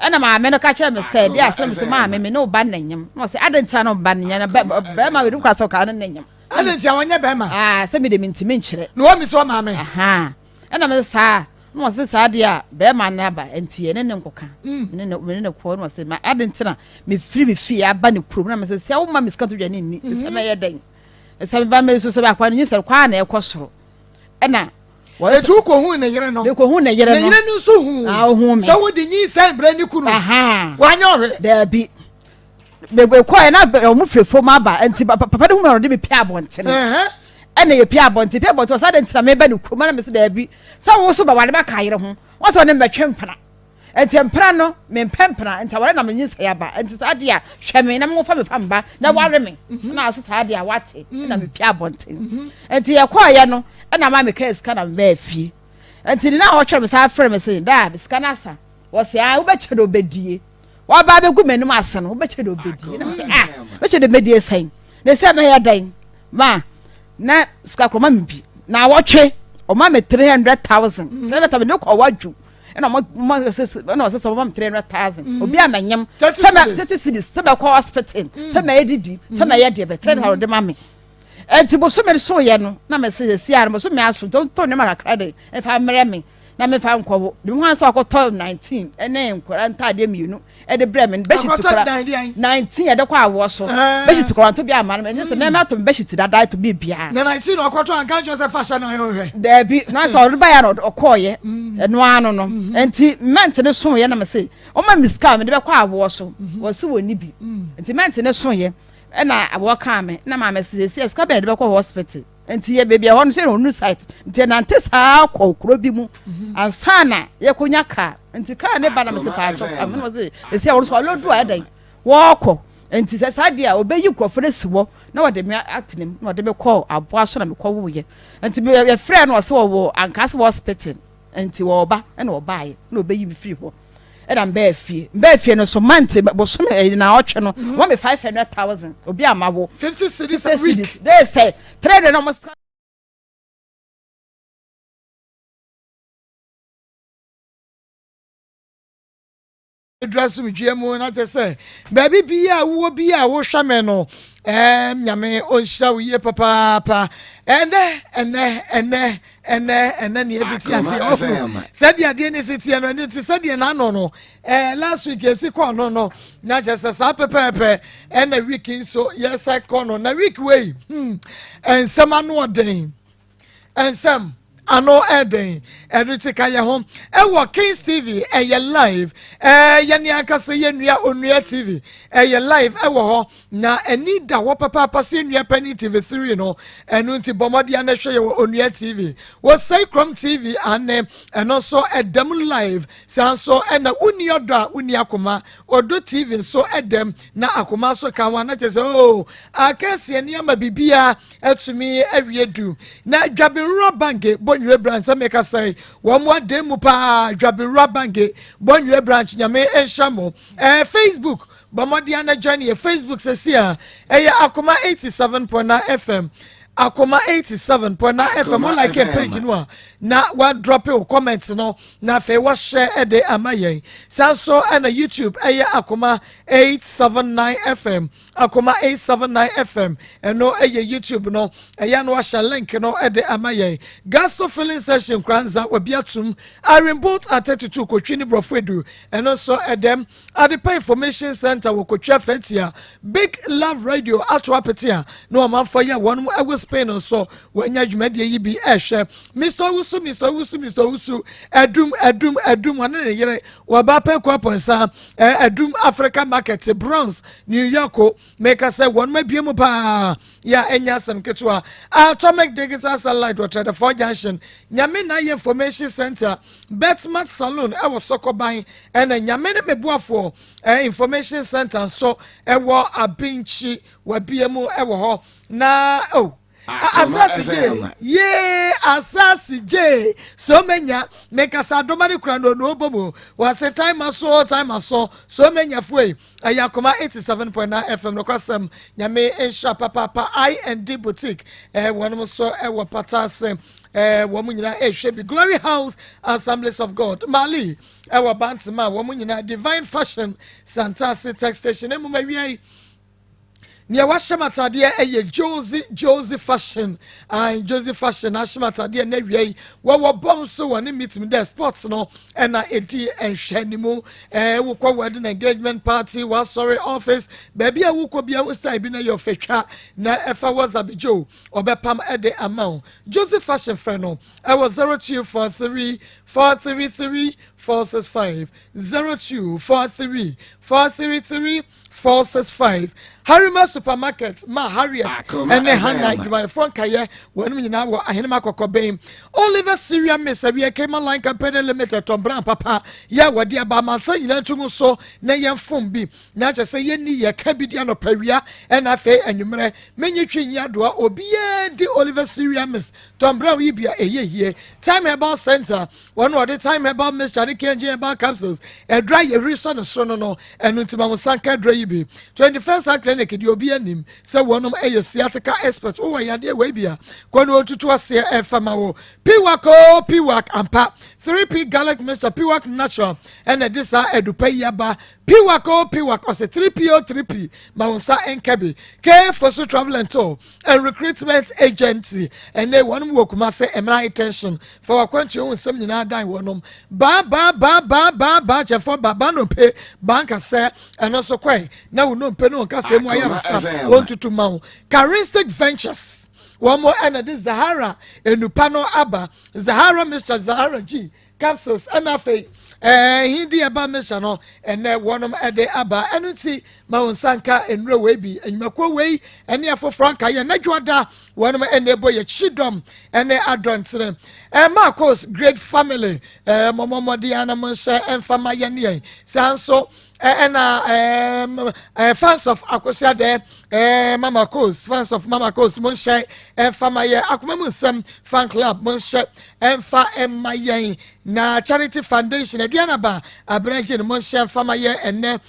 Ɛna maame no ka kyerɛ me sɛ deɛ asɛm sɛ maame me ne wo ba na nyam na ɔsɛ adɛn ntia na ɔba no nyɛ na bɛrima wei no kora sɛ ɔka no na nyam. Adɛn ntia wɔnyɛ bɛrima? Aa sɛ me de mentumi nkyerɛ. Na wɔn mi sɛ ɔmaame. Ɛna me saa na ɔsɛ saa deɛ a bɛrima no aba nti ɛne ne nkɔka mm. ne ne ne ne kɔ na ɔsɛ ma adɛn nti na mefiri me fie aba ne kurom na me sɛ sɛ woma me sika to dwa ne nni sɛ mɛyɛ dɛn sɛ meba me so sɛ akwa no nyi sɛ kɔ a na ɛkɔ soro ɛna Eti wokɔhuu ne yere no. Mekɔhuu ne yere no. Ne yere no nso huu. Ah, ohuu me. Sɛ wode nyinsɛn brɛ ne kunu. Wanyɛ ɔhwɛ. Daabi. Mekɔɛ na ɔmo firi fam aba nti papa no hu me ɔde me pia abɔntene. Ɛna yɛ pia abɔntene pia abɔntene ɔsɛ adɛn nti na meba ne kurom ɛna mese daabi sɛ wo so bɛware bɛka yere ho wɔn sɛ ɔne mɛtwe mpena. Nti mpena no mempɛ mpena nti aware na menyinsɛn aba nti saa deɛ a hwɛ me na menwofa me fa mba na ware me mhm. na ase saa deɛ a wate mhm. na mepia abɔnten mhm. nti yɛkɔɔyɛ no ɛna ma mekaa sika na mebɛɛ fie nti ne na ɔtwerɛ me saa frɛ me se daa sika no asa wɔse a wobɛkyɛ dɛ wobɛdie waba abɛgu m'anim ase no wobɛkyɛ dɛ wobɛdie na mesɛ ah bɛkyɛ dɛ mɛdie sɛn ne sɛ mɛyɛ dɛn ma na sika korɔ ma me bi na awɔtwe ɔma me 300,000 300,000 ne kɔ wadwo ɛna ɔmo mo sɛ ɛna ɔsɛ sɛ ɔmo ma 300,000 mm. obi a mɛnyam sɛ mɛ 30 cedis sɛ mɛkɔ hospital mm. sɛ mɛyɛ didi sɛ mm. mɛyɛ deɛ bɛ 300,000 de ma me ɛnti bosome so yɛ no na mɛ sɛ yɛsi ara bosome aso nti ɔtɔ nneɛma kakra de ɛfa mmerɛ me na mefa nkɔwo de ho asɛ ɔkɔtɔ 19 ɛne nkɔla ntaadeɛ mmienu ɛde brɛ me bɛhyɛ ti kora 19 ɛde kɔ awoɔ so bɛhyɛ ti kora nto bi ama no ɛnyɛ sɛ mɛma ato me bɛhyɛ ti dada ato bi biara. Na 19 na ɔkɔtɔ anka nkyɛn sɛ fa hyɛ na ɔhwɛ. Daabi na sɛ ɔde baeɛ na ɔkɔɔyɛ mm. ɛno ano no mm-hmm. nti mɛnte ne soeɛ na mese ɔma me sika a mede bɛkɔ awoɔ so mm-hmm. wɔsi wɔ ni bi mm. nti mɛnte ne soeɛ ɛna awoɔ kaa me na maame sɛ sika bɛn de bɛkɔ hospital. Nti yɛ baabi a ɛhɔ no sɛ ɔnu site nti yɛnante saa kɔ kuro bi mu mhm. ansa na yɛkɔnya kaa nti kaa ne ba na mesɛ paatɔ amene wɔ sɛ ɛsi a wɔn so ɔlɔdu a ɛdɛn wɔɔkɔ nti sɛ saa deɛ a ɔbɛyi nkurɔfoɔ no asi hɔ na wɔde me atene mu na wɔde me kɔ aboa so na mekɔ woyɛ nti yɛfrɛ no ɔsɛ wɔwɔ ankaase wɔ hospital nti wɔba ɛna ɔbaeɛ na ɔbɛyi me firi hɔ ɛna mbɛɛ fie mbɛɛ fie no so mante bosome ɛyi na ɔtwe no mhm. wɔn mi 500,000 obi ama wo 50 cedis a week de sɛ 300 na wɔn sa. Duru asomdwoeɛ mu na kyɛ sɛ baabi bi a wowɔ bi a wohwɛ me no ɛɛm nyame ɔnhyira wo yie papaapa ɛnɛ ɛnɛ ɛnɛ ɛnɛ ɛnɛ ne ɛfiti ase ɔho sɛdeɛ adeɛ ne si teɛ no ɛno nti sɛdeɛ n'ano no ɛɛ last week esi kɔɔ no no na kyɛ sɛ saa pɛpɛɛpɛ ɛna week nso yɛsɛ kɔ no na week wei hmm nsɛm ano ɔden Nsɛm ano ɛden ɛde te ka yɛ ho ɛwɔ Kings TV ɛyɛ live ɛɛ yɛne ankasa yɛ nua Onua TV ɛyɛ live ɛwɔ hɔ na ɛni da hɔ papaapa sɛ nua panyin TV 3 no ɛno nti bɔ mmɔden ano hwɛ yɛ wɔ Onua TV wɔ Sɛikrom TV ane ɛno nso ɛdam live saa nso ɛna wonni ɔdɔ a wonni akoma Ɔdɔ TV nso ɛdam na akoma nso ka ho a na kyerɛ sɛ oo akɛseɛ nneɛma biribiara atumi awie du na dwabenwura banke bɔnwire branch sɛ meka sɛ wɔn mo adan mu paa dwabenwura banke bɔnwire branch nyame nhyɛ mo ɛɛ facebook bɔ mmɔden ana join yɛ facebook sɛsi a ɛyɛ akoma 87.9 fm akoma 87.9 fm mo like page no a na wadrɔpe wo comment no na afei wahyɛ ɛde ama yɛn saa nso ɛna youtube ɛyɛ akoma 879 fm Akoma 879 FM ɛno ɛyɛ YouTube no ɛyɛ no ahyɛ link no ɛde ama yɛn. Gasto filling station Kranza wabi atum. Irene Boat at 32 Kotwi ne Borɔfo Edu ɛno nso ɛdɛm. Adepa Information Center wɔ Kotwi Afɛtia. Big Love Radio ato apete a na ɔmanfoɔ yɛ wɔn ɛwɔ Spain nso wɔanya dwumadie yi bi ɛhwɛ. Mr. Owusu Mr. Owusu Mr. Owusu ɛdum ɛdum ɛdum ɔne ne yere wɔba pɛ kɔ apɔnsa ɛdum Africa Market Bronx New York o, meka sɛ wɔn abue mu paa yɛ a ɛnyɛ asɛm ketewa. Atomic Digital Satellite wɔ Trɛdɛfoɔ Junction, Nyame na ayɛ Information Center, Betmat Saloon ɛwɔ Sɔkɔban, ɛna Nyame ne me boafoɔ eh, Information Center nso ɛwɔ Abinkyi, wabue mu ɛwɔ hɔ. Na oh, asase gye yee asase gye so menya mekasa adoma ne kura no no bɔ mu wɔse time aso time aso so menya foe ɛyɛ akoma 87.9 fm nokwasɛm nyame nhyira papaapa ind boutique eh, wɔnom so ɛwɔ pata ase. Wɔn nyinaa ɛrehwɛ bi. Glory House Assemblies of God Mali ɛwɔ Bantama, wɔn nyinaa. Divine Fashion, Santase Tech Station. Emu awia yi, nea wahyɛ m atadeɛ ɛyɛ Josie, Josie Fashion and Josie Fashion ahyɛ m atadeɛ. Na awia yi wɔwɔ bɔm so wɔ ne meeting dɛ sports no ɛna edi nhwɛ ne mu. Wokɔ wedding, engagement party, wasɔre, office, baabi a wokɔ bia, wo style bi na yɛ ɔfɛtwa na ɛfa WhatsApp Joe, ɔbɛpam ɛde ama wo. Josie Fashion, frɛ no ɛwɔ 0243 433 465, 0243 433 465. Harima Supermarket, ma Harriet ɛne Hana, adwumayɛfoɔ nkayɛ wɔn nyinaa wɔ Ahenema Kɔkɔbɛn. Oliver Syria Miss Awia, Kema Line Company Limited, tɔnbran papa yɛ wɔde aba amansa nyinaa ntum so na yɛn fom bi na kyerɛ sɛ yɛnni yɛka bi di anɔpa, wia, ɛna afei anwummerɛ. Menyi twi nyi adoa, obiara di Oliver Syria Miss tɔnbran yi bia ɛyɛ yie. Time Herbal Center, wɔn wɔde Time Herbal Mixture ne KNG Herbal Capsules ɛdura yɛhuri sɔ ne so no. Ɛno nti ma mo sanka adura yi bi. 21st Heart Clinic deɛ, obi anim sɛ wɔnom ɛyɛ sciatica expert. Wowɔ yadeɛ wei bi a, kɔ no otutu aseɛ ɛfa ma wo. Piwak o Piwak ampa, 3P Garlic Mixture, Piwak Natural ɛna ɛde saa adupa yi aba. Piwak o Piwak, ɔsɛ 3P o 3P, ma wo nsa nka bi. K Foso Travel and Tour and Recruitment Agency, ɛnɛ wɔnom wɔ Kumase, Mmara Tension fa wakwantuo ho nsɛm nyinaa dan wɔnom. Baa baa baa baa baa baa kyɛfo ba ba nnompe baa nkasɛ, ɛno nso kɔɛ na wo nnompe no nkasɛ mu ayaresa, wɔntutu ma wo. Charistic Ventures, wɔn mo ɛna de Zahara enupa no aba, Zahara Mr Zahara G capsules, ɛna afei hindi ɛba mixture no, ɛnɛ wɔnom ɛde aba. Ɛno nti ma wɔn nsa nka nnuro wei bi. Enyumakuo wei ɛne afoforɔ nka yɛ n'adwa da wɔnom ɛna ɛbɔ yɛ kyidɔm ɛne adɔntene. Marcos Great Family, mɔmɔmɔden anam nhyɛ ɛnfama yɛn ne yɛn saa nso. Ɛna fans of Akosua dɛ Mama Cos, fans of Mama Cos, mo nhyɛ ɛnfama yɛ. Akoma mu nsɛm fan club, mo nhyɛ ɛnfa ɛma yɛn. Na Charity Foundation Aduanaba Aberɛgye no, mo nhyɛ ɛnfama yɛ. Ɛnɛ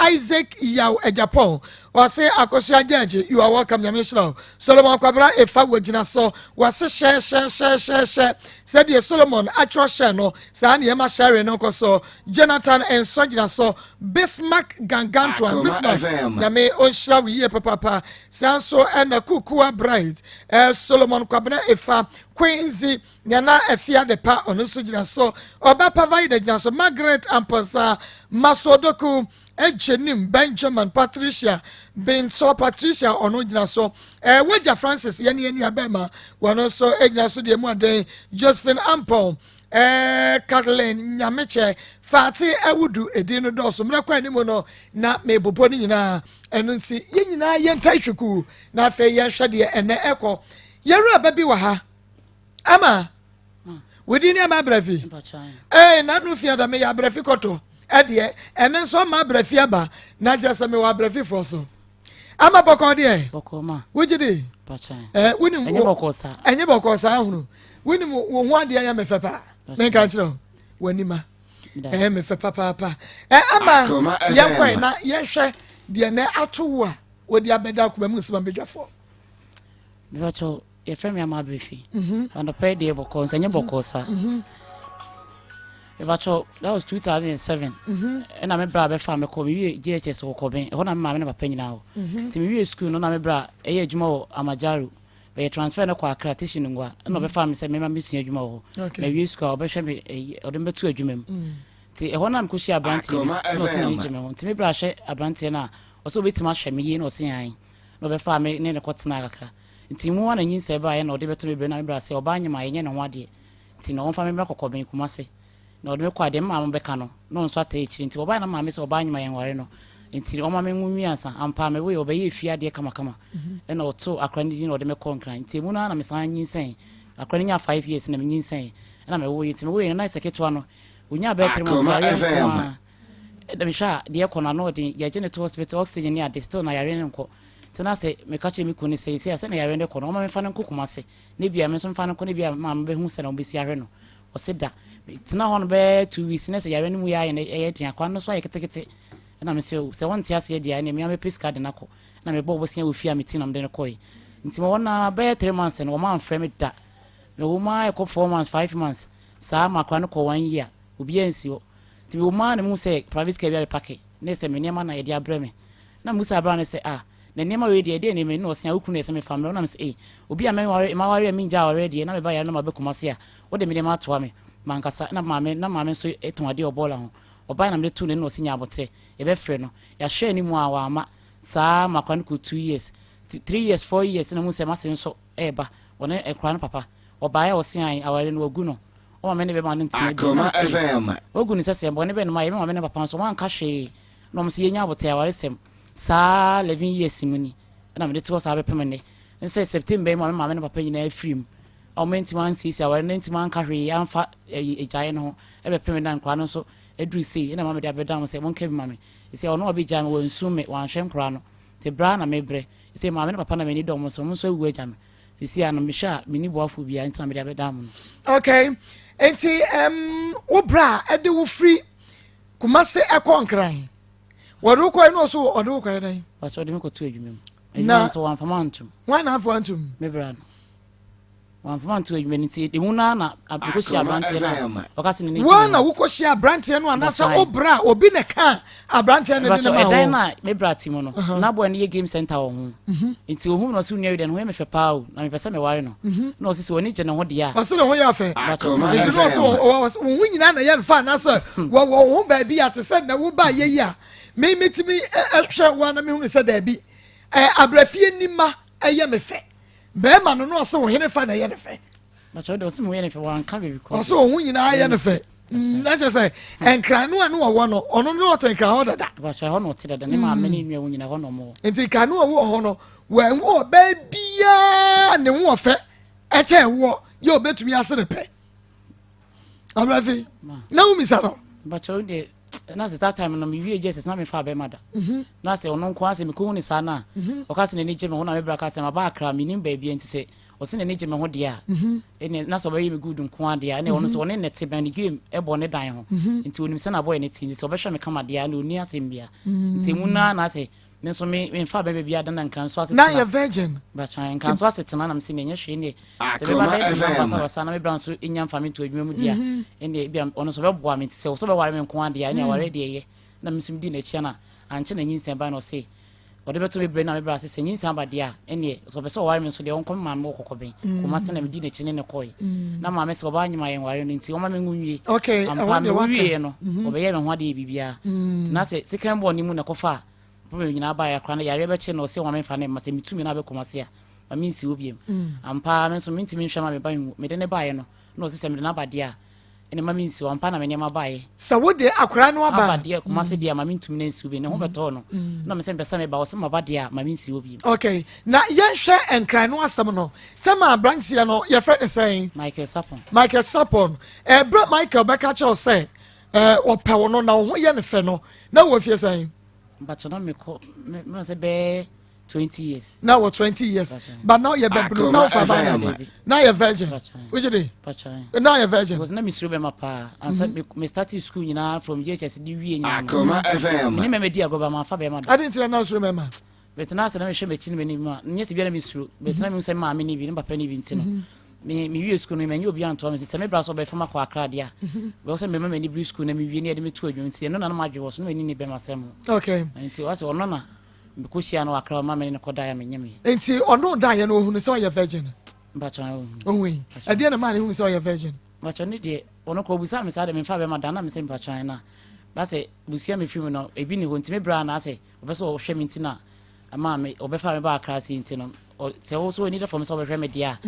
Isaac Yaw Agyapɔn wɔse Akosua Gyagye, you are welcome, Nyame nhyira wo. Solomon Kwabra Efa wɔ gyina so, wɔse hyɛ hyɛ hyɛ hyɛ hyɛ sɛdeɛ Solomon atwerɛ hyɛ no saa nneɛma hyɛre no nkɔ so. Jonathan nso gyina so. Bismarck Gangantoa, Bismarck, Nyame ɔnhyira wo yie papapa. Saa nso ɛna Kukua Bright, Solomon Kwabena Efa, Quincy Nana Afia de pa, ɔno nso gyina so. Ɔba Pavaida gyina so. Margaret Amponsa Masodoku, Ejenim Benjamin, Patricia Bintɔ, Patricia, ɔno gyina so. Wagya Francis, yɛne yɛn nua bɛrima, wɔn nso gyina so deɛ mu aden. Josephine Ampon, Caroline Nyamekyɛ, Faate Awudu, edin no dɔɔso. Mmerɛ kɔ anim no na mebobɔ no nyinaa. Ɛno nti yɛn nyinaa yɛnta hwekuu na afei yɛnhwɛ deɛ ɛnɛ ɛkɔ. Yɛwura ba bi wɔ ha ama wodi ne ama Abrafi nanu fia da meyɛ Abrafi kɔtɔ ɛdeɛ, ɛne nso ama Abrafi aba na kyerɛ sɛ mewɔ Abrafifoɔ so. Ama bɔkɔ deɛ, wogye di wonim ɛnyɛ bɔkɔ saa hunu. Wonim wo ho adeɛ yɛ mefɛ paa, menka kyerɛ wo w'anima ɛyɛ mefɛ papaapa. Ama yɛnkɔe na yɛnhwɛ deɛ nɛ ato wo a wɔde abɛda akoma mu nsɛm abɛdwafoɔ. Mepakyɛw, yɛfrɛ me Ama Abrɛfi. Anɔpɛ deɛ bɔkɔɔ nso ɛnyɛ bɔkɔɔ saa. Mepakyɛw, that was 2007 ɛna me bra bɛfa me kɔ mewie JHS wɔ Kɔbɛn ɛhɔ na me maame ne papa nyinaa wɔ. Nti mewie school no na me bra ɛyɛ adwuma wɔ Amajaro, bɛyɛ transfer no kɔ Accra Teshie Nungua, ɛna ɔbɛfa me sɛ mema mesua adwuma wɔ hɔ. Mawie school a, ɔbɛhwɛ me, ɛyi ɔde me bɛto adwuma mu. Nti ɛhɔ na mekɔhyia aberanteɛ bi na ɔsɛ n'ani gye me ho. Nti me bra hwɛ aberanteɛ no a, ɔsɛ obɛtumi ahwɛ me yie na ɔsɛ an na ɔbɛfa me ne ne kɔtena kakra. Nti mu ana nyinsɛ baeɛ na ɔde bɛto me berɛ na me bra sɛ ɔbaa nyem a yɛnyɛ ne ho adeɛ, nti na ɔmfa me mmra Kɔkɔbɛn Kumase na ɔde me kɔ adeɛ me maame bɛka no na ɔno nso ata akyire. Nti ɔbaa na maame sɛ ɔbaa nyem a yɛnware no, nti ɔma me nwo nwi ansa. Ampa me woyɛ ɔbɛyɛ efie adeɛ kamakama ɛna ɔto akora no din na ɔde me kɔ Nkran. Nti emu no ara na mesan nyinsɛn akora no nya 5 years na me nyinsɛn ɛna me woyɛ. Nti me woyɛ no na sɛ ketewa no onya bɛyɛ 3 months, yareɛ nko ara. Ɛda mehwɛ a deɛ ɛkɔ no ano ɔden, yɛgye ne to hospital, oxygen ne ade, still na yareɛ no nkɔ. Nti na sɛ meka kyerɛ me kunu sɛ sɛ sɛ na yareɛ no kɔ no, ɔma memfa no nkɔ Kumase na bia me nso mfa no nkɔ na bia maame bɛhu sɛ na wɔbɛsi ahwɛ no. Ɔse da tena hɔ no bɛyɛ 2 weeks na sɛ yareɛ no mu yɛ ayɛ no ɛyɛ den, akora no so ayɛ ketekete. Ɛna me sɛ sɛ wɔnte aseɛ deɛ, ɛne mea mɛpɛ sika de no akɔ na mebɔ bɔsia wɔ fie a meti na mede no kɔe. Nti ma wɔn na bɛyɛ 3 months no, wɔn amfrɛ me da. Mewɔ mu ara ɛkɔ 4 months, 5 months saa ma akwadaa no kɔ one year, obiara nsi hɔ. Nti mewɔ mu ara na mehu sɛ private car bi abɛpark ne sɛ me nneɛma na yɛde abrɛ me. Na mebusa abraa no sɛ, ah, na nneɛma wei deɛ, ɛdeɛ nneɛma yi? Na ɔse, wo kunu yɛ sɛ mefa mmerɛ. Na mesɛ, ei, obi a mɛware maware a mengya awareɛ deɛ, na meba yare na mabɛ Kumase a, wode me nneɛma atoa me mankasa. Na maame nso tɔn adeɛ wɔ bɔɔla ho. Ɔbaa na mede too n'anim na ɔse nya abotrɛ, yɛbɛfrɛ no. Yɛahwɛ anim a wamma saa ma akwadaa no kɔ 2 years, 3 years, 4 years, na mu sɛ mase nso ɛɛba ɔne akwadaa no papa. Ɔbaeɛ a ɔse an aware no wagu no, ɔma me ne bɛma no ntena bi. Akoma FM. Wagu ne sɛ bɔne bɛ no ma yɛ me maame ne papa nso wanka hwee, na ɔmo sɛ yɛnya abotɛ awaresɛm saa 11 years mu ni ɛna mede to hɔ saa bɛpem nnɛ nsɛ September yi mu a me maame ne papa nyinaa afiri mu a ɔmo ntumi ansiesie aware no, ntumi anka hwee amfa ɛyi agyaeɛ no ho ɛbɛpem na nkwadaa no nso aduru sei, ɛna maame de abɛda mo sɛ monka bi ma me sɛ ɔno a ɔbɛgyae me, wansu me, wanhwɛ nkwadaa no te braa na mebrɛ sɛ maame ne papa na m'ani dɔ ɔmo so, ɔmo nso awu agya me. Sisi a no mehwɛ a menni boafoɔ biara, nti na mede abɛda mo no. Okay, nti wo bra a ɛde wo firi Kumase ɛkɔ Nkran, wɔde wo kɔɛ no, ɔso ɔde wo kɔɛ dɛn? Wakyɛ ɔde me kɔto adwuma mu. Adwuma nso wamfa ma antom. Wọn na afɔ antom? Me bra no wamfa ma anto adwuma no, nti emu naa na mekɔhyia aberanteɛ no a ɔka sɛ ne n'akyi. Wɔn na wokɔhyia aberanteɛ no anaasɛ wo bra a obi na ka aberanteɛ no de ne ma ɛdan no a me bra te mu no, na boy no yɛ game center wɔ ho, nti ohun no, ɔsɛ onua yi deɛ ne ho yɛ me fɛ paa o, na mepɛ sɛ meware no. Na ɔsɛ sɛ ɔni gye ne ho deɛ a Ɔsɛ ne ho yɛ afɛ, nti na ɔsɛ wo ho nyinaa na yɛ nfa anaasɛ wɔwɔ wo ho baabi a te sɛ na wo ba yɛ yi a me metumi ɛhwɛ wo a na mehunu sɛ daabi, abrɛfie nima ɛyɛ me fɛ. Bɛrima no ɔsɛ wo hene fa na ɛyɛ ne fɛ? Bàtɛ ɔde ɔsɛ mo yɛ ne fɛ, wanka baabi kɔ. Ɔsɛ wo ho nyinaa yɛ ne fɛ, na kyerɛ sɛ nkran no a ne wɔwɔ no, ɔno ne ɔte nkran hɔ dada? Bàtɛ hɔ na ɔte dada, ne maame ne nua wo nyinaa hɔ na ɔmo wɔ. Nti nkran no a ɔwɔ hɔ no, wɔnhu ɔbaa biara ne ho ɔfɛ ɛkyɛn woɔ yɛ ɔbɛtumi ase ne pɛ abrɛfi na womisa no? Bàtɛ ɔde deɛ na sɛ that time no mewie JSS na mefa bɛrima da, na sɛ ɔno nko asɛ mekɔhu ne saa no a, ɔka sɛ n'ani gye me ho, na mebra ka sɛ maba Akra, menim baabi, nti sɛ ɔsɛ n'ani gye me ho deɛ a, ɛne na sɛ ɔbɛyɛ me good nko adeɛ a, ɛne ɔno sɛ ɔne ne te bɛn ne game ɛbɔ ne dan ho, nti onim sɛ nabɔyɛ ne te, nti sɛ ɔbɛhwɛ me kama deɛ a, ɛne ɔni asɛm bia. Nti emu naa na sɛ me nso me memfa bɛrima bi ada na nkran so asetena. Na yɛ virgin? Batwan nkran so asetena na mesɛ menyɛ hwee ne sɛ bɛba bɛyɛ me basabasa na mebra nso nya mfa me nto adwuma mu deɛ a, ɛne ebia ɔno nso bɛboa me, nti sɛ ɔsɛ bɛware me nko adeɛ a, ɛne aware deɛ ɛyɛ. Na me nso medi n'akyi na ankyɛ na nyinsɛn ba, na ɔse ɔde bɛto me brɛ, na mebra ase sɛ nyinsɛn aba deɛ a, ɛneɛ sɛ ɔpɛ sɛ ɔware me nso deɛ, ɔnkɔ me maame wɔ Kɔkɔbɛn Kumase. Na medi n'akyi ne ne kɔe, na maame sɛ ɔbaa nyima yɛn ware no, nti ɔma me nwo nwie. Ampa me wieɛ no, ɔbɛyɛ me ho adeɛ biribiara, nti na sɛ second born ne mu na ɛkɔfa a problem nyinaa baeɛ. Akora no yareɛ bɛkye no, ɔsɛ wɔn memfa ne mma sɛ metumi no abɛ Kumase a, ma mensi hɔ biom. Ampa me nso mentumi nhwɛ ma me ba nwu. Mede ne baeɛ no, na ɔsɛ sɛ mede no aba deɛ a, ɛne ma mensi hɔ. Ampa na me nneɛma baeɛ. Sɛ wode akora no aba? Aba deɛ Kumase deɛ a, ma mentumi no nsi hɔ biom. Ne ho bɛtɔɔ no na mesɛ mepɛ sɛ meba, ɔsɛ maba deɛ a, ma mensi hɔ biom. Okay, na yɛnhwɛ nkran no asɛm no tɛma aberanteɛ no, yɛfrɛ ne sɛn? Michael Sapon. Michael Sapon. Ɛberɛ Michael bɛka kyerɛw sɛ ɔpɛ wo no na wo ho yɛ ne fɛ no, na wɔ fie sɛn? Mpakyɛ, na mekɔ me sɛ bɛyɛ 20 years. Na wɔ 20 years, but now yɛ bɛbunu na wofa ba na yɛ virgin wogye de na yɛ virgin? Because na mesuro bɛma paa ansa me start school nyinaa from JHS de wie nyinaa. Akoma FM. Mene mɛmɛ di agorɔ ba mamfa bɛma da. Ade ntina na suro mɛma? Bɛtena ase na mehwɛ m'akyi no m'anim a, nyɛ sɛ bia na mesuro, bɛtena mehu sɛ maame ne bi ne papa ne bi, nti no me mewie school no, manyɛ obi antoa me so sɛ me bra sɛ ɔbɛfa makɔ Akra deɛ a, bɛwɔ sɛ mɛma m'ani bere school na mewie ne yɛde me to adwuma, nti ɛno na na madwe wɔ so na m'ani ne bɛma sɛm ho. Nti ɔsɛ ɔno na mekɔhyia no wɔ Akra, ɔma me ne no kɔdaeɛ a menyɛ me. Nti ɔno daeɛ no, ɔhunu sɛ ɔyɛ virgin? Mpakyɛ. Ɔhui ɛdeɛ na maa ne hunu sɛ ɔyɛ virgin? Mpakyɛ, ne deɛ ɔno kɔ ɔbusa me saa de memfa bɛma da, na mesɛ mpakyɛ na basɛ busua me firi mu no ebi ne hɔ, nti me bra na asɛ ɔpɛ sɛ ɔhwɛ me, nti na ɛma me ɔbɛfa me ba Akra se, nti no sɛ wo so ani da fam sɛ ɔbɛhwɛ me deɛ a,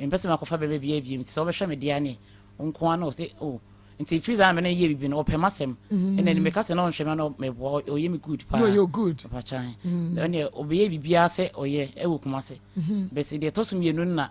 mempɛ sɛ makɔfa bɛma bi abiem, nti sɛ wobɛhwɛ me deɛ a ne nko a, na ɔsɛ o. Nti firi saa na me ne yɛ bibi no, ɔpɛ m'asɛm, ɛna ne meka sɛ na ɔnhwɛ me na meboa, ɔyɛ me good paa. No, ɔyɛ good. Ɔpakyan ɛne ɔbɛyɛ biribiara sɛ ɔyɛ ɛwɔ Kumase bɛsɛ deɛ ɛtɔ so mmienu no na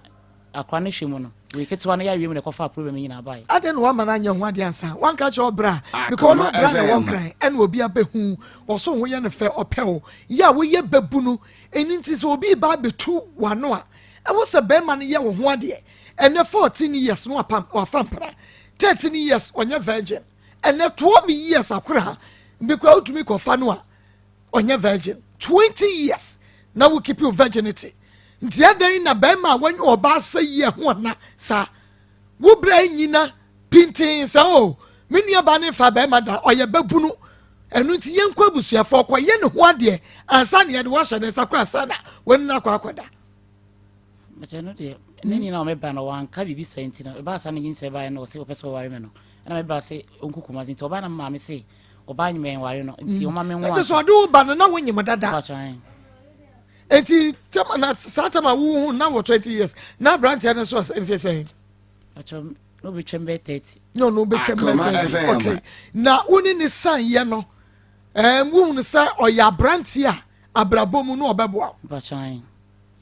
akora no hwɛ mu no, wei ketewa no yɛawie mu na ɛkɔfa problem nyinaa baeɛ. Adɛn na wama no anyɛ ho adeɛ ansa wanka kyerɛ ɔbra? Because ɔno bra na wɔ nkran ɛna obi abɛhu ɔso ho yɛ no fɛ, ɔpɛ wo yɛ a woyɛ bɛbu no. Ɛno nti sɛ obi ba abɛtu w'ano a, ɛwɔ sɛ bɛrima no yɛ wo ho adeɛ. Ɛnɛ 14 years no wafa mpena, 13 years ɔnyɛ virgin, ɛnɛ 12 years akora bi kora wotumi kɔfa no a ɔnyɛ virgin, 20 years na wo keep your virginity. Nti ɛdɛn na bɛrima a wɔnyɛ ɔbaa sɛ yie ho ɔna saa? Wo bra nnyina pintinn sɛ, Oh, me nuabaa no mfaa barima da, ɔyɛ babunu, ɛno nti yɛnkɔ abusuafoɔ kɔyɛ ne ho adeɛ ansa na yɛde wo ahyɛ ne nsa koraa ansa na wɔne no akɔ akɔda. But ɛno deɛ, ne nyina ɔmɛba no wanka biribi saa nti no, ɛbaa saa ne nyinsɛn baeɛ no ɔse ɔpɛ sɛ ɔware me no, ɛna mebra se ɔnkɔ Kumasi nti ɔbaa na me maame se ɔbaa nyim ɛnware no nti ɔma me nwo ansa. Ɛte sɛ ɔde wo ba no na wonyim dada. Enti tɛma na saa tɛma wohu na wɔ 20 years na aberanteɛ no nso mfe sɛn? Atwam na obetwam bɛyɛ 30. Na ɔno obetwam bɛyɛ 30. Okay. Na wo ne ne san yɛ no ɛɛm wohu no sɛ ɔyɛ aberanteɛ a abrabɔ mu no ɔbɛboa wo. Mpatwan.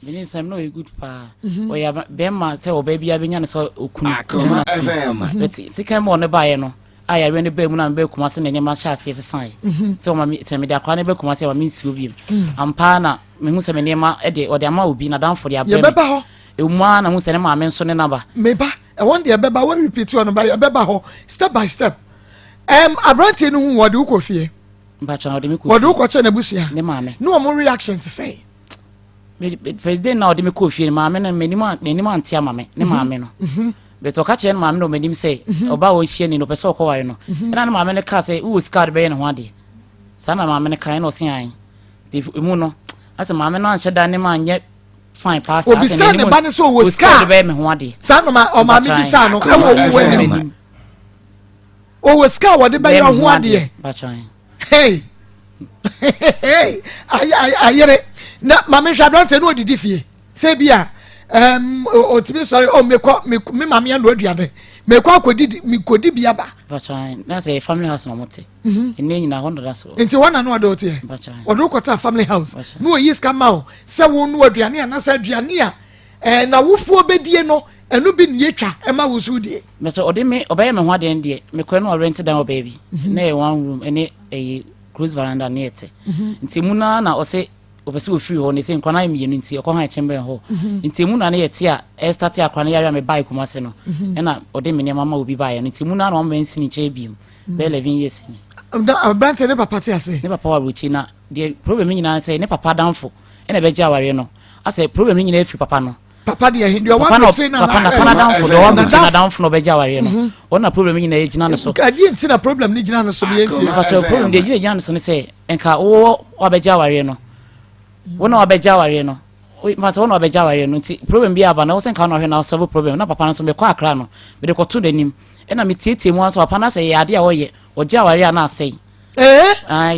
Mene nsɛm na ɔyɛ good paa. Mhm. Ɔyɛ bɛrima sɛ ɔbaa biara bɛnya no sɛ okunu. Akoma FM. But sika mu ɔno baeɛ no a yareɛ no baa mu na mebɛɛ Kumase na nneɛma hyɛ aseɛ sesaeɛ. Mhm. Sɛ ɔma me sɛ mede akwadaa no bɛ Kumase a ma mensi hɔ biom. Mm. Ampa ara na mehu sɛ me nneɛma de ɔde ama obi n'adamfo de abrɛ me. Yɛbɛba hɔ. Ɛwɔ mu ara na mehu sɛ ne maame nso ne naba. Meba ɛhɔ deɛ ɛbɛba wɔ repeat hɔ no ba yɛbɛba hɔ step by step. Ɛm aberanteɛ no hu wɔde wokɔ fie. Mpakyɛ wɔde me kɔ fie. Wɔde wokɔ kyɛ n'abusua. Ne maame. Ne wɔn reaction te sɛn? First day na ɔde me kɔɔ fie no maame no m'anim n'anim ante ama me ne mhm. maame no mhm. but ɔka kyerɛ ne maame no ɔmo anim sɛ mhm. ɔbaa a ɔnhyia ni no ɔpɛ sɛ ɔkɔware no ɛna ne maame no kaa sɛ wowɔ sika a ɔde bɛyɛ ne ho adeɛ saa na maame no kaa ɛna ɔse ae nti emu no asɛ maame no anhyɛ da ne ma anyɛ fine paa saa obisa ne ba no sɛ ɔwɔ sika a ɔde bɛyɛ me ho adeɛ saa na ɔmaame bisa no ɛwɔ owó anim ɔwɔ sika a wɔde bɛyɛ ho adeɛ hey hey ayere na maame hwɛ aberanteɛ no odidi fie sɛ bi a ɛɛm otumi sɔre ɔ mekɔ me maame ano aduane mekɔ akɔdidi mekɔdi bi aba. na sɛ family house na ɔmo te mhm. ɛnɛ nyinaa hɔ nana so. nti hɔ na no ɔde ɔteɛ ɔde wokɔtena family house na oyi sika ma wo sɛ wo no aduane anasɛ aduane a ɛɛ na wofoɔ bɛdie no ɛno bi ne yɛtwa ɛma wo so die. Mɛsɛ ɔde me ɔbɛyɛ me ho adeɛ no deɛ mekɔɛ no ɔrent dan wɔ baabi mhm. na ɛyɛ one room ɛne ɛyɛ close veranda ne ɛte mhm. nti emu naa na ɔsɛ ɔpɛ sɛ ɔfiri hɔ na ɛsɛ nkwa no ayɛ mmienu nti ɔkɔ han chamber hɔ mhm. nti emu na ne yɛte a ɛstate akora no yare a mebae Kumase no ɛna ɔde me nneɛma ma obi baeɛ no nti emu naa na ɔma nsi ne nkyɛn biem bɛyɛ 11 years ni. Aberante ne papa te ase. Ne papa wɔ aburokyi na deɛ problem nyinaa sɛ ne papa adamfo ɛna ɛbɛgye awareɛ no asɛ problem no nyinaa firi papa no. Papa deɛ he deɛ ɔwɔ aburokyire na papa papa n'adamfo deɛ ɔwɔ aburokyire n'adamfo na ɔbɛgye awareɛ no mhm. ɔno na problem nyinaa gyina ne so. Ɛdeɛ nti na problem no gyina ne so deɛ nti. Papa problem deɛ gyina gyina ne so ne sɛ nka wowɔ wabɛgye awareɛ no wo na wabɛgye awareɛ no mfa sɛ wo na wabɛgye awareɛ no nti problem bi aba na wo sɛ nka wo na ɔhwɛ na ɔsɔbo problem na papa no nso mekɔ akra no mede kɔto n'anim ɛna metietie mu nso papa no asɛ yɛ adeɛ a ɔyɛ ɔgye awareɛ a na asɛe Ee! Na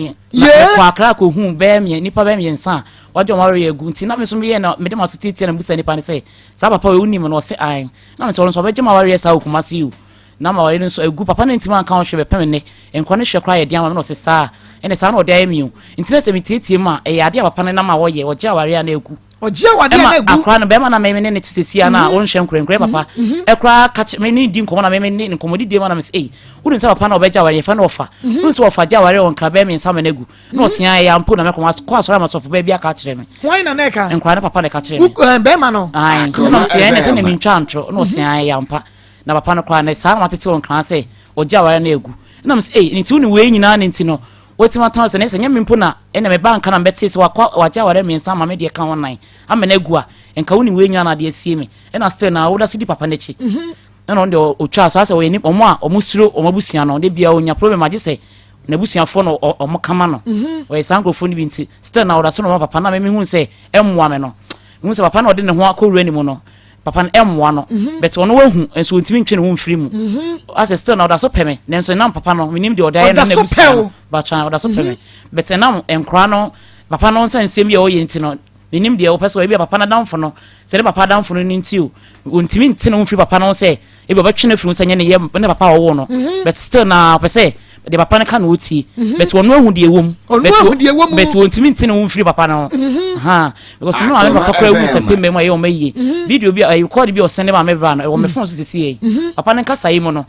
mekɔ Accra kɔhuu bɛyɛ mmiɛ nnipa bɛyɛ mmiɛnsa a wɔagye wɔn awareɛ agu nti na me nso meyɛ na mede m'aso tiatia na mebisa nipa no sɛ saa papa wei wonim no ɔse ae na me sɛ ɔno nso ɔbɛgye m'awareɛ saa wɔ Kumasi yi o na m'awareɛ no nso agu papa no ntumi anka ho hwee bɛpem nnɛ nkwa no hwɛ koraa yɛ den ama me na ɔse saa ɛne saa na ɔde ayɛ me o nti na sɛ metietie mu a ɛyɛ adeɛ a papa no nam a ɔyɛ ɔgye awareɛ a na agu Ɔgye awadeɛ na egu. Ɛma akora no bɛrima na mɛmɛ ne ne te sɛsi a na mhm. ɔnhyɛ nkorɛnkorɛ papa. Mhm. Ɛkora kakyɛ mɛ ne di nkɔmɔ na mɛmɛ ne nkɔmɔ didie ma na mɛ sɛ ei wodun sɛ papa na ɔbɛgye awadeɛ yɛfɛ no ɔfa. Mhm. Wodun sɛ ɔfa gye awadeɛ wɔ nkra bɛɛ mmiɛnsa mɛ no agu. Na ɔsia ɛyɛ ampo na mɛkɔ kɔ asɔre ama sɔfo bɛɛ bi aka akyerɛ me. Wɔn na na ɛka. Nkora ne papa na ɛka kyerɛ me. Bɛrima no. Ayi na ɔsia ɛna sɛ na mi ntwa ntorɔ na ɔsia ɛyɛ ampa. Na papa no koraa na saa na watete wɔ nkran sɛ ɔgye awadeɛ no agu. Na mɛ sɛ ei nti wo ne wei nyinaa ne nti no Watumi atena ase na sɛ nyɛ me mpo na ɛna me ba nka na mebɛtee sɛ wakɔ wagye awareɛ mmiɛnsa ama me deɛ ka ho nan ama no agu a nka wonim wei nyinaa na adeɛ asie me ɛna still na woda so di papa n'akyi mhm. ɛna ɔno deɛ ɔtwaa so asɛ ɔyɛ ni ɔmo a ɔmo suro ɔmo abusua no de bia ɔnya problem agye sɛ n'abusuafoɔ no ɔmo kama no mhm. ɔyɛ saa nkurɔfoɔ no bi nti still na ɔda so na ɔma papa na mɛmi hu sɛ ɛmmoa me no hu sɛ papa na ɔde ne ho akɔwura ne mu no papa no ɛmmoa no mhm. but ɔno wahu nso ɔntumi ntwe ne ho mfiri mu mhm. asɛ still na ɔda so pɛ me nanso ɛnam papa no menim deɛ ɔde ayɛ no na abusua no batwan ɔda so pɛ me mhm. but ɛnam nkora no papa no nsa nsɛm bi a ɔyɛ nti no menim deɛ ɔpɛ sɛ ebi a papa no adamfo no sɛ ne papa adamfo no no nti o ɔntumi nte ne ho mfiri papa no sɛ ebi ɔbɛtwe no afiri ho sɛ nyɛ ne yɛ ne papa a ɔwoo no mhm. but still na ɔpɛ sɛ deɛ papa no ka na ɔtie mhm. but ɔno ahu deɛ ɛwɔ mu but ɔntumi nte ne ho mfiri papa no ho mhm. ha because ne maame papa koraa wu September mu a ɛyɛ ɔma yie video bi a ɛyɛ record bi a ɔsɛn ne maame bra no ɛwɔ me phone so sisi yɛ papa no nkasa yi mu no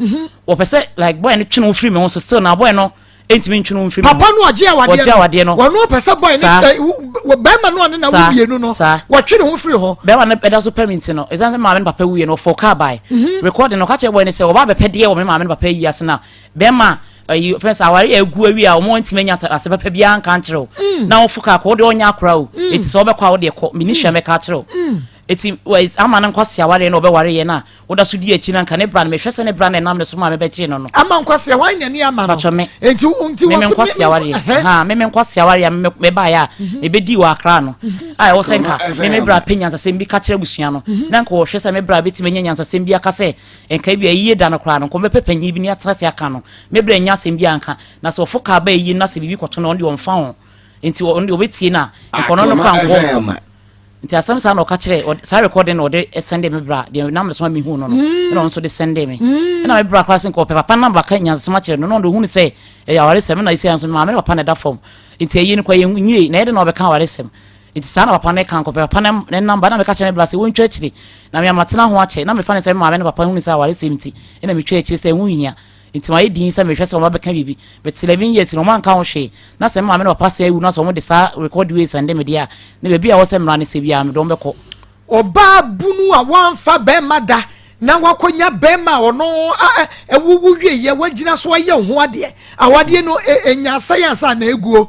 wɔpɛ sɛ like boy no twe ne ho firi me ho so still na boy no ntumi ntwe no mfiri papa no ɔgye awadeɛ ɔgye awadeɛ no wɔn pɛ sɛ bɔyɛ ne bɛrima no ɔne na wo mmienu no wɔtwe ne ho firi hɔ bɛrima no ɛda so pɛ mi nti no ɛsan sɛ maame no papa wuiɛ no ɔfɔ kaa bae mhm. recording no ɔka kyerɛ bɔyɛ no sɛ ɔba abɛpɛ deɛ wɔ me maame no papa yi ase na bɛrima ayi fɛn sɛ aware yɛ agu awie a wɔn ntumi anya ase papa biara nka nkyerɛ wo mm. na wɔfo kaa kɔ wɔde ɔnyɛ akora o mm. eti sɛ wɔbɛkɔ a wɔde kɔ mini hwɛ mɛka akyerɛ wo mm. Eti ama no nkwasea awareɛ na ɔbɛware yɛ no a woda so di akyi no anka ne bra no mehwɛ sɛ ne bra no ɛnam ne so maa mebɛgyee no no. Ama nkwasea hwan na ni ama no? Patwɔ me. Enti nti me me nkwasea awareɛ. Ha me me nkwasea awareɛ a me mebaeɛ a mhm. mebɛdii wɔ Accra no mhm. a ɛwɔ sɛ nka me me bra pɛ nyansasɛm bi ka kyerɛ abusua no mhm. na nka wɔhwɛ sɛ me bra bɛtumi anya nyansasɛm bi aka sɛ nka bi ayie da no koraa no nka wɔbɛpɛ panyin bi ne atena ase aka no me bra nya asɛm bi anka na sɛ ɔfo kaa ba ayie no na sɛ biribi kɔto no ɔno deɛ ɔmfa ho nti ɔno deɛ ɔbɛtie no a nka ɔno no koraa nkɔ Nti asɛm saa na ɔka kyerɛ saa recording na ɔde sɛnde me bra deɛ nam ne so ma mehu no no mm. ɛna ɔno nso de sɛnde me mm. ɛna me bra koraa sɛ nka ɔpɛ papa nam baka nyansasɛm akyerɛ no na ɔno ɔhunu sɛ ɛyɛ awaresɛm ɛna ɛsɛ nso maame ne papa na ɛda fam nti ɛyi no kɔ yɛ nwie na ɛde na ɔbɛka awaresɛm nti saa na papa no ka nkɔpɛ papa no ne namba na meka kyerɛ me bra sɛ wɔntwa akyire na me amatena ho akyɛ na mefa ne sɛ me maame ne papa hunu sɛ awaresɛm nti ɛna metwa akyire sɛ ɛho hia Nti mayɛ dinn sɛ mehwɛ sɛ wɔn ba bɛka biribi. But 11 years no wɔn anka ho hwee. Na sɛ me maame ne papa sɛe awu na sɛ wɔn de saa record wei sɛnde me deɛ a, na baabi a ɛwɔ sɛ mmara no sɛ biara mede wɔn bɛkɔ. Ɔbaa bunu a wamfa bɛrima da na wakɔnya bɛrima a ɔno awuwu wieɛ wagyina so ayɛ wo ho adeɛ. Awadeɛ no ɛnya asɛe ansa na ɛguo.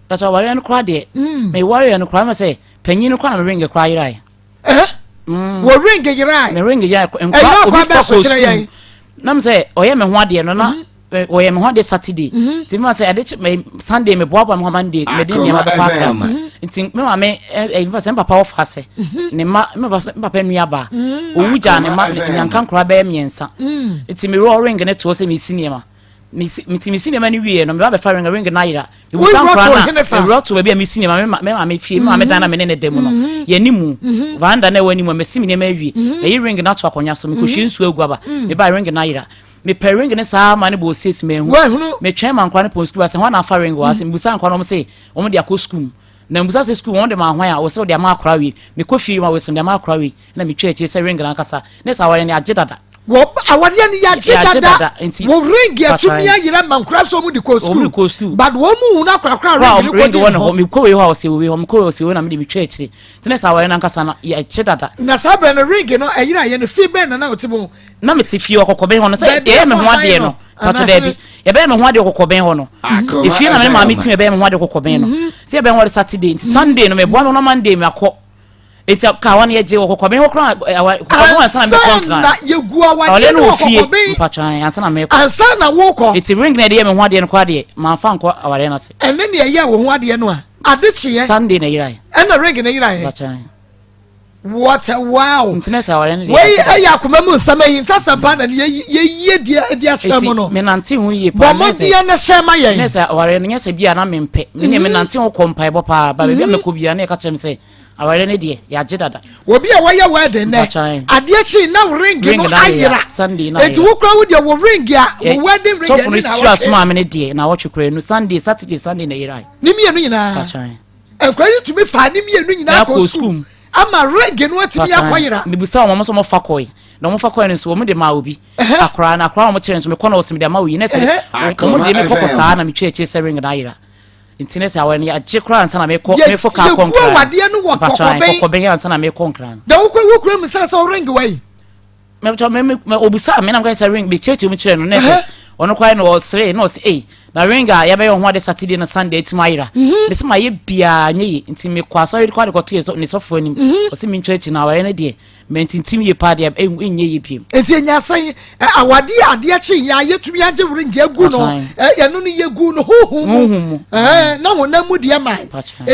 But awareɛ no koraa deɛ, mewareɛ no koraa mɛ sɛ panyin no koraa na me ring koraa yeraeɛ. Eh? Mm. Wɔ ring yerae. Me ring yerae. Nkwa obi fa kɔ sukuu. Na me sɛ ɔyɛ me ho adeɛ no na mhm. ɔyɛ me ho adeɛ Saturday. Mhm. Nti me ma sɛ ade kye me Sunday me boaboa me ho Monday me de nneɛma bɛkɔ akra. Mhm. Nti me ma me ɛ me sɛ me papa ɔfa sɛ ne ma me papa nua ba. Owu gya ne ma nyanka nkora bɛyɛ mmiɛnsa. Nti me wɔ ring ne toɔ sɛ me si nneɛma. Meti mesi nneɛma no wieɛ no, meba bɛfa ring, ring no ayera. Mebusa nkora no a, mewura to baabi a mesi nneɛma, me maame fie, me maame dan na me ne ne da mu no, mhm. yɛne mu, mhm. veranda na ɛwɔ anim a, mesi me nneɛma awie. Mhm. Mayi ring no ato akonnwa so, mekɔhwie nsuo agu aba, mebaa ring no ayera. Mepɛ ring no saa ma no bɔɔ six manhu. Metwɛn ma nkora no pɔn sukuu ba sɛ hwan na afa ring wɔ ase. Mebusa nkora no wɔn se wɔn de akɔ sukuu mu. Na mebusa sɛ sukuu wɔn de ma hwan a wɔsɛ wɔde ama akora wei. Mekɔ fie ma wɔsɛ wɔde ama akora wei. Na metwa akyire sɛ ring no ankasa ne saa awareɛ no yɛagye dada. Wɔ awareɛ no yɛagye dada. Nti wɔ ring atumi ayera ma nkora sɛ wɔn de kɔ sukuu. But wɔn mu hunu akorakora ring no kɔ di hɔ. Mekɔ wei hɔ a ɔsɛ wei hɔ mekɔ wei ɔsɛ wei na mede metwa akyire. Nti ne saa awareɛ no ankasa no yɛagye dada. Na saa berɛ no ring no ɛyera yɛ no fie bɛn na na ɔte mu? Na mete fie wɔ kɔkɔbɛn hɔ no sɛ yɛyɛ me ho adeɛ no patro daabi yɛbɛyɛ me ho adeɛ kɔkɔbɛn hɔ no efie na me maame ti me bɛyɛ me ho adeɛ kɔkɔbɛn no sɛ yɛbɛyɛ ho adeɛ Saturday nti Sunday no meboa me ho na Monday makɔ Eti kawa no yɛgye wɔ kɔkɔbɛn hɔ koraa kɔkɔbɛn ansa na mekɔ nkran. Ansa na yɛgu awadeɛ no wɔ kɔkɔbɛn. Mpatwan ansa na mekɔ. Ansa na wokɔ. Eti ring na yɛde yɛ me ho adeɛ no koraa deɛ manfa nkɔ awadeɛ no ase. Ɛne ne ɛyɛ wo ho adeɛ no a ade kyeɛ. Sunday na yerae. Ɛna ring na yerae. Mpatwan. What a wow. Ntina sɛ awadeɛ no deɛ. Wei ɛyɛ akoma mu nsɛm ayi ntasɛm paa na yɛyie deɛ ɛde akyerɛ mu no. Eti menante ho yie paa. Bɔ mmɔden na hyɛ ma yɛn. Ne sɛ awadeɛ no nyɛ sɛ bi a na mempɛ. Me ne menante ho kɔ mpaebɔ paa ba baabi a mɛkɔ biara na yɛka kyerɛ me sɛ Awareɛ no deɛ yɛagye dada. Obi a wɔyɛ wedding nɛ adeɛ kyee na ring no ayera eti wo kura wo deɛ wo ring a wo wedding ring ɛni na wɔtwe. Sɔfo no maame no deɛ na wɔtwe kura nu Sunday Saturday Sunday na yera. Ne mmienu nyinaa nkura yi tumi fa ne mmienu nyinaa kɔ sukuu ama ring no atumi akɔ yera. Mibusa wɔn sɛ wɔn fa kɔɛ na wɔn fa kɔɛ no nso wɔn de maa obi akora na akora wɔn kyerɛ nso mekɔ na wɔsɛ mede ama oyi na sɛ wɔn de me kɔkɔ saa na metwa akyire sɛ ring na ayera. Nti ne sɛ aware no yɛagye koraa ansa na mekɔ mefo kaa kɔ nkran. Yɛgu awadeɛ no wɔ kɔkɔbɛn. Kɔkɔbɛn ansa na mekɔ nkran. Na wokɔ wokura mu sɛ sɛ ɔreng wa yi. Mɛtɔ mɛ mɛ obusa me na meka sɛ ring mekyerɛkyerɛ mu kyerɛ no na sɛ ɔno koraa na ɔsere na ɔsɛ ei na ring a yɛbɛyɛ ho ade Saturday na Sunday atumi ayera. Mhm. Mese ma yɛ biara nyɛ ye nti mekɔ asɔre kɔ ade kɔto yɛ ne sɔfo anim. Mhm. Ɔsɛ mentwerɛ akyi na aware no deɛ Mantintim yie paa deɛ ɛnyɛ yie biem. Nti enya sɛn awadeɛ a adeɛ kye yɛ a yɛtumi agye ring agu no ɛno no yɛgu no honhom mu na honam mu deɛ mae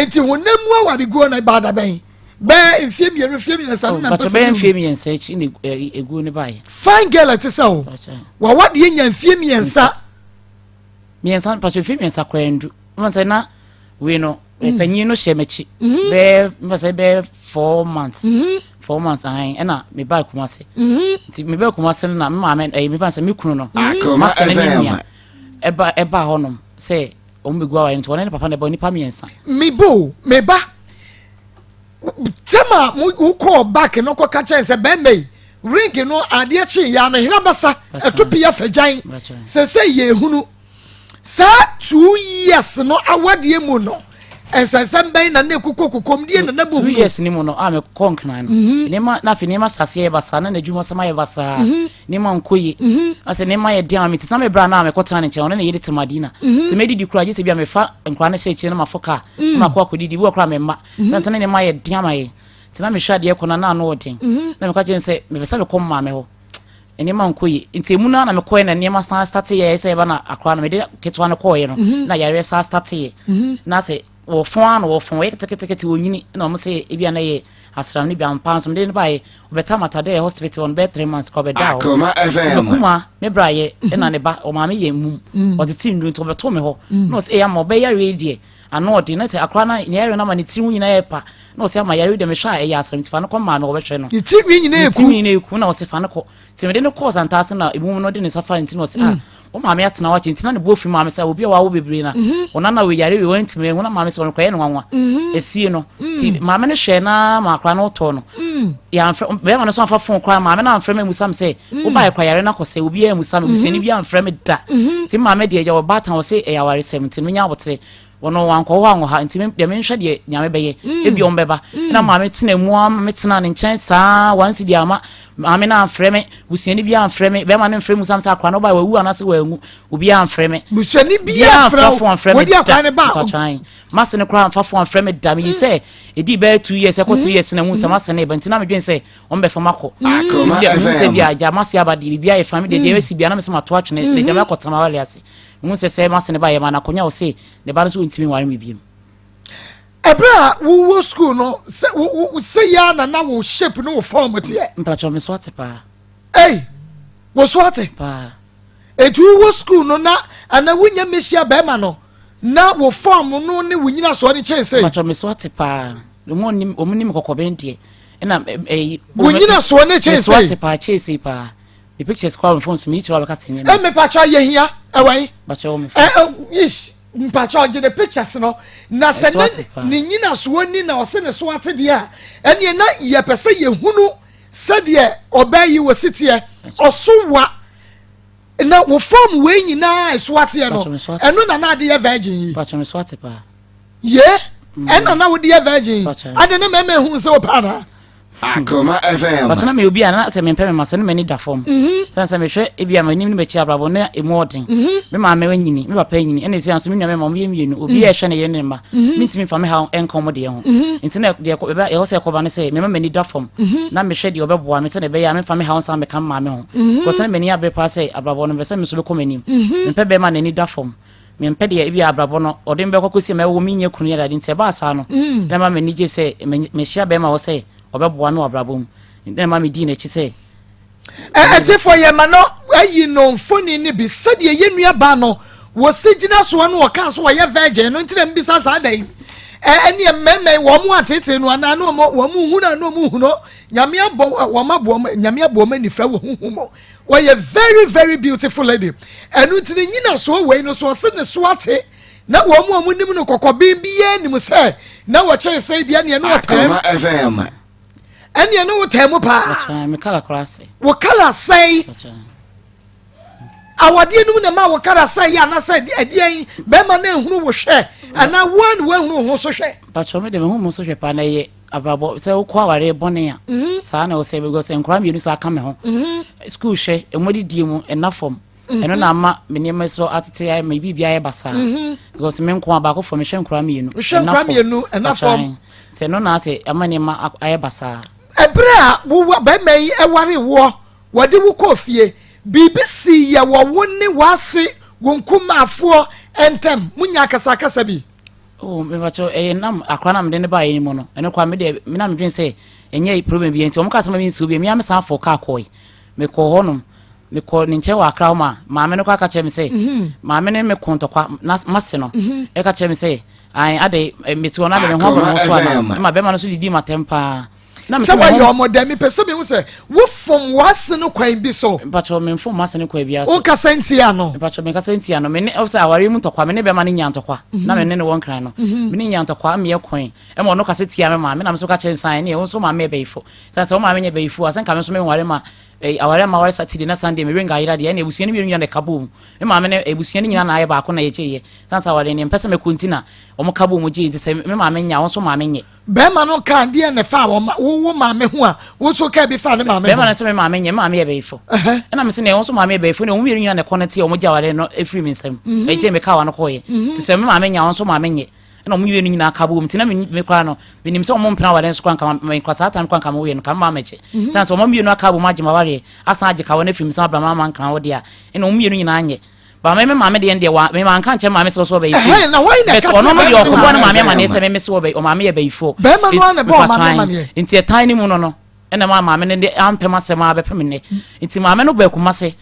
nti honam mu awadeguo no ɛbaa da bɛn bɛɛ mfie mmienu mfie mmiɛnsa no na mpɛ sɛ bɛyɛ mfie mmiɛnsa akyi na eguo no baeɛ. Fine girl ɛte sɛ wo wawadeɛ nya mfie mmiɛnsa. Mmiɛnsa mpatwa mfie mmiɛnsa koraa ndu wɔn sɛ na wei no mm. panyin no hyɛ m'akyi mm-hmm. bɛɛ mfa sɛ bɛɛ 4 months mm-hmm. 4 months ahan ɛna me ba Kumase mm-hmm. nti me ba Kumase no na me maame ɛyɛ me ba sɛ me kunu no masɛ ne ne nua ɛba ɛba hɔnom sɛ wɔn bɛ gu awaare nti wɔn ne papa na ɛbɔ nipa mmiɛnsa. me bo me ba tɛma wokɔɔ back no kɔka kyɛn sɛ bɛrima yi ring no adeɛ kye yɛ ano hena basa ɛto pii afagyan sɛ sɛ yɛ ehunu. Saa 2 years no awadeɛ mu no, nsɛnsɛm bɛn na na ɛkokɔ kokom deɛ na na 2 years ni mu no a mekɔ nkran no mhm. nneɛma na afei nneɛma hyɛ aseɛ yɛ basaa na n'adwuma sɛm ayɛ basaa mhm. nneɛma nkɔ yie mhm. asɛ nneɛma yɛ den a mete sɛ mebra no a mekɔtena ne nkyɛn ɔne ne yere te Madina sɛ mɛdidi koraa gye sɛ bi a mefa nkora no hyɛ akyire na mafo kaa na makɔ akɔdidi bi wɔ koraa memma sɛ sɛ ne nneɛma yɛ den ama yɛ. Nti na mehwɛ adeɛ kɔ na na ano ɔden. Na meka kyerɛ no sɛ mepɛ sɛ mekɔ maame hɔ. Nneɛma nkɔ yie. Nti emu no ara na mekɔɛ na nneɛma san starte yɛ sɛ ɛba na akora no mede ketewa no kɔɔeɛ no na yareɛ san starte yɛ. Na sɛ wɔfɔn ara na wɔfɔn wɔyɛ ketekete wɔnyini na wɔn sɛ ebi a na yɛ asram no bi ampa nso mede no baeɛ ɔbɛtam atade yɛ hospital hɔ no bɛyɛ 3 months kɔ ɔbɛda hɔ. Akoma Nti FM. mekuma me bra yɛ ɛna ne ba ɔmaame yɛ mum ɔtete nnuro nti ɔbɛto me hɔ na ɔsɛ ɛyɛ ama ɔbɛyare yi deɛ ano ɔden na sɛ akora no ne yare no ama ne tiri ho nyinaa yɛ pa na ɔsɛ ama yare yi deɛ mehwɛ a ɛyɛ asram nti fa no kɔ maame ɔbɛhwɛ no. Ne tiri nwi nyinaa Ne eku. tiri nwi nyinaa eku na ɔsɛ fa no kɔ. Nti mede no kɔɔ Santase na emum no de ne nsa fa ne ti na ɔsɛ ah wo maame atena hɔ akyɛ nti na ne bo afi maame sɛ obi a wawo bebree na ɔna na wei yare wei wantumi ehu na maame sɛ ɔno kɔyɛ no nwanwa esie no. Nti maame no hwɛ na ma akora no tɔ no. Yɛamfrɛ bɛrima no so amfa phone koraa maame no amfrɛ me amusa me sɛ wobaeɛ kora yare no akɔ sɛ obiara amusa me busuani biara amfrɛ me da. Nti maame deɛ yɛ ɔbaatan wɔ sɛ ɛyɛ awaresɛm nti menya abotere. Wɔno wankɔ hɔ anwɔ ha nti deɛ menhwɛ deɛ Nyame bɛyɛ ebi ɔmo bɛba. Ɛna maame tena mu ama me tena ne nkyɛn saa wansi deɛ ama maame no amfrɛ me, busuani biara amfrɛ me, bɛrima no mfrɛ mu sam sɛ akora no ɔbaeɛ wawu anaasɛ wanwu, obiara amfrɛ me. Busuani biara amfrɛ wo, amfrɛ me da. Mpatwan mase no koraa amfa fo amfrɛ me da. Meyi sɛ ɛdii bɛyɛ 2 years ɛkɔ 3 years na hu sɛ mase no ɛba nti na medwen sɛ ɔmo bɛfa makɔ. Akoma Nti mehu sɛ FM. bi a gya mase aba deɛ biribiara yɛ fa me deɛ deɛ ɛbɛsi biara na mesɛ mato atwene na gya mɛkɔtena m'awale ase. Mehu sɛ sɛ mase no ba yɛ ma no akonnwa ɔse ne ba no so ɔntumi nware me biom. Ɛberɛ a wowɔ school no sɛ wo sɛ yɛ na na wo shape ne wo form teɛ? Mpakyɛw me so ate paa. Ei, wo so ate? Paa. Enti wowɔ school no na anaa wonya mmehyia bɛrima no na wo form no ne wo nyinasoɔ no kyɛn sei? Mpakyɛw me so ate paa. Wɔn nim wɔn nim kɔkɔbɛn deɛ. Ɛna ɛyi. Wo nyinasoɔ no kyɛn sei? Me so ate paa kyɛn sei paa. Me pictures kɔ me phone so me kyerɛ wabɛka sɛ nyɛ me. Ɛ mepakyɛw yɛ hia ɛwɔ yi. Pakyɛw wɔ me phone. Ɛ ish mpakyɛw gye ne pictures no na sɛ ne ne nyinasoɔ ni na ɔse ne so ate deɛ a ɛneɛ na yɛpɛ sɛ yɛhunu sɛdeɛ ɔbaa yi wɔ siteɛ ɔso wa na wo fam wei nyinaa ɛso ateɛ no ɛno na na ade yɛ virgin yi. Pakyɛw me so ate paa. Ye ɛna na wode yɛ virgin yi ade ne mɛmɛ hu sɛ wopɛ anaa. Akoma FM. But na meyɛ obi a na sɛ mempɛ me ma sɛ ne m'ani da fam. Sɛ sɛ mehwɛ ebi a m'anim ne m'akyi abrabɔ na emu ɔden. Me maame anyini, me papa anyini, ɛna esi nso me nua mmarima wɔn yɛ mmienu, obi a ɛhwɛ ne yere ne ne mma. Mentumi mfa me haw nka wɔn deɛ ho. Nti na deɛ ɛwɔ sɛ ɛkɔba ne sɛ mema m'ani da fam na mehwɛ deɛ ɔbɛboa me sɛdeɛ ɛbɛyɛ a memfa me haw nsan mmɛka me maame ho. Because na m'ani abere paa sɛ abrabɔ no mepɛ sɛ me nso mekɔ m'anim. Mempɛ bɛrima a n'ani da fam. Mempɛ deɛ ebia abrabɔ no ɔde me bɛkɔ akɔsi a mɛwo menyɛ kunu ne adeade nti ɛbaa saa no na ɛma m'ani gye sɛ mehyia bɛrima wɔ sɛ ɔbɛboa me wɔ abrabɔ mu na ɛma medii n'akyi sɛ. Atiefoɔ yɛ ma no ayi no mfoni no bi sɛdeɛ yɛn nua baa no wɔsi gyina soɔ no ɔkaa so wɔyɛ virgin no nti na mbisa saa da yi ɛneɛ mmarima yi wɔn mo atetee no anaa no wɔn wɔn hunu anaa wɔn hunu nyame abɔ wɔn aboɔ nyame aboɔ wɔn anifra wɔ huhu mu. Ɔyɛ very very beautiful lady. Ɛno nti ne nyinasoɔ wei no so ɔse ne so ate na wɔn mu a wɔn nim no kɔkɔben biara nim sɛ na wɔkyɛn sɛ deɛ neɛ ne wɔtɛm. Akoma FM. Ɛneɛ ne wɔtɛm mu paa. Me kala koraa sɛ. Wo kala sɛn. Awadeɛ no mu na ma wo kala sɛn yɛ anasɛ ɛdeɛn bɛrima no ehunu wo hwɛ anaa woa na woahunu wo ho so hwɛ. Mpakyɛw me de me ho mo so hwɛ paa na ɛyɛ Abrabɔ, sɛ wokɔ awareɛ bɔne a, saa na ɛwɔ sɛ because nkwadaa mmienu saa ka me ho. Sukuu hwɛ, ɛmu adidie mu, ɛna fam. Ɛno na ama me nneɛma so atete ayɛ me biribi ayɛ basaa. Because me nko a baako fam, mehwɛ nkwadaa mmienu. Hwɛ nkwadaa mmienu, ɛna fam. Sɛ ɛno na asɛ ama nneɛma ayɛ basaa. Ɛberɛ a wo bɛrima yi ware woɔ, wɔde wo kɔɔ fie, biribi sii yɛ wɔ wo ne w'ase, wo nkumaafoɔ ntam, monya akasakasa bi? Oh, mepakyɛw, ɛyɛ nam akora na mede ne baeɛ no mu no, ɛno koraa me deɛ, me na medwene sɛ ɛnyɛ problem bi nti wɔn kaa sɛ ma me nsuo bi, me ara me san fɔ kaa kɔe. Mekɔɔ hɔnom, mekɔ ne nkyɛn wɔ Accra hɔ ma maame no koraa ka kyerɛ me sɛ, mhm. maame ne me ko ntɔkwa na mase no, mhm. ɛka kyerɛ me sɛ, ae ade mete hɔ no ade me ho aba me ho so ana, ma bɛrima no so didi m'atɛm paa. Na sɛ wayɛ ɔmo dɛ mepɛ sɛ mehu sɛ wofom w'ase no kwan bi so. Mpakyɛw memfom m'ase no kwan biara so. Wokasa ntia no. Mpakyɛw menkasa ntia no. Mene sɛ awareɛ mu ntɔkwa me ne bɛma no nya ntɔkwa. Mhm. Na me ne no wɔ nkran no. Mhm. Me ne nya ntɔkwa meyɛ kwan. Ɛma ɔno kasa tia me maame na me nso ka kyerɛ nsan ne wo nso maame yɛ bɛyifo. Sɛ sɛ wo maame nyɛ bɛyifo a sɛ nka me nso menware ma eh, aware ama aware Saturday na Sunday me renga ayera deɛ ɛne abusua no mmienu nyinaa na ɛka bom. Me maame ne abusua no nyinaa na ayɛ baako na yɛgyeeɛ. Sane sɛ aware ne mpɛ sɛ mɛkɔ nti na wɔn ka bom gyee nti sɛ me maame nyɛ a wɔn nso maame nyɛ. Bɛrima no kaa deɛn na ɛfaa wɔn wo wo maame ho a wo nso kaa bi faa ne maame ho? Bɛrima no sɛ me maame nyɛ, me maame yɛ bɛyifo. Ɛna me sɛ nea wɔn nso maame yɛ bɛyifo ne wɔn mmienu nyinaa na ɛkɔ no te a wɔn gye aware no efiri me nsam. Ɛgye me kawa no kɔɔyɛ. Te sɛ me maame nyɛ a wɔn nso maame nyɛ. Ɛna ɔmo mmienu nyinaa ka bom. Nti na me koraa no, menim sɛ ɔmo mpene awareɛ nso koraa nka me nkɔ saa time koraa nka mewoeɛ no, nka mma mɛgye. Mhm. Sane sɛ ɔmo mmienu aka abom agye m'awareɛ, asan agye kawa no afiri me nsam abra m'ama nkra hɔ deɛ a, ɛna ɔmo mmienu nyinaa nyɛ. But me me maame deɛ deɛ wa me manka nkyerɛ maame sɛ ɔsɛ ɔbɛyɛ fie. Ɛhɛn, na hwan na But ɛka ɔno kyerɛ no deɛ bɛrima no ɔkɔbɔ ne maame? maame amaneɛ sɛ me me sɛ ɔbɛ ɔmaame yɛ bayifoɔ. Bɛrima no ara na ɛbɔ Mepatɔ ɔmaame ae. amaneɛ. Nti ɛtan no mu no no, ɛna maa maame no de ampɛ m'asɛm ara bɛpem nnɛ. Nti maame no baa Kumase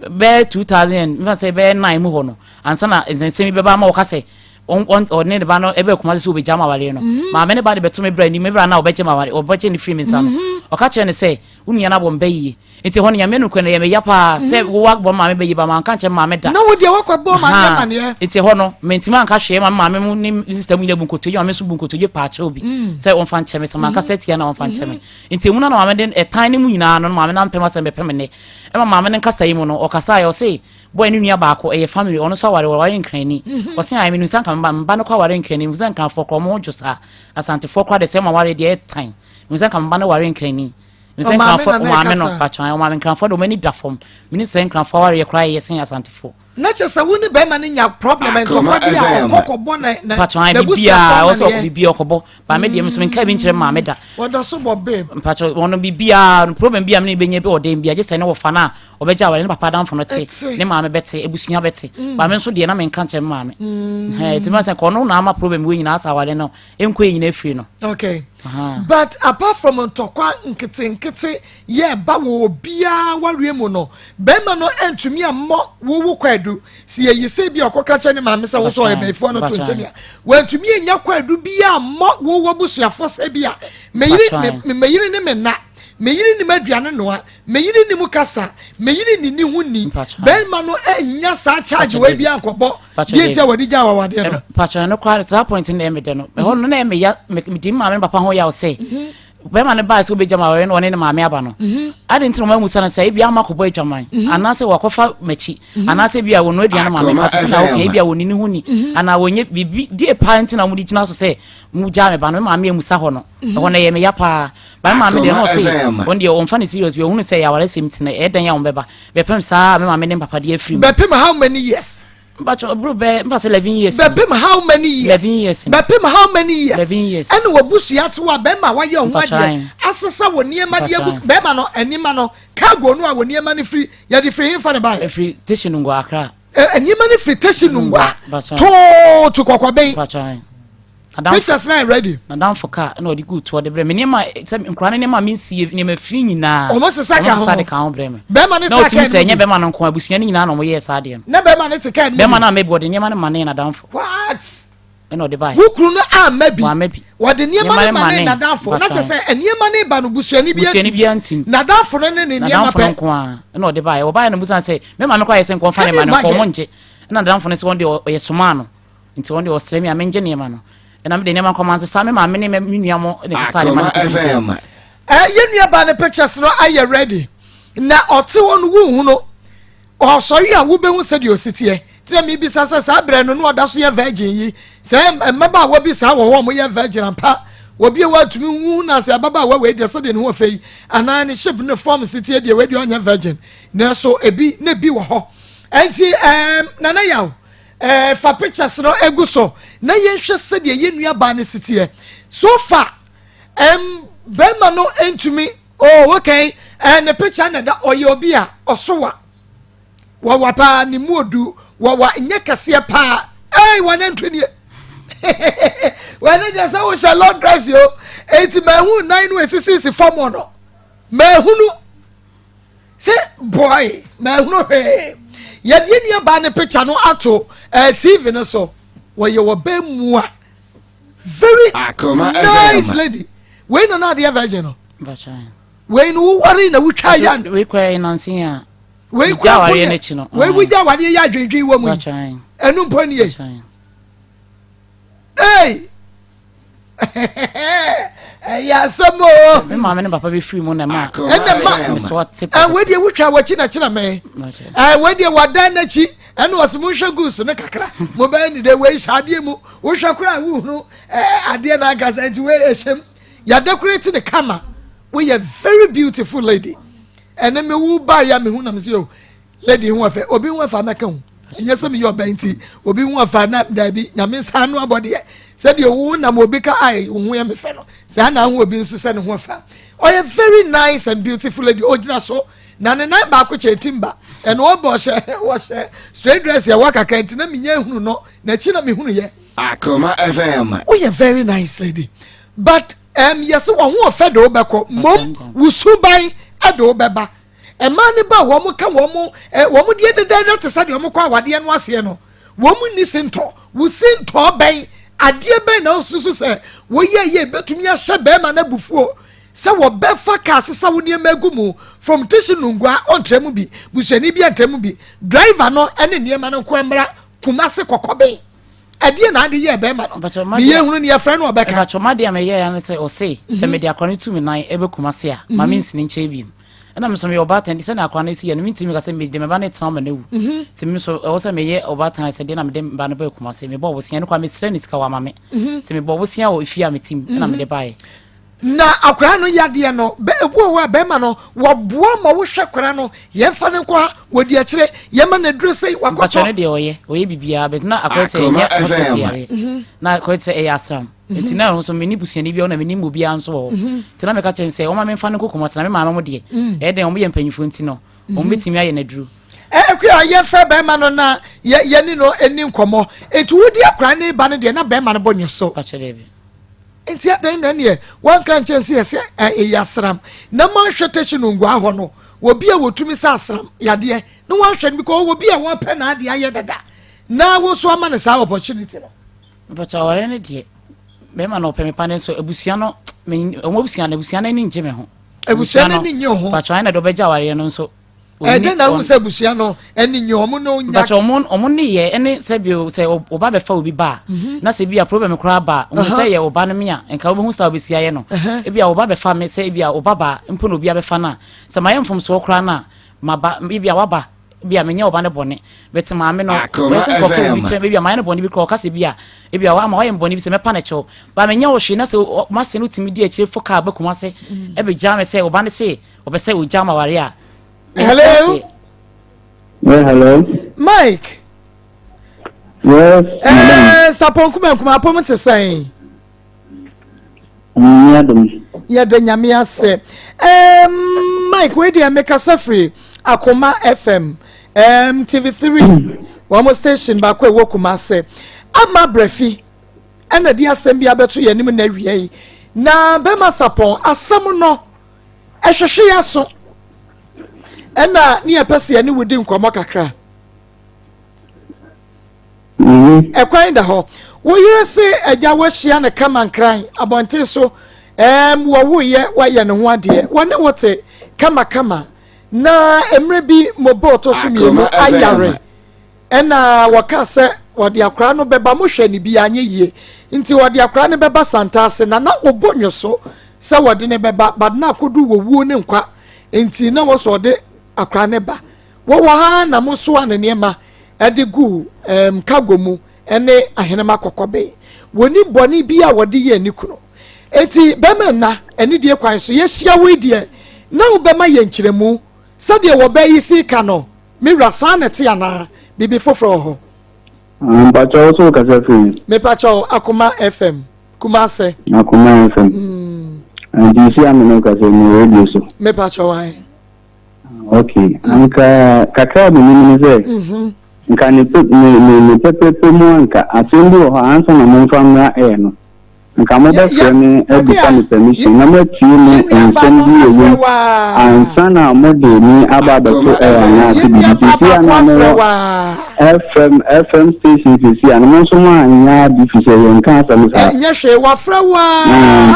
bɛyɛ 2000 mfa sɛ bɛyɛ 9 mu hɔ no ansa na nsɛnsɛm yi bɛba ama wɔka sɛ ɔne ne ba no ɛbɛɛ Kumase sɛ ɔbɛgya m'awareɛ no. Mhm. Maame ne ba de bɛto me bra anim, me bra no a ɔbɛgye m'awareɛ ɔbɛgye no firi me nsa no. Mhm. Ɔka kyerɛ no sɛ wo nua no abɔ me ba yie. Nti ɛhɔ no Nyame nokorɛ no ɛyɛ me ya paa sɛ Mhm. wo abɔ maame ba yie ba manka nkyerɛ maame da. Na wo deɛ woakɔ bɔ maame Ahaa. amaneɛ. Nti ɛhɔ no mantumi anka hwee ma me maame mu ne me sister mu nyinaa bu nkotodwe, maame nso bu nkotodwe paa kyɛw bi Mm. sɛ ɔmfa nkyɛ me sɛ manka Mhm. sɛ tia na ɔmfa nkyɛ me. Mhm. Nti emu no na maame de ɛtan no mu nyinaa no na maame no ampɛ m'asɛm bɛpɛ me nnɛ. Ɛma maame no nkasa yi mu no ɔkasaeɛ ɔse boy no nua baako ɛyɛ family ɔno nso aware ɔware nkrani. Mhm. Ɔse ae menim sɛ anka me ba me ba no kɔ aware nkrani menim sɛ nkranfoɔ koraa ɔmo ho dwo saa Asantefoɔ koraa deɛ sɛ ɔmo aware deɛ ɛtan menim sɛ anka me ba no ware nkrani. Mesɛ Ɔmaame Nkranfoɔ na na ɔmaame no ɛkasa. patwan ɔmaame Nkranfoɔ de wɔn ani da fam. Mene sɛ Nkranfoɔ awareɛ koraa yɛ sen Asantefoɔ. Na kyerɛ sɛ wo ne bɛrima no nya problem Akoma ntɔkwa bi a FM. ɔkɔ kɔbɔ na na Patwan n'abusuafoɔ biribiara ɔsɛ ɔkɔ amaneɛ. biribiara ɔkɔbɔ. Ba me deɛ me nso menkaa bi nkyerɛ maame da. Wɔda so bɔ babe. Mpakyɛ wɔn biribiara no problem bi a me ne bɛnya bi wɔ dan bi a gye sɛ ne wɔfa no a ɔbɛgye aware ne papa adamfo no te Ɛte. ne maame bɛte abusua bɛte. Ba me nso deɛ na menka nkyerɛ me maame. Mm. Ɛhɛn, nti mɛsɛ kɔ ɔno na ama problem wei nyinaa asa aware no ɛnkɔ yɛ nyinaa firi no. Okay. But apart from ntɔkwa nketenkete yɛ ba wɔ obiara wareɛ mu no, bɛrima no antumi ammɔ wo wo kwaadu. Si yɛyi sɛ bi a ɔkɔka kyɛ ne maame sɛ wo sɛ ɔyɛ bɛyifoɔ no to nkyɛn a, wantumi anya kwaadu biara ammɔ wo w'abusuafoɔ sɛ bi a meyere me meyere ne me nna, meyere nim aduane noa, Me yere nim kasa, me yere nni ne ho ni. Bɛrima no annya saa charge wei bi ankɔbɔ deɛ nti a wɔde gyaa awadeɛ no. Patro no koraa saa point no na ɛyɛ me dɛ no. Ɛhɔ no na ɛyɛ me ya, medi me maame ne papa ho yaw sɛ mhm. bɛrima no baa sɛ wobɛgya ma awareɛ no ɔne ne maame aba no. Mhm. Ade nti na wɔn amusa no sɛ ebi ama kɔbɔ adwaman mhm. anaasɛ wakɔfa m'akyi anaasɛ ebi a wɔn aduane maame patro sɛ na wɔka ebi a wɔn ne ho ni anaa wɔnyɛ biribi deɛ paa nti na wɔde gyina so sɛ mo gyaa me ba no me maame amusa hɔ no. Ɛhɔ no ɛyɛ me ya paa. Ba me maame deɛ na ɔse ɔno deɛ ɔmfa no serious bi ɔhunu sɛ ɛyɛ awaresɛm nti no ɛyɛ dɛn a ɔmbɛba bɛpem saa me maame ne me papa deɛ afiri mu. Bɛpem how many years? Mpakyɛ ɔboro bɛɛ mfa sɛ 11 years. Bɛpem how many years? 11 years. Bɛpem how many years? 11 years. Ɛna wabusua te hɔ a bɛrima a wayɛ ɔho adeɛ asesa wɔ nneɛma de agu bɛrima no nneɛma no cargo no a wɔ nneɛma no firi yɛde firi hefa ne baeɛ? Ɛfiri Teshie Nungua Accra. Nneɛma no firi Teshie Nungua too to Kɔkɔbɛn. Pictures na ready. N'adamfo kaa na ɔde guu toɔ de brɛ me nneɛma sɛ nkwadaa no nneɛma a mensie nneɛma firi nyinaa. Wɔn sesa ka ho. Wɔn sesa de ka ho brɛ me. Bɛrima ne te kaa no bi. Na ɔtumi sɛ ɛnyɛ bɛrima no nko abusua no nyinaa na wɔn yɛɛ saa adeɛ no. Na bɛrima ne te kaa no bi. Bɛrima no a mɛbi ɔde nneɛma no ma ne n'adamfo. What? Ɛna ɔde baeɛ. Wo kunu no amma bi. Wamma bi. Wɔde nneɛma no ma ne n'adamfo. Na kyerɛ sɛ nneɛma no ba no busuani bi Busuani bi antim. N'adamfo no ne ne nneɛma pɛ. N'adamfo no nko ara ɛna ɔde baeɛ. Wɔbaeɛ no busan sɛ me maame kɔ ayɛ sɛ nkɔmfa ne ma no nkɔmɔ ngye. Ɛna n'adamfo no sɛ wɔn deɛ ɔyɛ somaa no. Nti wɔn deɛ wɔsrɛ me a mengye nneɛma no. Ɛna mede nneɛma nkɔma nsesa me maame ne me nua mo na ɛsesa nneɛma no Akoma FM. Eh, yɛn nua baa ne pictures no ayɛ ready na ɔte hɔ no wonhu no ɔsɔre a wobɛhu sɛdeɛ ɔsi teɛ nti na mebisa sɛ saa berɛ no na ɔda so yɛ virgin yi sɛ mmabaawa bi saa wɔ hɔ a wɔyɛ virgin ampa obi a watumi hu na sɛ ababaawa wei deɛ sɛdeɛ ne ho ɔfɛ yi anaa ne shape ne form si teɛ deɛ wei deɛ ɔnyɛ virgin nanso ebi na ebi wɔ hɔ ɛnti ɛɛm nana yaw Eh, fa pictures no egu so na yɛnhwɛ sɛdeɛ yɛn nua baa no si teɛ. So far, um, bɛrima no ntumi, oh, okay, eh, ne picture na da, ɔyɛ obi a ɔso wa. Wɔwa paa, ne mu odu, wɔwa nyɛ kɛseɛ paa. Ei, wɔn antwi nie. Wɔn deɛ sɛ wohyɛ long dress yo, eti mahu nan no esisisi fam no. Mahunu. Sɛ boy mahunu hwee. Yɛde yɛn nua baa ne picture no ato eh, TV no so. Wɔyɛ ɔbaa mua. Very Akoma nice FM. lady. Wei na na adeɛ virgin no. Wei no woware na wotwa yan. Wei kora yɛ nanse a. Wei Wogya kora mpo awareɛ yɛ. n'akyi no. Wei wogya awareɛ yɛ adwendwen wɔ mu yi. Ɛno mpo nie. Hey! ɛyɛ asɛm o. me maame ne papa bɛ firi mu na ma ɛna ma me so ate papa wei deɛ wotwa w'akyi na kyerɛ me wei deɛ wadan n'akyi ɛna ɔsɛ monhwɛ goose no kakra mo bɛyɛ ne dɛ wei hyɛ adeɛ mu wohwɛ koraa wohunu adeɛ no ankasa nti wei ɛhyɛm yɛadekorate ne kama woyɛ very beautiful lady ɛne me wo ba ya mehu na me sɛ yo lady ho ɛfɛ obi ho ɛfɛ amɛka ho. Ɛnyɛ sɛ meyɛ ɔbaa nti obi ho ɔfa na daabi nyame nsa ano abɔdeɛ sɛdeɛ wo nam obi ka ai wo ho yɛ me fɛ no saa na aho obi nso sɛ ne ho ɔfa. Ɔyɛ very nice and beautiful lady ogyina so na ne nan baako kyɛ timba ɛna ɔbɔ ɔhyɛ wɔhyɛ straight dress ɛwɔ kakra nti na menya ehunu no n'akyi na mehunu yɛ. Akoma FM. Woyɛ very nice lady but um, yɛsɛ wɔn ho ɔfɛ de wobɛkɔ mmom wusuban de wobɛba. Mmaa no ba a wɔn ka wɔn eh, wɔn deɛ dɛdɛɛdɛ te sɛ deɛ wɔn kɔ awadeɛ no aseɛ no, wɔn nni sintɔ. Wo sintɔ bɛn? Adeɛ bɛn na wosusu sɛ woyɛ yɛ ebetumi ahyɛ bɛrima no abufuo sɛ wɔbɛfa kaa sesa wo nneɛma agu mu from tisi nungua ɔntra mu bi, busuani bi antra mu bi, driver no ne nneɛma no nko mmra Kumasi kɔkɔben. Ɛdeɛ na ade yɛɛ bɛrima no? Meyɛ hunu ne yɛfrɛ no ɔbɛka. Mpakyɛ m'adeɛ a meyɛɛ ne sɛ ɔse sɛ mede akora no tu me nan ɛbɛ Kumasi a ma mensini nkyɛn biom. Ɛna me nso meyɛ ɔbaatan nti sɛnea akwadaa no si yɛ no mentumi nka sɛ mede me ba no retena ma no awu. Mhm. Nti me nso ɛwɔ sɛ meyɛ ɔbaatan sɛ deɛ na mede me ba no baa Kumasi. Mebɔɔ bosea no koraa mesrɛ ne sika wama me. Mhm. Nti mebɔɔ bosea wɔ efie a mete mu ɛna mede baeɛ. Na akwadaa no yadeɛ no bɛ ebu wɔ hɔ a bɛrima no wɔboa ma wohwɛ akwadaa no yɛmfa no nkɔ ha wɔdi akyire yɛma no aduro sei wakɔtɔ. Mpakyɛ no deɛ ɔyɛ ɔyɛ biribiara bɛt na akwadaa sɛ ɛnyɛ hospital yareɛ na akwadaa sɛ ɛyɛ asram. Nti na nso menni busuani biara na mennim obiara nso wɔ hɔ. Mhm. Nti na meka kyerɛ no sɛ wɔma memfa no nkɔ Kumasi na me maame mo deɛ mm. ɛyɛ dɛn wɔn yɛ mpanyinfoɔ nti no wɔn mhm. bɛtumi ayɛ no aduro. Akua yɛmfɛ bɛrima no na yɛne no ani nkɔmmɔ. Nti wodi akora ne ba no deɛ na bɛrima no bɔ nyɛ so. Pakyɛ dɛbi. Nti adɛn na neɛ wanka nkyɛn sɛ yɛsɛ ɛyɛ asram na manhwɛ tɛhyi no nguaa hɔ no wɔbi a wɔtumi sɛ asram yadeɛ na wanhwɛ no because wɔbi a wɔpɛ n'adeɛ ayɛ dada na wo nso ama no saa opportunity no. Mpakyɛ aware no deɛ bɛrima no ɔpɛ me pa ne nso abusua no wɔn abusua no abusua no ani ngye me ho. Abusua no ani nye ho. Mpakyɛ ayɛ na de ɔbɛgye awareɛ no nso. Ɛdɛ na ahu sɛ abusua no ani nye wɔn no nya. Mpakyɛ wɔn wɔn ne yɛ ɛne sɛ bi sɛ ɔba bɛfa obi ba a mhm. na sɛ bi a problem koraa ba a wɔn sɛ yɛ ɔba no mi a nka wobɛhu sɛ wobɛsi ayɛ no ebi a ɔba bɛfa me sɛ ebi a ɔba ba mpo na obi abɛfa no a sɛ mayɛ mfomsoɔ koraa no a maba ebi a waba Ebia menyɛ ɔba no bɔne, but maame no, Akoma ɔyɛ sɛ nka ɔka FM. biribi kyerɛ me, ebia mayɛ no bɔne bi koraa, ɔka sɛ ebia, ebia ama wayɛ me bɔne bi sɛ mɛpa no kyɛw, but menyɛ wo hwee na sɛ m'ase no tumi di akyire fo kaa ba Kumase ɛbɛgyaa me sɛ ɔba no se ɔpɛ sɛ ɔgyaa me aware a, mente Hello? aseɛ. Yeah, hello. Mike. Yes, madam. Eh, sapɔn kuma nkuma apɔm te sɛn? Nyame adom. Yɛda Nyame ase. Um, Mike, wei deɛ mekasa firi Akoma FM, um, TV3, wɔn station baako a ɛwɔ Kumase. Ama Brɛfi ɛna de asɛm bi abɛto yɛn anim na awia yi. Na bɛma sapɔn asɛm no ɛhwehwe yɛ aso. Ɛna ne yɛpɛ sɛ yɛne wo di nkɔmmɔ kakra. Ɛkwan da hɔ. Wo yere se agya woahyia no kama nkran abɔnten so ɛɛm wɔwoeɛ woayɛ ne ho adeɛ wɔne wo te kama kama na mmerɛ bi mo bɔɔtɔ so mmienu ayare ɛna wɔka sɛ wɔde akwaraa no bɛba mo hwɛ ne bi anyɛ yie nti wɔde akwaraa no bɛba Santase na na wɔbɔ nwo so sɛ wɔde ne bɛba but na akɔdu wɔ wuo ne nkwa nti na wɔsɔ ɔde akwaraa no ba Wɔwɔ ha ara na mosoaa ne nneɛma de guu um, cargo mu ne ahenema kɔkɔbe. Wɔnim bɔne bi a wɔde yɛɛ ne kunu. Enti bɛrima nna anidie kwan so yɛhyia wo yi deɛ, na wobɛma yɛn nkyerɛmu sɛdeɛ wɔbaa yi si ka no, me wura, saa na ɛte anaa biribi foforɔ wɔ hɔ? Mpakyɛ wo so wokasa firi? Mepakyɛ Akoma FM, Kumase. Akoma FM. Nti si ame no kasa mu radio so. Mepakyɛ wo ae. Ok, anka kakra a menim ne sɛ, mhm. nka ne ne ne pɛpɛpɛ mu anka asɛm bi wɔ hɔ ansa na momfa mmra air no. Nka mobɛfrɛ me abisa me permission na moatie mu nsɛm bi wɔ mu ansa na mode me aba abɛto air anaasɛ biribi. Sisi a na mowɔ FM FM station sisi a na mo nso mo anyɛ ade fi sɛ yɛnka asɛm saa. Ɛnyɛ hwee, wafrɛ wo a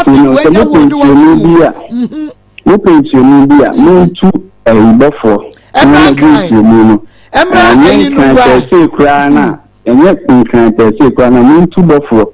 afei wanya wo de wato mu. Mopɛ nkyerɛmu bi a, montu ayibɔfoɔ na wɔmmɛgye nkyerɛmu no. Ɛnyɛ nkran pɛɛsee koraa no a, ɛnyɛ nkran pɛɛsee koraa no a, montu bɔfoɔ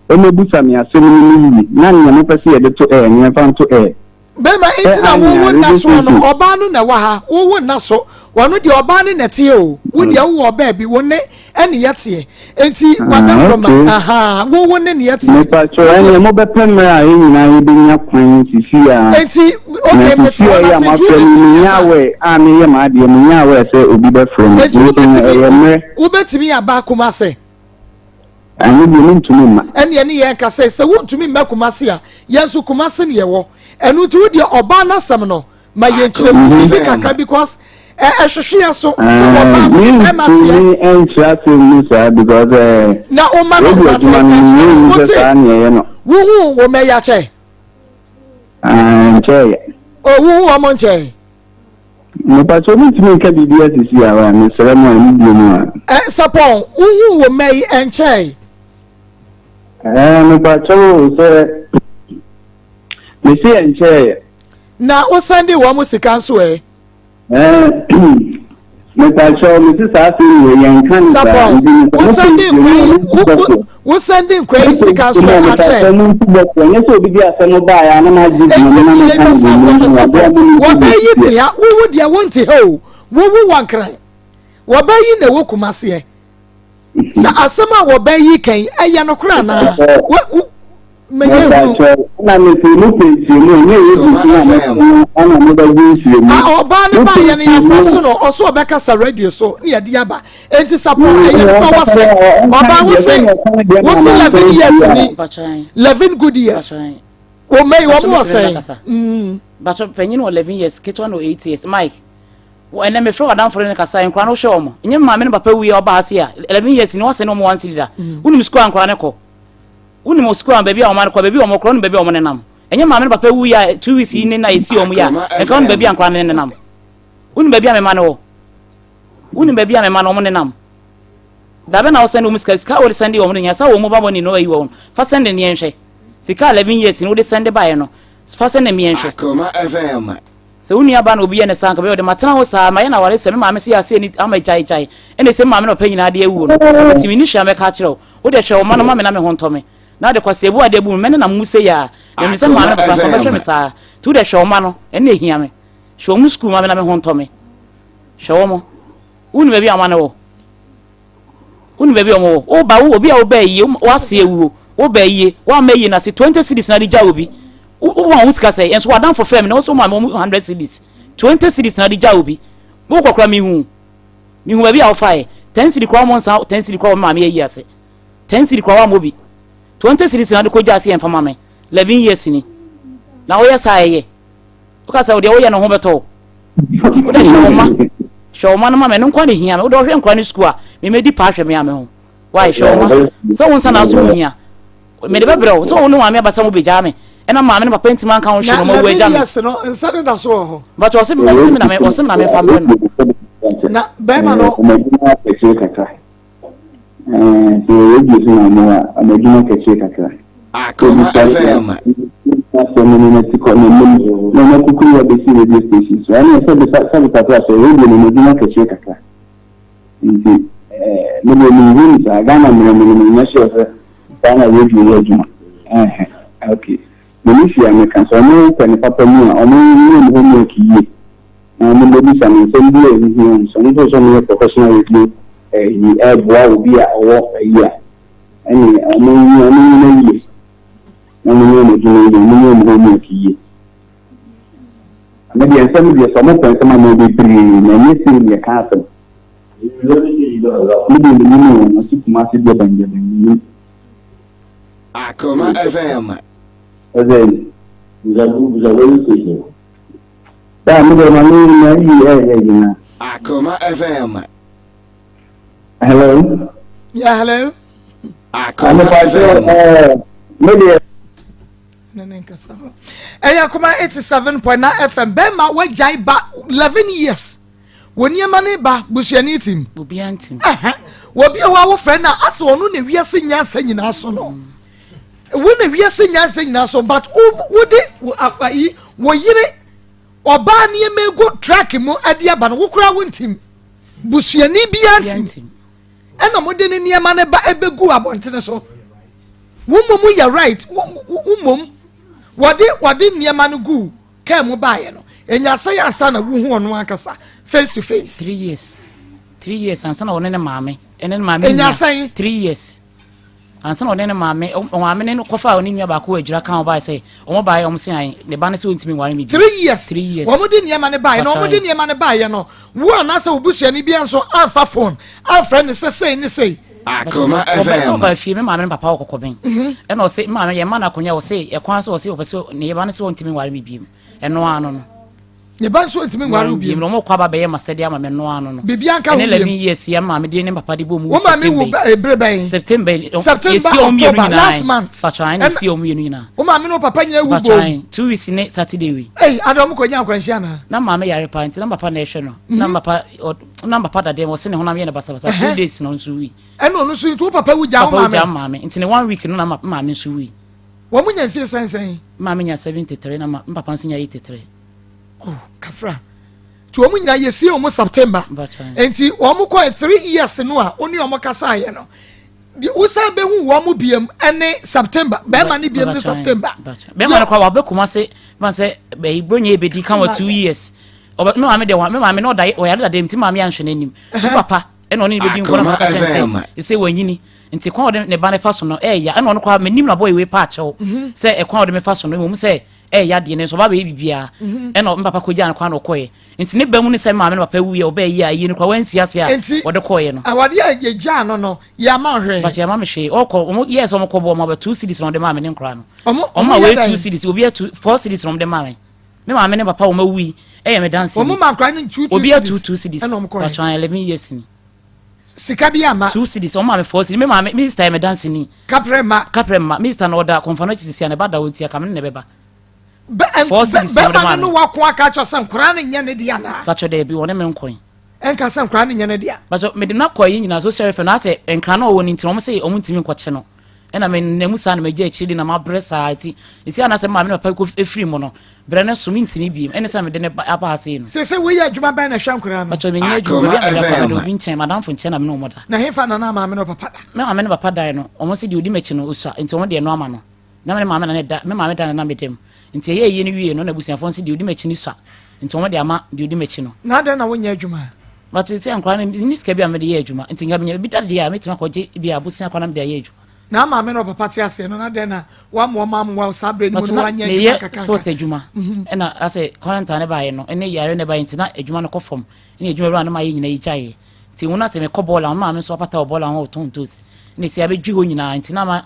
mmɛbusa me asɛm no mu yie, na nea mopɛ sɛ yɛde to air no, yɛmfa nto air. Bɛma Sɛ nti na anyɛ wo a, wo nna radio soɔ no station. ɔbaa no na ɛwɔ ha wo wo nna so wɔno deɛ ɔbaa no na ɛteɛ o wo deɛ wowɔ ɔbaa bi wo ne ɛne yɛteɛ nti Ah, wadawuroma okay. ahaa wo wo ne ne yɛteɛ Mepakyɛw, ɛnneɛ mobɛpɛ mmerɛ a yɛn nyinaa yɛbɛnya kwan sisi a. nti Okay, Na mete sisi hɔ a na ɛyɛ a sɛ nti moafrɛ me wobɛtumi menya aba. aware a meyɛ m'adeɛ menya aware sɛ obi bɛfrɛ me. Nti Nti no wobɛtumi ɛyɛ mmerɛ. wobɛtumi aba Kumase. Ɛno deɛ mentumi mma. Ɛneɛ ne yɛn kasa yi sɛ wontumi mma Kumase a yɛn nso Kumase ne yɛwɔ. Ɛno nti wodeɛ ɔbaa n'asɛm no ma yɛn kyerɛ mu bibi kakra because ɛhwehwe yɛn so sɛ ɔbaa no ne bɛrima teɛ. Mentumi nkyerɛ asɛm mu saa because Na woma no radio mate adwuma no ɛnkyerɛ no menhu sɛ wote saa ne ɛyɛ no. wohu wo mma yi akyɛ? Nkyɛeɛ. O wohu wɔn nkyɛe? Mepakyɛw mentumi nka biribiara sisi a wa mesrɛ mo a ne bio mu a. Ɛ Sapɔn wohu wo mma yi ɛnkyɛe? Ɛɛ mepakyɛw o sɛ mese ɛnkyɛeɛ. Na wo sɛnde wɔn sika nso ɛ? Mepakyɛw mese saa asɛm wei yɛnka no saa Sapɔn nti wo mesɛ mopɛ sɛnde nkyerɛmu nkwa a yi montu wo wo bɔfoɔ. wo sɛnde nkwa yi Mopɛ sika nso nkyerɛmu ɛ a akyɛ? mepakyɛw montu bɔfoɔ nyɛ sɛ obi de asɛm baeɛ a na magye Enti gyina mu na yei meka no bɛsa bɔ wɔ mu no na Sapɔn waboa mo no wɔbɛ nti yi deɛ. te ha wowu deɛ wonte ha o wowu wɔ Nkran wɔbɛ yi na ɛwɔ Kumaseɛ sɛ asɛm a wɔbɛ yi kan ɛyɛ nokorɛ anaa wo wo mɛyɛ hunu. Mepakyɛw ɛna mese mopɛ nkyerɛmu a ɛnyɛ radio Akoma so na FM. mɛka no ɛna mobɛgye nkyerɛmu. A ɔbaa no Mopɛ baayɛ no nkyerɛmu yɛfa a so no ɔso ɔbɛkasa radio so ne yɛde aba enti sapɔ ɛyɛ ɛna nokorɛ wɔ ɔnkasa se ɔnka ɔbaa ne wo deɛ se sɛnea ɔka ne deɛ wo ma se mansa 11 years ntie a. ni Mpakyɛw. 11 good years Mpakyɛw. wɔn mma yi wɔn Mpakyɛw wɔ mesrɛ sɛn bɛkasa. mm. Mpakyɛw panyin wɔ 11 years, ketewa no wɔ 8 years. Mike, wɔ ɛnɛ mefrɛ w'adamfo no ne kasa nkora no wohwɛ wɔn. Nyɛ me maame ne papa wuiɛ ɔbaa ase a 11 years ni wɔsɛne wɔn one cedi da. Wonim sukuu a nkora no kɔ. Wonim sukuu a baabi a wɔn kɔ, baabi a wɔn korɔ, wonim baabi a wɔn nenam. Ɛnyɛ maame ne papa wuiɛ a 2 weeks yi ne na esi wɔn yi a, Akoma nka wonim baabi a FM. nkora no nenam. Wonim baabi a me mma no wɔ. Wonim baabi a me mma no wɔn nenam. Dabe na wosɛnde wɔn sika, sika a wode sɛnde wɔn no nyɛ sɛ wɔn mobile money no ayi wɔn. Fa sɛnde ne yɛnhwɛ. Sika 11 years ni wode sɛnde baeɛ no, fa sɛnde me yɛnhwɛ. Akoma FM. Sɛ wo nua ba na obi yɛ ne saa anka bɛyɛ ɔde matena hɔ saa mayɛ no aware sɛ me maame sɛ yɛase ani ama gyae gyae ɛna ɛsɛ me maame na papa nyinaa de awuo no nti menni hwee a mɛka akyerɛ wo wo deɛ hwɛ wo mma no ma me na me ho ntɔ me na wode kwasea bu adeɛ bu me mɛnenam mu sei a na menim sɛ me maame na Akoma papa nso ɔbɛhwɛ me FM. saa nti wo deɛ hwɛ wo mma no ɛno na ɛhia me hwɛ wɔn sukuu ma me na me ho ntɔ me hwɛ wɔn wonim baabi a wɔn ano wɔ Wonim baabi a wɔwɔ. Woba wo obi a woba ayie, w'ase awuo, woba ayie, woamma ayie no ase, 20 cedis na de gya obi. Woma wo sika sɛ, nso w'adamfo frɛ me na wo so woma me wɔn 100 cedis. 20 cedis na de gya obi. Wokɔ koraa mehu. Mehu baabi a wofaeɛ. 10 cedi koraa wɔn nsa 10 cedi koraa wɔn maame ayi ase. 10 cedi koraa wɔammɔ bi. 20 cedis na de kɔ gya ase yɛn fa ma me. 11 years ni. Na woyɛ saa ɛyɛ. Woka sɛ deɛ woyɛ no ho bɛtɔ wo. Wode hwɛ wo mma. Hwɛ wo mma no ma me. Ɛno nko na ehia me. Wode ɔhwɛ nkora no sukuu a, me mɛdi paa hwɛ me a me ho. Why hwɛ wo mma. Sɛ wo nsa na so wo hia. Mede bɛbrɛ wo. Sɛ wo ne maame aba sɛ mobɛgyaa me. Ɛna maame ne papa ntimi anka ho hwee na ɔma wu agya me. Na 11 years no, nsa no da so wɔ hɔ. But ɔse ɔse me na me ɔse me na memfa mbrɛ no. Na bɛrima no. Ɔmo adwuma kɛseɛ kakra. Ɛɛ sɛ radio so na ɔmo wɔ a, ɔmo adwuma kɛseɛ kakra. Akoma FM. Asɛm no na ti kɔ n'anim na ɔmo akukuru abɛsi radio station so. Ɛne sɛ bisa sɛ bisa sɛ radio no ɔmo adwuma kɛseɛ kakra. Nti ɛɛ me deɛ menhu no saa. Ghana mmerɛ mu no menyɛ sure sɛ saa na radio yɛ adwuma. Ɛhɛ okay. M'ani si a meka sɛ ɔmo pɛ no papa mu a ɔmo nyɛ ɔmo homework yie na ɔmo bɛbisa me nsɛm bi a ɛho hia wɔn. Sɛ ɔmo feel sɛ ɔmo yɛ professional radio ɛyi ɛɛboa obi a ɔwɔ ɛyi a ɛneɛ ɔmo nyɛ ɔmo nyina yie na ɔmo nyɛ ɔmo adwuma yie ɔmo nyɛ ɔmo homework yie. Me deɛ nsɛm deɛ sɛ ɔmo pɛ nsɛm a mewɔ bebree na ɛnyɛ sei na yɛka asɛm. Me deɛ menim o, ɔte Kumasi deɛ bɛn deɛ bɛn menim. Akoma FM. Ɔsɛ Saa me deɛ ma me na yi ɛyɛ gyina. Akoma FM. Hello. Yeah, hello. Akoma FM. Me deɛ. Ne ne nkasa hɔ. Ɛyɛ Akoma 87.9 FM. Bɛrima wagyae ba 11 years. Wɔ nneɛma ne ba busuani tim. Obiara ntim. Wɔbi a wɔawo frɛ na asɛ ɔno na wiase nyansa nyinaa so no. Wo na wiase nyansa nyinaa so but wode ayi wɔ yere ɔbaa nneɛma egu truck mu ɛde aba no wokora wo ntim. Busuani biara ntim. Ɛna mode ne nneɛma no ba ɛbɛgu abɔntene so. Wo mmom yɛ right wo mmom wɔde wɔde nneɛma no gu kaa mu baeɛ no ɛnya sɛ yɛ ansa na wohu ɔno ankasa face to face. 3 years 3 years ansa na ɔne ne maame ɛne ne maame ɛnya sɛn 3 years. Ansa na ɔne ne maame, ɔmaame ne no kɔfaa ɔne nua baako wɔ adwira ka ho bae sɛ, wɔn baeɛ wɔn se ae, ne ba no sɛ ɔntumi nware me bio. 3 years. 3 years. Wɔn de nneɛma no baeɛ, na wɔn de nneɛma no baeɛ no, wo anaasɛ wo busuani biara nso amfa phone amfrɛ no sɛ sei ne sei. Akoma FM. Sɛ FM. ɔbaa fie, me maame ne papa wɔ kɔkɔbɛn. Ɛna ɔse, me maame yɛn mma no akonnwa, ɔse ɛkwan so ɔse ɔpɛ sɛ ne ba no sɛ ɔntumi nware me bio. Ɛno ara no no. Ne ba nso ntumi nware wo bio. Na wɔn kɔ aba bɛyɛ masɛdeɛ ama me no ano no. Biribi anka ho bio. Ɛne 11 years yɛ maame de ne papa de bɔ mu. Wo maame wu ebere bɛn? September. September October last month. Patro ayɛ na esi wɔn mmienu nyinaa. Wo maame ne wo papa nyinaa wu bom. Patro 2 weeks ne Saturday wi. Ei ada wɔn kɔ nya akwanhyia na. Na maame yare paa nti na papa na ɛhwɛ no. Na mhm. papa na papa dadeɛ wɔsi ne honam yɛ no basabasa 2 days na ɔnso wi. Ɛna ɔno nso nti wo papa wu gya wo maame. Papa wu gya maame nti ne 1 week no na maame nso wi. Wɔn nya mfie sɛn sɛn? Maame nya 73 na papa nso nya 83. Oh, kafra. Nti wɔn nyinaa yɛsie wɔn September. Nti wɔn kɔɛ 3 years no a wo ne wɔn kasaeɛ no, wosan bɛhu wɔn biam ɛne September, bɛrima ne biam ne September. Bɛrima no kora wabɛ Kumase, ma sɛ bɛyi bronya ebedi ka wɔ 2 years. Ɔbɛ me maame deɛ me maame no ɔda ɔyare dada nti maame anhwɛ n'anim. Me papa ɛna ɔne ne bɛdi nkɔmɔ na papa kyɛn sɛ ɛsɛ wanyini nti kwan ɔde ne ba ne fa so no ɛɛya ɛna ɔno koraa menim na bɔyɛ wei pa akyɛw mhm. sɛ ɛkwan ɔde me fa so no mmom sɛ ɛɛya deɛ ne nso ɔba bɛyɛ biribiara mhm. ɛna me papa kɔgyaa no kwan na ɔkɔɛ nti ne ba mu ne sɛ maame ne papa wuiɛ ɔbɛɛ yi a ɛyi no koraa wansi ase a ɔde kɔɛ no awadeɛ a yɛgyaa no no yɛama hwee bakyɛ yɛama me hwee ɔkɔ ɔmo yɛɛ sɛ ɔmo kɔ bɔ ɔmo abɛ 2 cedis na ɔde maa me ne nkora no ɔmo a wɔyɛ 2 cedis obi atu 4 cedis na ɔmo de maa me me maame ne papa wɔn awu yi ɛyɛ me danse wɔn ma nkora no 2 2 obi atu 2 cedis bakyɛ 11 years ni Sika bi amma. 2 cedis, ɔmo maa me 4 cedis, me maame, me sister yɛ me danseni. Kaprɛ mma. Kaprɛ mma, me sister no ɔda kɔnfa no akyi sisi a ne ba da hɔ nti aka me ne na ɛbɛba. Bɛ, 4 cedis na ɔde bɛrima maa no ne me. wako aka akyerɛ sɛ nkwadaa no nyɛ ne dea anaa? Pakyɛ daabi, ɔne me nkɔe. Ɛnka sɛ nkwadaa no nyɛ ne dea. Pakyɛ mede no akɔ ayi nyinaa social welfare no asɛ nkra no ɔwɔ no nti no ɔmo se ɔmo ntumi nkɔkye no. Ɛna me nna mu saa na magya akyiri de na mabrɛ saa nti ɛsi a na sɛ maame ne papa kɔ firi mu no brɛ no so mentumi biem ɛne sɛ mede ne aba ha sei no. Seesei woyɛ adwuma bɛn na ɛhwɛ nkwadaa no? Pakyɛ menyɛ adwuma baabi a meda koraa meda obi nkyɛn madamfo nkyɛn na me ne wɔn da. Na hefa na na maame ne papa da? Me maame ne papa dan no wɔn se deɛ odi m'akyi no osua nti wɔn deɛ ɛno ama no na me ne maame na ne da me maame dan na na meda mu nti ɛyɛ ayie no wie no na abusuafoɔ no se deɛ odi m'akyi no sua nti wɔn de ama deɛ odi m'akyi no. Na adɛn na wonyɛ adwuma? But sɛ nkwadaa no menni sika bi a mede yɛ adwuma nti nka menya bi da deɛ a mɛtumi akɔgye bi a bosea koraa na mede ayɛ adwuma. Na maame na ɔpapa te aseɛ no na dɛn na wammoa ma ammoa wo saa berɛ no mu no wanyɛ adwuma kakra? Meyɛ sport adwuma mhm. ɛna asɛ quarantine ne baeɛ no ɛne yare ne baeɛ nti na adwuma no kɔ fam ɛne adwuma wura no ma yɛ nyina yɛgyaeɛ nti wo no asɛ mekɔ bɔɔla ho maame nso apata wɔ bɔɔla ho ɔtɔn ntosi ɛna ɛsi abɛdwi hɔ nyinaa nti na ma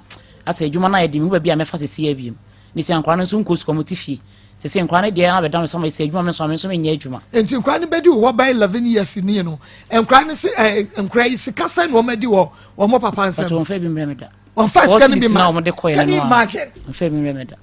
asɛ adwuma no ayɛ de mehu baabi a mɛfa sɛsi abiem ne sɛ nkwadaa no nso nkɔ sukuu ɔmo te fie sɛsɛ nkwadaa no deɛ abɛda me so ama sɛ adwuma me nso a me nso menyɛ adwuma. Nti nkwadaa no bɛdi wɔ bɛyɛ 11 years nie no nkwadaa no se ɛɛ nkwadaa yi sika sɛn na wɔn adi wɔ wɔn papa nsam. Pàtó wɔn fɛ bi mmerɛ mi da. Wɔn fa sika no bi ma can you imagine. Wɔn fɛ bi mmerɛ mi da.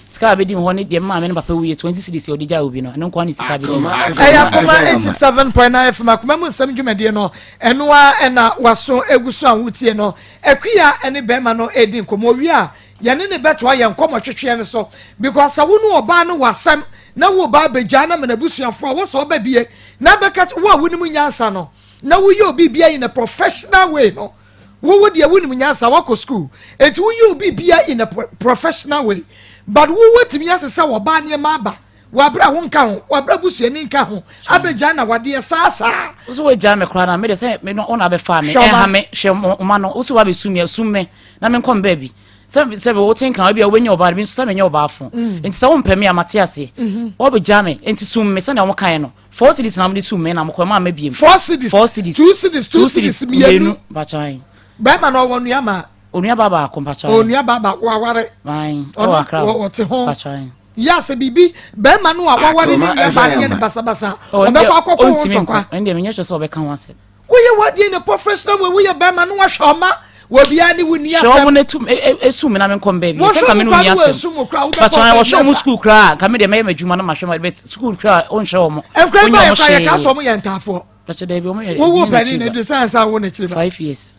Sika a bɛdi mi hɔ ne deɛ maame ne papa wuiɛ 20 cedis yɛ ɔde gya obi no ɛno nkoa ne sika bɛdi mi. Ɛyɛ akoma 87.9 FM akoma mu nsɛm dwumadie no ɛno ara ɛna waso egu so a wotie no Akuya ɛne bɛrima no ɛredi nkɔmɔ owie a Yɛne no bɛtoa yɛn nkɔmmɔtwetweɛ no so because sɛ wo ne ɔbaa no wɔ asɛm na wo ba abɛgyaa no ama n'abusuafoɔ a, wɔ sɛ ɔba bie na bɛka kyɛ wo a wonim nyansa no na woyɛ obi bia in a professional way no wo wo deɛ wonim nyansa wakɔ school enti woyɛ obi bia in a professional way but wo watumi asesa ɔbaa nneɛma aba Wɔ abere a wonka ho, wɔ abere a busuani nka ho, abɛgyae na wadeɛ saa saa. Wo so woagyaa me koraa na me deɛ sɛ me no wo na abɛfaa me, ɛnha me, hwɛ wo ma no, wo so woabɛsum me, asum me na menkɔ me baabi. Sɛ sɛ wote nka ebi a wobɛnya ɔbaa no bi nso sɛ menyɛ ɔbaafo. Nti sɛ wompɛ me a mate aseɛ. Woabɛgyaa me, nti sum me sɛnea wɔkaeɛ no. 4 cedis na mode sum me na mokɔ maa mma biem. 4 cedis, 4 cedis, 2 cedis, 2 cedis mmienu. Mpakyɛw. Bɛrima no ɔwɔ nua maa? Onua baa baako mpakyɛw. Onua baa baako aware. Ɔno ɔte ho. Mpakyɛw. Yɛ a sɛ biribi bɛrima no a waware ne nuabaa no yɛ no basabasa a, ɔbɛkɔ akɔkɔ ho ntɔkwa. Ɛndeɛ menyɛ sure sɛ ɔbɛka ho asɛm. Woyɛ w'adeɛ in a professional way, woyɛ bɛrima no wahwɛ ɔma obiara ne wo ni asɛm. Hwɛ ɔmo na etum esu mi na me nkɔ mbɛ bi. Sɛ nka me no ni asɛm. Patro wɔhwɛ ɔmo sukuu koraa nka me deɛ mɛyɛ m'adwuma na mahwɛ ma bɛ sukuu koraa ɔnhwɛ ɔmo. Nkura ba yɛ koraa yɛ ka sɛ ɔmo yɛ ntaafoɔ. Patro dɛbi ɔmo yɛ. Wowo panin na ɛdi sɛ ansa wo n'akyiri ba. 5 years.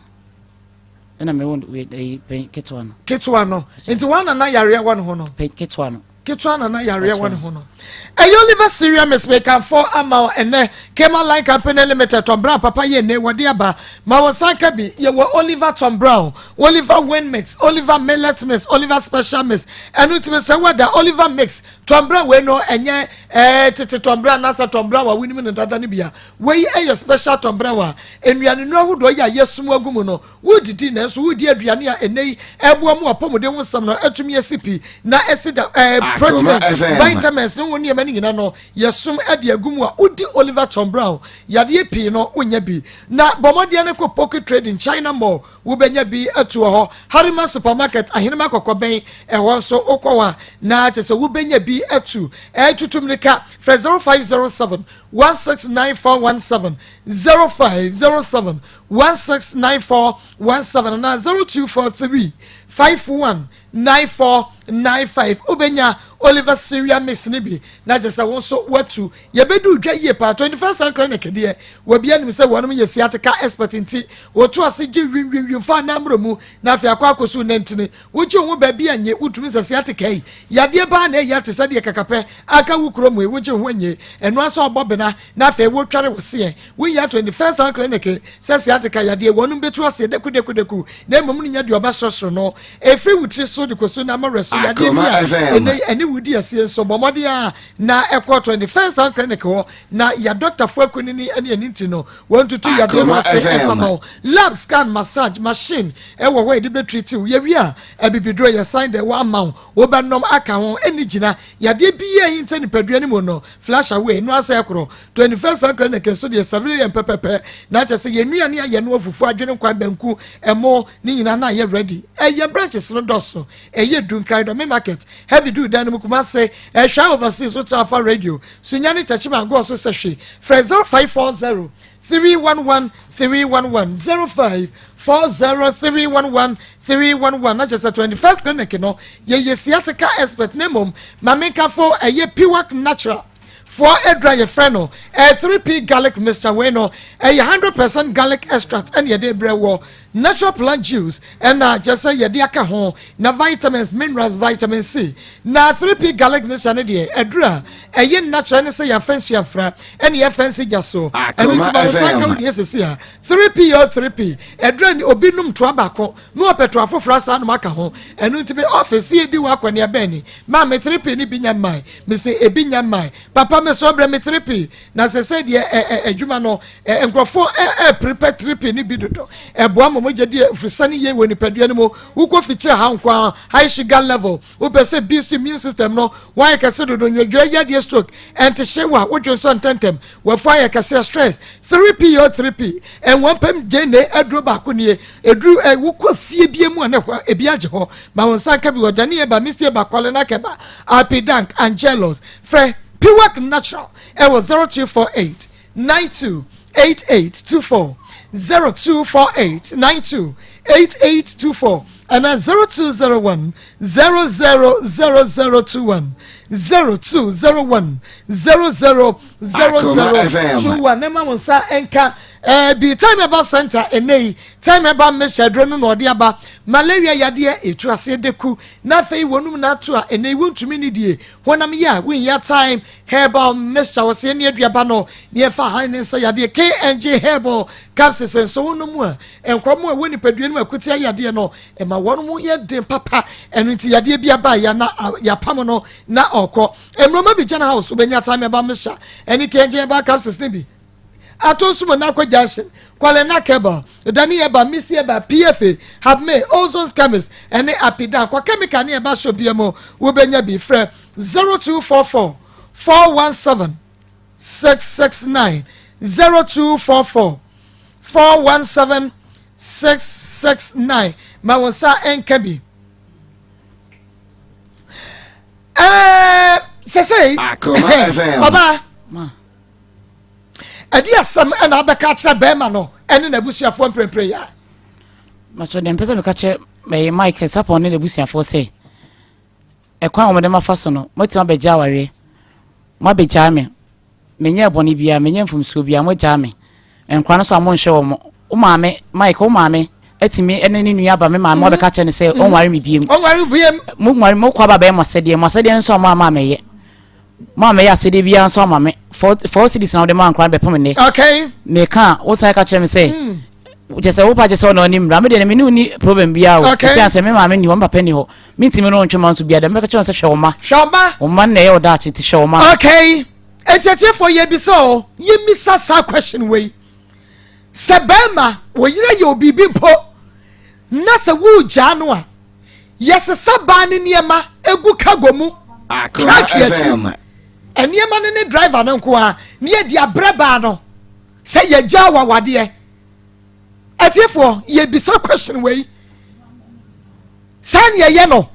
Ɛna me wo pɛn ketewa no. Ketewa no nti wɔn nana yareɛ wɔ ne ho no. Pɛn ketewa no. Ketewa na na yareɛ wɔ ne ho no. Ɛyɛ Oliver Syria Miss Mekanfo ama wo ɛnɛ. Kema Line Company Limited Tom Brown papa yɛ ne wɔde aba ma wɔn san ka bi. Yɛwɔ Oliver Tom Brown, Oliver Win Mix, Oliver Millet Mix, Oliver Special Mix. Ɛno ntumi sɛ wɔda Oliver Mix Tom Brown wei no ɛnyɛ ɛɛ tete Tom Brown anaasɛ Tom Brown a wonim no dada no bia. Wei ɛyɛ special Tom Brown a nnuane nnuro ahodoɔ yi a yɛsum agu mu no. Wodidi nanso wodi aduane a ɛnnɛ yi ɛboa mu apɔmuden ho nsɛm no atumi asi pi na ɛsi da ɛɛ protein, vitamins ne ho nneɛma no nyinaa no yɛsom de agu mu a wodi Oliver Tom Brown yadeɛ pii no wonya bi. Na bɔ mmɔden no kɔ Poku Trading China Mall wobɛnya bi atu wɔ hɔ. Harima Supermarket Ahenema Kɔkɔbɛn ɛhɔ nso wokɔ hɔ a na kyerɛ sɛ wobɛnya bi atu. Ɛtutu mmirika frɛ 0507 169417 0507 169417 anaa 0243 519495. Wobɛnya Oliver Syria Mix no bi na kyerɛ sɛ wo nso woatu. Yɛbɛdu dwa yie paa. 21st Century Clinic deɛ wɔbi anim sɛ wɔnom yɛ sciatica expert nti wɔto ase gye wimwimwim fa anammerɛ mu na afei akɔ akɔso nantini. Wogye wo ho baabi anye wotumi sɛ sciatica yi yadeɛ baa na ɛyɛ te sɛ deɛ kakapɛ aka wo kurom yi wogye wo ho anye ɛno asɛ ɔbɔ bena na afei wotware wo seɛ. Woyɛ 21st Century Clinic sɛ sciatica yadeɛ wɔnom bɛtu aseɛ dekudeku na mmom no nya deɛ ɔbɛsorosoro no ɛfiri wo tiri so de kɔsu na amɔwerɛ so yadeɛ bi a ɛnɛ ɛne wo di asie nso bɔ mmɔden a na ɛkɔ 21st Century Clinic hɔ na yɛ dɔktafoɔ akunini ne ɛne nti no wɔntutu yadeɛ no ase ɛfa ma wo. Lab scan massage machine ɛwɔ hɔ a yɛde bɛtriti wo. Yɛwie a abibiduro yɛsan de wɔ ama wo wobɛnom aka ho ɛne gyina yadeɛ biara yi nta nipadua no mu no flash away no asɛ korɔ. 21st Century Clinic nso deɛ sɛbere yɛn pɛpɛpɛ na kyerɛ sɛ yɛn nnuane a yɛn no afufuo adwene nkwan banku ɛmo ne nyinaa na ayɛ ready. Ɛyɛ branches no dɔso ɛyɛ du Nkran Dɔme Market heavy du dan no mu Kumase ɛhwɛ overseas so kyerɛ afa radio Sunyani Tɛkyima agorɔ so sɛ hwe frɛ 0540 311 311 0540 311 311 na kyerɛ sɛ 21st Clinic no yɛyɛ sciatica expert na mmom maame nkafo ɛyɛ Piwak Natural foɔ adura yɛfrɛ no ɛyɛ 3P garlic mixture. Wei no ɛyɛ 100% garlic extract ɛna yɛde brɛ wɔ natural plant juice ɛna kyerɛ sɛ yɛde aka ho na vitamins, minerals, vitamin C. Na 3P garlic mixture no deɛ adura ɛyɛ natural ne sɛ yɛafɛ nsu afra ɛna yɛfɛ nsi gya so ɛno nti ma wɔsan ka wo deɛ sisi a 3P yɛ 3P adura ni obi num toa baako na ɔpɛ toa foforɔ asa nom aka ho. Ɛno nti me office yɛ di wɔ akɔnea bɛn ni maame 3P ni bi nya mman me sɛ ebi nya mman papa me sɛ ɔbrɛ me 3P na sɛ sɛ deɛ ɛ ɛ adwuma no ɛ nkurɔfoɔ ɛ ɛ prepare 3P ni bi dodo ɛboa ma mogya di afusane yie wɔ nipadua no mu. Wokɔ fikyire ha nko high sugar level wopɛ sɛ boost immune system no wɔayɛ kɛse dodo nwedwa yadeɛ stroke ɛnte hye wa wodwe nso ntɛntɛm wɔfo ayɛ kɛseɛ stress 3P o 3P ɛnwɔn pɛm gyene aduro baako nie eduru ɛ wokɔ fie bie mu a ne hɔ ebi agye hɔ ma wɔn nsa nka bi wɔ dani eba misti eba kɔle na kɛba Apidank Angelos frɛ Piwak Natural ɛwɔ 0248 92 8824 0248 92 8824 ɛna 0201 000021 0201 000021 ne ma mo nsa nka bi Time Herbal Center. Ɛnɛ yi Time Herbal mixture aduro no na ɔde aba malaria yadeɛ etu aseɛ deku na afei wɔnum n'ato a ɛnɛ yi wɔntumi ne die honam yi a wonya Time Herbal mixture wɔsɛ ne aduaba no ne ɛfa han ne nsa yadeɛ. KNG herbal capsules nso wɔn mu a nkɔmɔ a ɛwɔ nipadua no mu akutia yadeɛ no ɛma wɔn mu yɛ den papa. Ɛno nti yadeɛ bi aba ya na yapam no na ɔkɔ mmuroma bi gyina house wobɛnya Time Herbal mixture ɛne KNG herbal capsules ne bi ato nso mu n'akɔ junction kwale na kebal dani eba misi eba pfa habme Ozone Chemist ɛne Apidan kɔ chemical ne ɛba so bia mu wobɛnya bi. Frɛ 0244 417 669 0244 417 669 ma wɔn nsa nka bi. Sɛsɛyi ɔbaa ɛdi asɛm ɛna abɛka akyerɛ bɛrima no ɛne n'abusuafoɔ mprempren yi a. Matɔ deɛ mpɛ sɛ meka kyerɛ ɛyɛ Mike Sapɔn ne n'abusuafoɔ sɛ ɛkwan a wɔde ma fa so no moatumi abɛgye awareɛ moabɛgyaa me menyɛ bɔne biara menyɛ mfomsoɔ biara moagyaa me nkora no so a monhwɛ wɔ mo wo maame Mike wo maame. atumi ne ne nua aba me maame mm. ɔbɛka kyerɛ no sɛ ɔnware me biem. Ɔnware biem. Mo nware mo kɔ aba bɛyɛ mo asɛdeɛ mo asɛdeɛ nso a mo ama mɛyɛ. Mo a mɛyɛ asɛdeɛ biara nso ama me. 4 cedis na wode maa nkora no bɛpem nnɛ. Meka a wosan ka kyerɛ me sɛ kyɛ sɛ wopa kyɛ sɛ ɔna ɔne mmara me deɛ me ne wo ni problem biara o. Ɛsɛ sɛ me maame ni hɔ me papa ni hɔ. Mentumi ne wo ntwe ma nso biara dɛ mɛka kyerɛ wo sɛ hwɛ wo mma. Hwɛ wo mma. Wo mma no na ɛyɛ wo daakye nti hwɛ wo mma. Okay. Atiatiefoɔ yɛbisa o, yɛmmisa saa question wei. Sɛ bɛrima wo yere yɛ obibi mpo na sɛ woregyaa no a, yɛsesa baa ne nneɛma egu cargo mu, truck akyi. Nneɛma no ne driver no nko ara ne yɛde abrɛ baa no sɛ yɛgyaa wawadeɛ. Atiefoɔ yɛbisa question wei. Saa ne yɛyɛ no.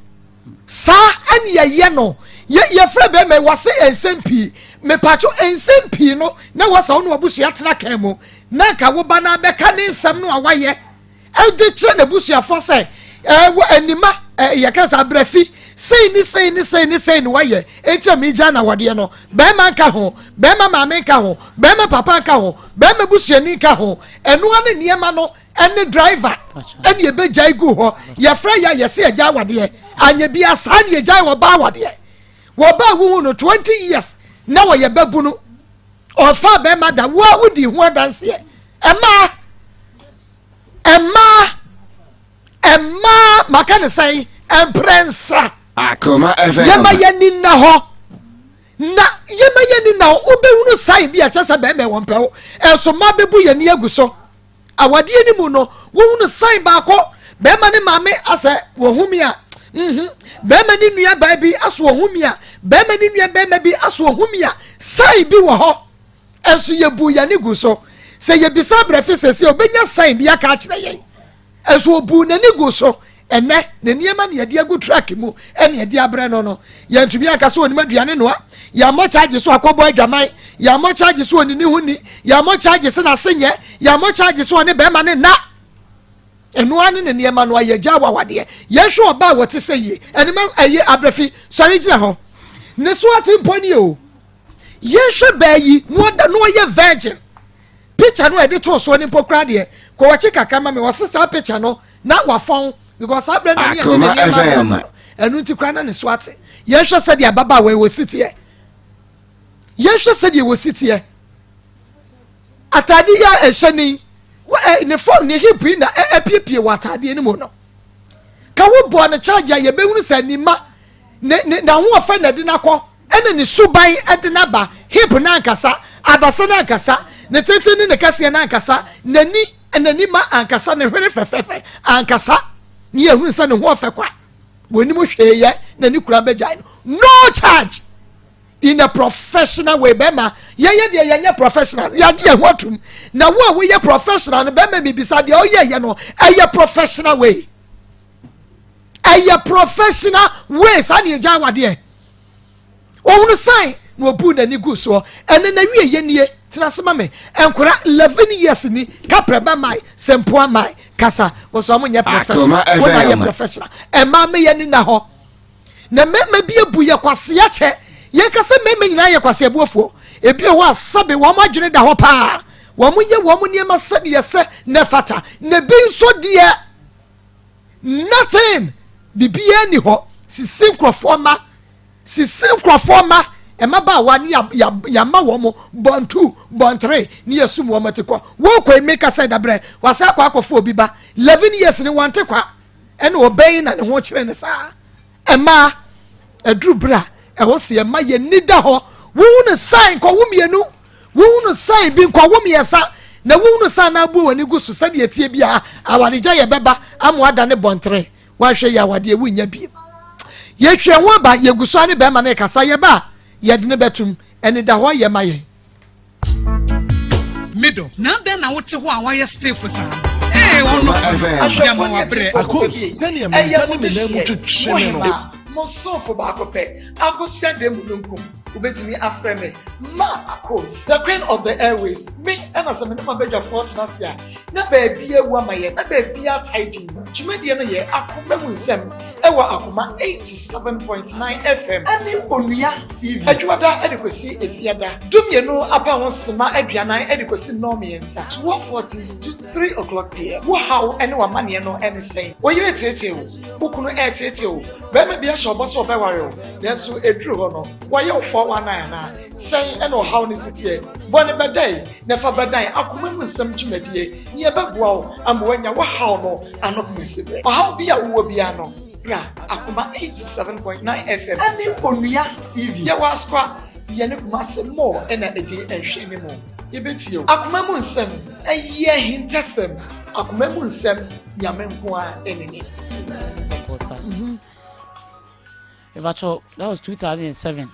Saa ne yɛyɛ no. Yɛ yɛfrɛ bɛrima yi wɔse nsɛm pii. Mepatwo nsɛm pii no na wɔsɛ wo ne wabusua tena kan mu na nka wo ba no abɛka ne nsɛm no a wayɛ ɛde kyerɛ n'abusuafoɔ sɛ ɛwɔ anima yɛka sɛ abrɛfi sei ne sei ne sei ne sei ne wayɛ enti a megya na wɔdeɛ no bɛrima nka ho bɛrima maame nka ho bɛrima papa nka ho bɛrima busuani nka ho ɛnoa ne nneɛma no ɛne driver ɛne ɛbɛgyae gu hɔ yɛfrɛ yɛ a yɛse yɛgya awadeɛ anyɛ bia saa ne yɛgyae wɔba awadeɛ wɔba wuhu no 20 years na wɔyɛ babunu ɔfa bɛrima da wo a wodi ho adanseɛ ɛmaa ɛmaa ɛmaa maka ne sɛn mprɛnsa yɛma yɛni nna hɔ Na yɛma yɛn ani na wobɛhunu sign bi a ɛkyɛ sɛ bɛrima wɔ mpɛ wo. Ɛnso mmaa bɛbu yɛn ani agu so. Awadeɛ no mu no, wohunu sign baako, bɛrima ne maame asɛ wɔhu mi a, mhm, bɛrima ne nua baa bi aso wɔhu mi a, bɛrima ne nua bɛrima bi aso wɔhu mi a, sign bi wɔ hɔ. Ɛnso yɛbu yɛn ani gu so. Sɛ yɛbisa abrɛfe sɛsɛ, obɛnya sign bi aka akyerɛ yɛn. Nso obuu n'ani guu so. Ɛnnɛ, ne nneɛma na yɛde agu truck mu na yɛde abrɛ no no. Yɛntumi anka sɛ onim aduane noa. Yɛammɔ charge so akɔbɔ adwaman. Yɛammɔ charge so onni ne ho ni. Yɛammɔ charge sɛ n'ase nyɛ. Yɛammɔ charge sɛ ɔne bɛrima no nna. Ɛno ara ne ne nneɛma no a yɛgya awawadeɛ. Yɛnhwɛ ɔbaa a wɔte sɛ yie. Ɛnema ɛyɛ abrɛfi. Sɔre gyina hɔ. Ne so ate mpo nie o. Yɛnhwɛ baa yi na ɔda na ɔyɛ virgin. Picture no a yɛde too soɔ no mpo koraa deɛ, kɔ w'akyi kakra ma me, wɔse saa picture no na wafɔn because saa berɛ na ne yɛde ne nneɛma abrɛ no, ɛno nti koraa na ne so ate. Yɛnhwɛ sɛdeɛ ababaawa yi wɔsi teɛ. Yɛnhwɛ sɛdeɛ wɔsi teɛ. Ataade yi a ɛhyɛ ne ne fɔn ne hip yi na ɛpiepie wɔ ataadeɛ no mu no. Ka wo bɔɔ ne charge a yɛbɛhunu sɛ ne ma ne ne n'ahoɔfɛ na ɛde no akɔ ɛna ne suban de no aba, hip no ankasa, abasa no ankasa, ne tenten ne ne kɛseɛ no ankasa, n'ani, n'ani ma ankasa, ne hwene fɛfɛɛfɛ ankasa, ne yɛhunu sɛ ne ho ɔfɛ kwa, wɔnim hwee yɛ, n'ani kura bɛgyae no, no charge in a professional way. Bɛma yɛyɛ deɛ yɛnyɛ professional, yɛagye yɛn ho atum, na wo a woyɛ professional no, bɛma mebisa deɛ ɔyɛ yɛ no, ɛyɛ professional way, ɛyɛ professional way, saa ne yɛgya awadeɛ. Ɔhunu sign na ɔbuu n'ani guu soɔ. Ɛnɛ na wie yɛ nie. Tena ase ma me. Nkora 11 years ni kaprɛ bɛ mae sɛmpoa mae kasa. Wɔsɛ ɔmo nyɛ professional. Akoma Wo na yɛ FM. professional. Ɛmaa me yɛ ni na hɔ. Na mmarima bi abu yɛ kwasea kyɛ. Yɛn kasa mmarima nyinaa yɛ kwasea buofoɔ. Ebi wɔ hɔ a sɛbe wɔn adwene da hɔ paa. Wɔn yɛ wɔn nneɛma sɛdeɛ ɛsɛ na ɛfata. Na ebi nso deɛ Nothing! Biribiara nni hɔ. Sisi nkurɔfoɔ mma. Sisi nkurɔfoɔ mma. Mmabaawa ne yɛama wɔn born two, born three ne yɛsum wɔn ti kɔ. Wɔkɔ yi meka sɛ dabrɛ wasan akɔ akɔfa obi ba. 11 years ne wɔnte kwa. Ɛna ɔbɛn na ne ho kyerɛ ne saa. Mmaa, ɛduru berɛ a ɛwɔ sɛ yɛma yɛn ani da hɔ. Wohu no sign kɔwo mmienu. Wohunu sign bi nkɔwo mmiɛnsa. Na wohunu sign na abu w'ani gu so sɛdeɛ ɛteɛ biara awaregya yɛ bɛba ama wadane bɔntere. Woanhwɛ yie awadeɛ wonnya biem. Yɛtwe yɛn ho aba, yɛgu so ara ne bɛrima no rekasa. Yɛba a, yɛde no bɛtom. Anidahɔ yɛ ma yɛn. Me dɔ, na adɛn na wote hɔ a woayɛ stiff saa no? Ee, ɔno kwan, gyama wabrɛ. Akos, sɛnea me Ɛyɛ nsa mo ne me nan mu dehyeɛ, twetwe mo me no. hemaa, mo somfo baako pɛ, akosua da mununkum. Wobɛtumi afrɛ me Ma Akos, the queen of the airways. Me ɛna sɛ me ne m'abadwafoɔ tena ase a, na baabi awu ama yɛn, na baabi atae din. Dwumadie no yɛ Akoma mu nsɛm ɛwɔ Akoma 87.9 FM ɛne Onua TV. Adwumada de kɔsi Efiada, dumienu apa ho sema aduanan de kɔsi nnɔnmiɛnsa, 12:40 to 3 o'clock pm. Wo haw ne w'amanneɛ no ne sɛn? Wo yere teetee wo? Wo kunu reteetee wo? Barima bi ahyɛ ɔbɔ sɛ ɔbɛware wo, nanso ɛduru hɔ no, wayɛ wo 419 anaa? Sɛn na ɔhaw no si teɛ? Bɔ no bɛdɛe na fa bɛdan akoma mu nsɛm dwumadie na ɛbɛboa wo ama woanya wo haw no ano homesiberɛ. Ɔhaw bi a wowɔ biara no, bra Akoma 87.9 FM ne Onua TV. Yɛwɔ Asokwa, yɛne Kumase Mall na ɛdi nhwɛanimu. Yɛbɛtie wo. Akoma mu nsɛm, ɛyɛ ahintasɛm. Akoma mu nsɛm, Nyame nko ara ne nim. Mepakyɛw, that was 2007.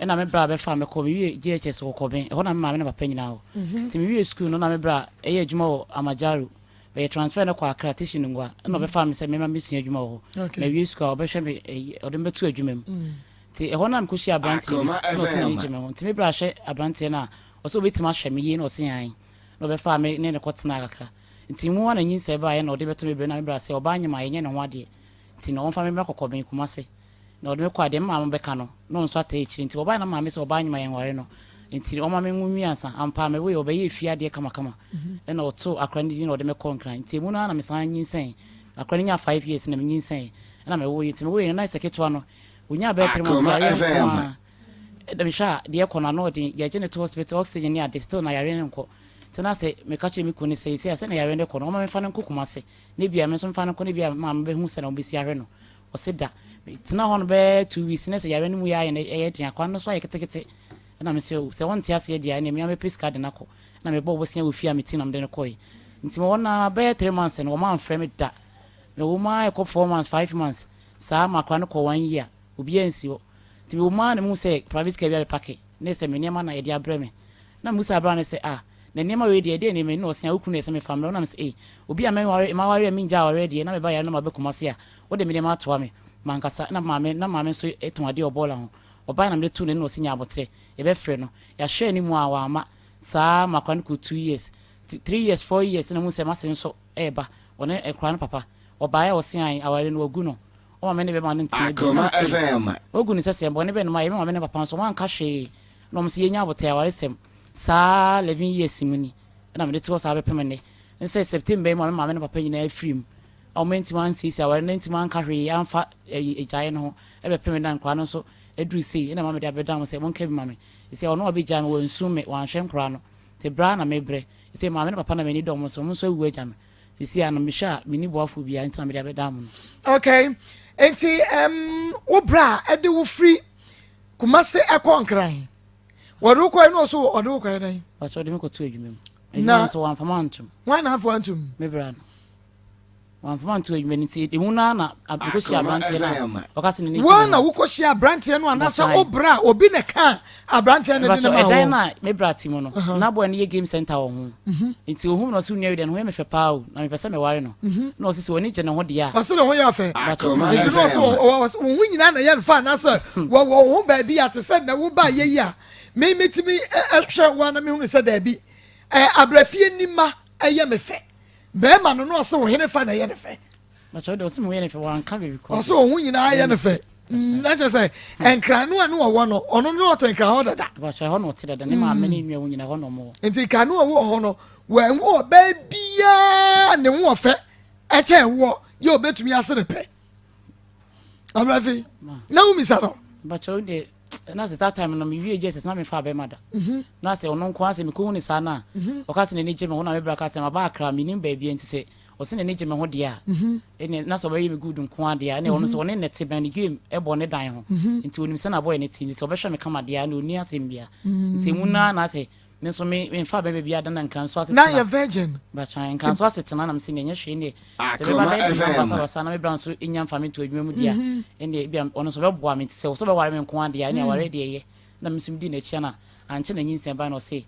Ɛna me bra bɛfa me kɔ, me wie JHS wɔ Kɔben, ɛhɔ na me maame ne papa nyinaa wɔ. Nti me wie school no na me bra ɛyɛ adwuma wɔ Amajaro. Bɛyɛ transfer no kɔ Accra, Teshie Nungua. Ɛna ɔbɛfa me sɛ mema mesua adwuma wɔ hɔ. Na wie school a ɔbɛhwɛ me, ɔde me bɛto adwuma mu. Nti ɛhɔ na mekɔhyia aberanteɛ bi, ɛna ɔse n'ani gye me ho. Nti me bra hwɛ aberanteɛ no a, ɔse ɔbɛtumi ahwɛ me yie na ɔse aane. Na ɔbɛfaa me ne no kɔtenaa kakra. Nti mu ara na nyinsɛn baeɛ na ɔde bɛto me brɛ na me bra sɛ ɔbaa nyem a yɛnyɛ ne ho adeɛ. Nti na ɔmfa me mmra Kɔkɔben, Kumase. Na ɔde me kɔ a, deɛ me maame bɛka no, na ɔno nso ataa akyire. Nti wɔbaeɛ na maame sɛ ɔbaa nyem a yɛnware no. Nti ɔma me nwo nwie ansa. Ampa ara mewoeɛ, ɔbɛyɛɛ fie adeɛ kamakama. Ɛna ɔtoo akora no din na ɔde me kɔɔ Nkran. Nti emu no ara na mesan nyinsɛn. Akora no nyaa 5 years na menyinsɛn. Ɛna mewoeɛ. Nti mewoeɛ no, na ayɛ sɛ ketewa no, ɔnyaa bɛyɛ 3 months, yareɛ nko ara. Ɛda mehwɛ a, deɛ ɛkɔ no ano ɔden. Yɛgye no to hospital, oxygen ne ade, still na yareɛ no nkɔ. Nti na sɛ meka kyerɛ me kunu no sɛ, seesei a sɛdeɛ yareɛ no rekɔ no, ɔmma memfa no nkɔ Kumase. Na ebia me nso mfa no nkɔ na ebia maame bɛhu sɛnea wɔbɛsi ahwɛ no. Ɔse da. Metena hɔ no bɛyɛ 2 weeks na sɛ yareɛ no mu yɛ ayɛ no ɛyɛ den, akwadaa no nso ayɛ ketekete. Ɛna me sɛ sɛ ɔnte aseɛ deɛ a ɛneɛ me ara mɛpɛ sika de no akɔ. Ɛna mebɔɔ bosea wɔ fie a mete na mede no kɔeɛ. Nti mewɔ hɔ no ara bɛyɛ 3 months no wɔamfrɛ me da. Mewɔ mu ara ɛkɔ 4 months, 5 months saa ma akwadaa no kɔ one year obiara nsi hɔ. Nti mewɔ mu ara na mehu sɛ private car bi abɛpark na ɛsɛ me nneɛma na yɛde abrɛ me. Na mebusaa bra no sɛ ah, na nneɛma wei deɛ ɛdeɛn nneɛma ni? Na ɔse ah wo kunu na ɛsɛ mefa mmerɛ wo. Na mese ei obi a mɛware maware a mengyaa awareɛ deɛ na meba yare na maba Kumasi a wode me nneɛma atoa me. Mankasa na maame na maame nso tɔn adeɛ wɔ bɔɔla ho. Ɔbaeɛ na mede too n'anim na ɔse nya aboterɛ yɛbɛfrɛ no. Yɛahwɛ anim a wamma. Saa ma akwadaa no kɔɔ 2 years, 3 years, 4 years na mehu sɛ m'ase nso reba. Ɔne akwadaa no papa. Ɔbaeɛ a ɔse ae awareɛ no wagu no. Ɔma me ne bɛma no ntena bio. Na mese ei wagu no sɛ sɛn bɔne bɛn na mayɛ? Me maame ne papa nso wɔanka hwee. Na wɔn nso yɛnya aboterɛ awaresɛm saa 11 years mu ni na mede to hɔ saa bɛpem nnɛ. Ne sɛ September yi mu a me maame ne papa nyinaa firi mu a wɔn antumi ansiesie aware no antumi anka hwee amfa agyaeɛ no ho ɛbɛpem nnɛ a nkwadaa no nso aduru sei ɛna ma mede abɛdan mo sɛ monka bi ma me. Sɛ ɔno a ɔbɛgyae me wansu me wanhwɛ nkwadaa no nti berɛ a na mebrɛ. Sɛ maame ne papa na m'ani dɔ wɔn so wɔn nso awu agya me. Seesei a no mehwɛ a menni boafoɔ biara nti na mede abɛdan mo no. Okay, nti um, wo bra a ɛde wo firi Kumase ɛkɔ Nkran. Wɔde wo kɔɛ na ɔso ɔde wo kɔɛ dɛn? Ɔkyɛ ɔde me kɔto adwuma mu. Adwuma nso wɔamfa ma antom. Wɔn na amfa antom? Me bra no. Wɔamfa ma antom adwuma no nti emu no ara na mekɔhyia aberanteɛ no a ɔka sɛ ne ne Wɔn na wokɔhyia aberanteɛ no anaasɛ wo bra obi na ɛka aberanteɛ no de ne ma ɛdan no a me bra te mu no na boy no yɛ game center wɔ ho. Nti ohun na ɔsɛ onua yi deɛ ne ho yɛ me fɛ paa o na mepɛ sɛ meware no. Na ɔsɛ sɛ w'ani gye ne ho deɛ a. Ɔsɛ ne ho yɛ fɛ. Nti na ɔsɛ wo ho nyinaa na yɛ no fɛ anaasɛ wɔwɔ wo ho baabi a te sɛ na wo ba yɛ yi a me metumi hwɛ wo a na mehunu sɛ daabi abrafie nima ɛyɛ me fɛ. Bɛrima no na ɔsɛ wo hene fa na ɛyɛ ne fɛ. Ɔsɛ wo ho nyinaa yɛ ne fɛ. Na kyerɛ sɛ nkran no a ne wɔwɔ no ɔno ne ɔte nkran hɔ dada. Nti nkran no a ɔwɔ hɔ no wɔnwo ɔbaa biara ne ho ɔfɛ ɛkyɛn woɔ yɛ ɔbɛtumi ase ne pɛ. Abrafi na womisa no. Na sɛ saa time no mewie Jesus na mefa bɛma da. Na sɛ ɔno nko ara sɛ mekɔhu ne saa no a ɔka sɛ n'ani gye me ho na me bra ka sɛ maba Accra mennim baabi nti sɛ ɔsɛ n'ani gye me ho deɛ a ɛne na sɛ ɔbɛyɛ me good nko ara deɛ a ɛne ɔno sɛ ɔne nɛte bɛn ne game ɛbɔ ne dan ho nti onim sɛ na bɔyɛ ne te nti sɛ ɔbɛhwɛ me kama deɛ a ɛne ɔnni asɛm bia nti emu naa na sɛ me nso me memfa bɛn baabi ada na nkranso asetena na yɛ virgin batwan nkranso asetena na mesɛ ɛnyɛ hwee ne sɛ bɛba bɛyɛ me basa basa na me bra nso nya mfa me nto adwuma mu deɛ a ɛne ebia ɔno nso bɛboa me nti sɛ ɔsɛ bɛware me nko ara deɛ a ɛne aware deɛ ɛyɛ na me nso medi n'akyi na ankyɛ na nyinsɛn ba na ɔse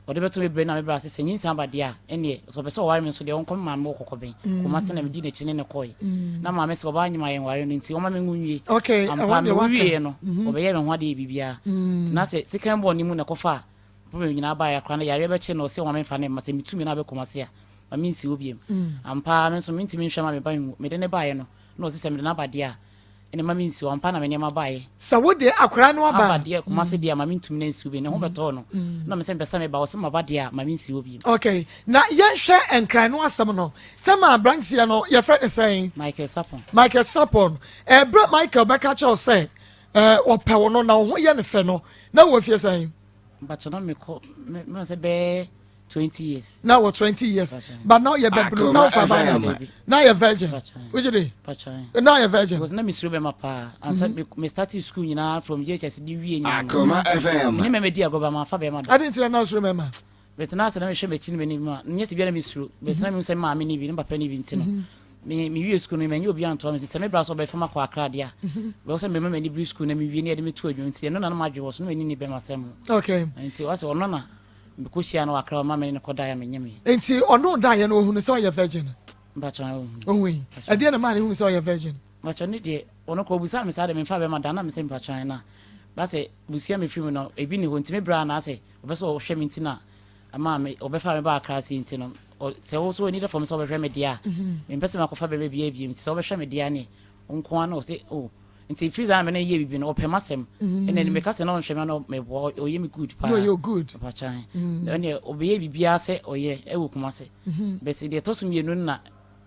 Ɔde bɛto me berɛ na me bra ase sɛ nyinsɛn aba deɛ a, ɛnneɛ sɛ ɔpɛ sɛ ɔware me nso deɛ ɔnkɔ me maame wɔ Kɔkɔbɛn, Kumasi na medii n'akyi ne no kɔeɛ. Na maame sɛ ɔbaa nyem a yɛnware no nti ɔmma menwo nwie. Okay, Ampa, ɛhɔ deɛ mewo waka. wieeɛ no, ɔbɛyɛɛ me ho adeɛ yɛ biribiara. Nti na sɛ sekan bɔɔ ne mu na ɛkɔfaa problem nyinaa baeɛ akora no yareɛ bɛkye no ɔse ɔmma memfa no mma sɛ metu me nan bɛ Kumasi a, ma mensi hɔ biom. Ampa ara me nso mentumi nhwɛ mma me ba nwu. Mede no baeɛ no, na ɔse sɛ mede no aba deɛ a, Ɛna ma mensi hɔ ampa na me nneɛma baeɛ. Sɛ wo de akwadaa no aba. Aba deɛ Kumasi deɛ ma mentumi na nsi hɔ bio ne ho bɛtɔɔ no na me sɛ mepɛ sɛ meba ɔse maba deɛ a ma mensi hɔ bio. Ok na yɛnhwɛ nkran no asɛm no tɛma abranteɛ no yɛfrɛ no sɛn? Michael Sarpong. Michael Sarpong ɛberɛ Michael bɛka kyerɛ wo sɛ ɔpɛ wo no na wo ho yɛ no fɛ no na wɔ fie sɛn? Mpakyɛ na mekɔ me sɛ bɛyɛ 20 years. Na wɔ 20 years but na ɔyɛ bɛbunu na ɔfa ba na na yɛ virgin wogye di na yɛ virgin. Because na mesuro bɛma paa ansa mm-hmm. me start school nyinaa from JHS de wie nyinaa. Akoma FM. Me ne mɛmɛ di agorɔ ba ma fa bɛma da. Adi nti na na osuro mɛma. Bɛtena ase na mehwɛ m'akyi ne m'anim a nyɛ sɛ bia na mesuro bɛtena mehu sɛ maame ne bi ne papa ne bi nti no mm-hmm. me me wie school no manyɛ obi antoa me so sɛ me bra sɛ ɔbɛfa makɔ akra deɛ a mm-hmm. bɛwɔ sɛ mɛma m'ani bere school na mewie ne yɛde me to adwuma nti ɛno na na madwe wɔ so na m'ani ne bɛma sɛm ho. Okay. Nti wɔsɛ ɔno na Mekɔhyiaa no wɔ Accra ɔma me ne no kɔdaeɛ a menyemee. Nti ɔne wo daeɛ no ɔhunu sɛ ɔyɛ virgin? Mpakyɛ ɔhui. Ɔhui. Ɛdeɛn na ɛmaa no hunu sɛ ɔyɛ virgin? Mpakyɛ ne deɛ ɔno kɔ ɔbusaa me saa deɛ memfa bɛma da na mesɛ mpakyɛ na basɛ busua mefiri mu no ebi ni hɔ nti me bra na asɛ ɔpɛ sɛ ɔhwɛ me nti na ɛmaa me ɔbɛfa me ba Accra sei nti no sɛ wo so ani da fam sɛ ɔbɛhwɛ me deɛ a mempɛ sɛ makɔfa bɛma biara biem nti sɛ wobɛhwɛ me deɛ a ne nko ara na ɔsɛ oh Nti firi saa na me ne no yɛ biribi no ɔpɛ m'asɛm ɛna meka sɛ na ɔnhwɛ me na meboa ɔyɛ me good paa ɔyɛ good ɔpakyan ɛne ɔbɛyɛ biribiara sɛ ɔyɛ ɛwɔ Kumase bɛsɛ deɛ ɛtɔ so mmienu no na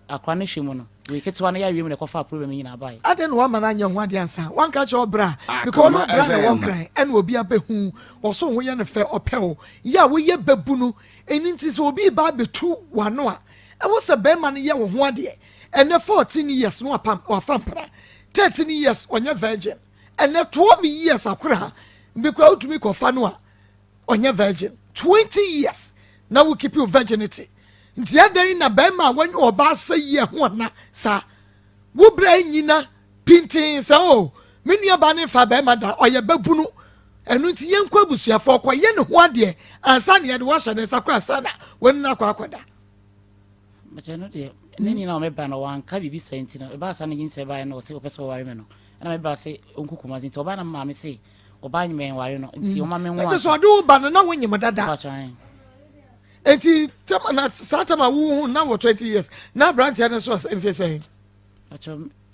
akora no hwɛ mu no wei ketewa no yareɛ mu na ɛkɔfaa problem nyinaa baeɛ. Adɛn na wama no anyɛ ho adeɛ ansa wanka kyerɛ ɔbra because ɔno ɔbra na ɛwɔ nkran ɛna obi abɛhu ɔso ho yɛ no fɛ ɔpɛ wo yɛ a woyɛ bɛbu no ɛno nti sɛ obi ba abɛtu wano a ɛwɔ sɛ bɛrima no yɛ wo ho adeɛ ɛnɛ 14 years no wapam wafa mpena 13 years ɔnyɛ virgin ɛnɛ 12 years akora bi kora wotumi kɔfa no a ɔnyɛ virgin 20 years na wo keep your virginity nti ɛdɛn na bɛrima a wɔnyɛ ɔbaa sɛ yie ho ɔna saa wo brɛ nyina pintin sɛ o oh, me nua ba ne fa bɛrima da ɔyɛ bɛbunu ɛno nti yɛnkɔ abusuafoɔ kɔ yɛ ne ho adeɛ ansa na yɛde wahyɛ ne nsa kora ansa na wɔne no akɔ akɔda But ɛno deɛ ne nyina ɔmɛba no wanka biribi saa nti no ɛbaa saa no nyinsɛ baeɛ no ɔse ɔpɛ sɛ ɔware me no ɛna mebra sɛ ɔnkɔ Kumasi nti ɔbaa na maame se ɔbaa nyimɛ nware no nti ɔma me nwa ɛte sɛ ɔde wo ba no na wonyim dada nti tɛma na saa tɛma wohu na wɔ 20 years na aberanteɛ no so mfe sɛn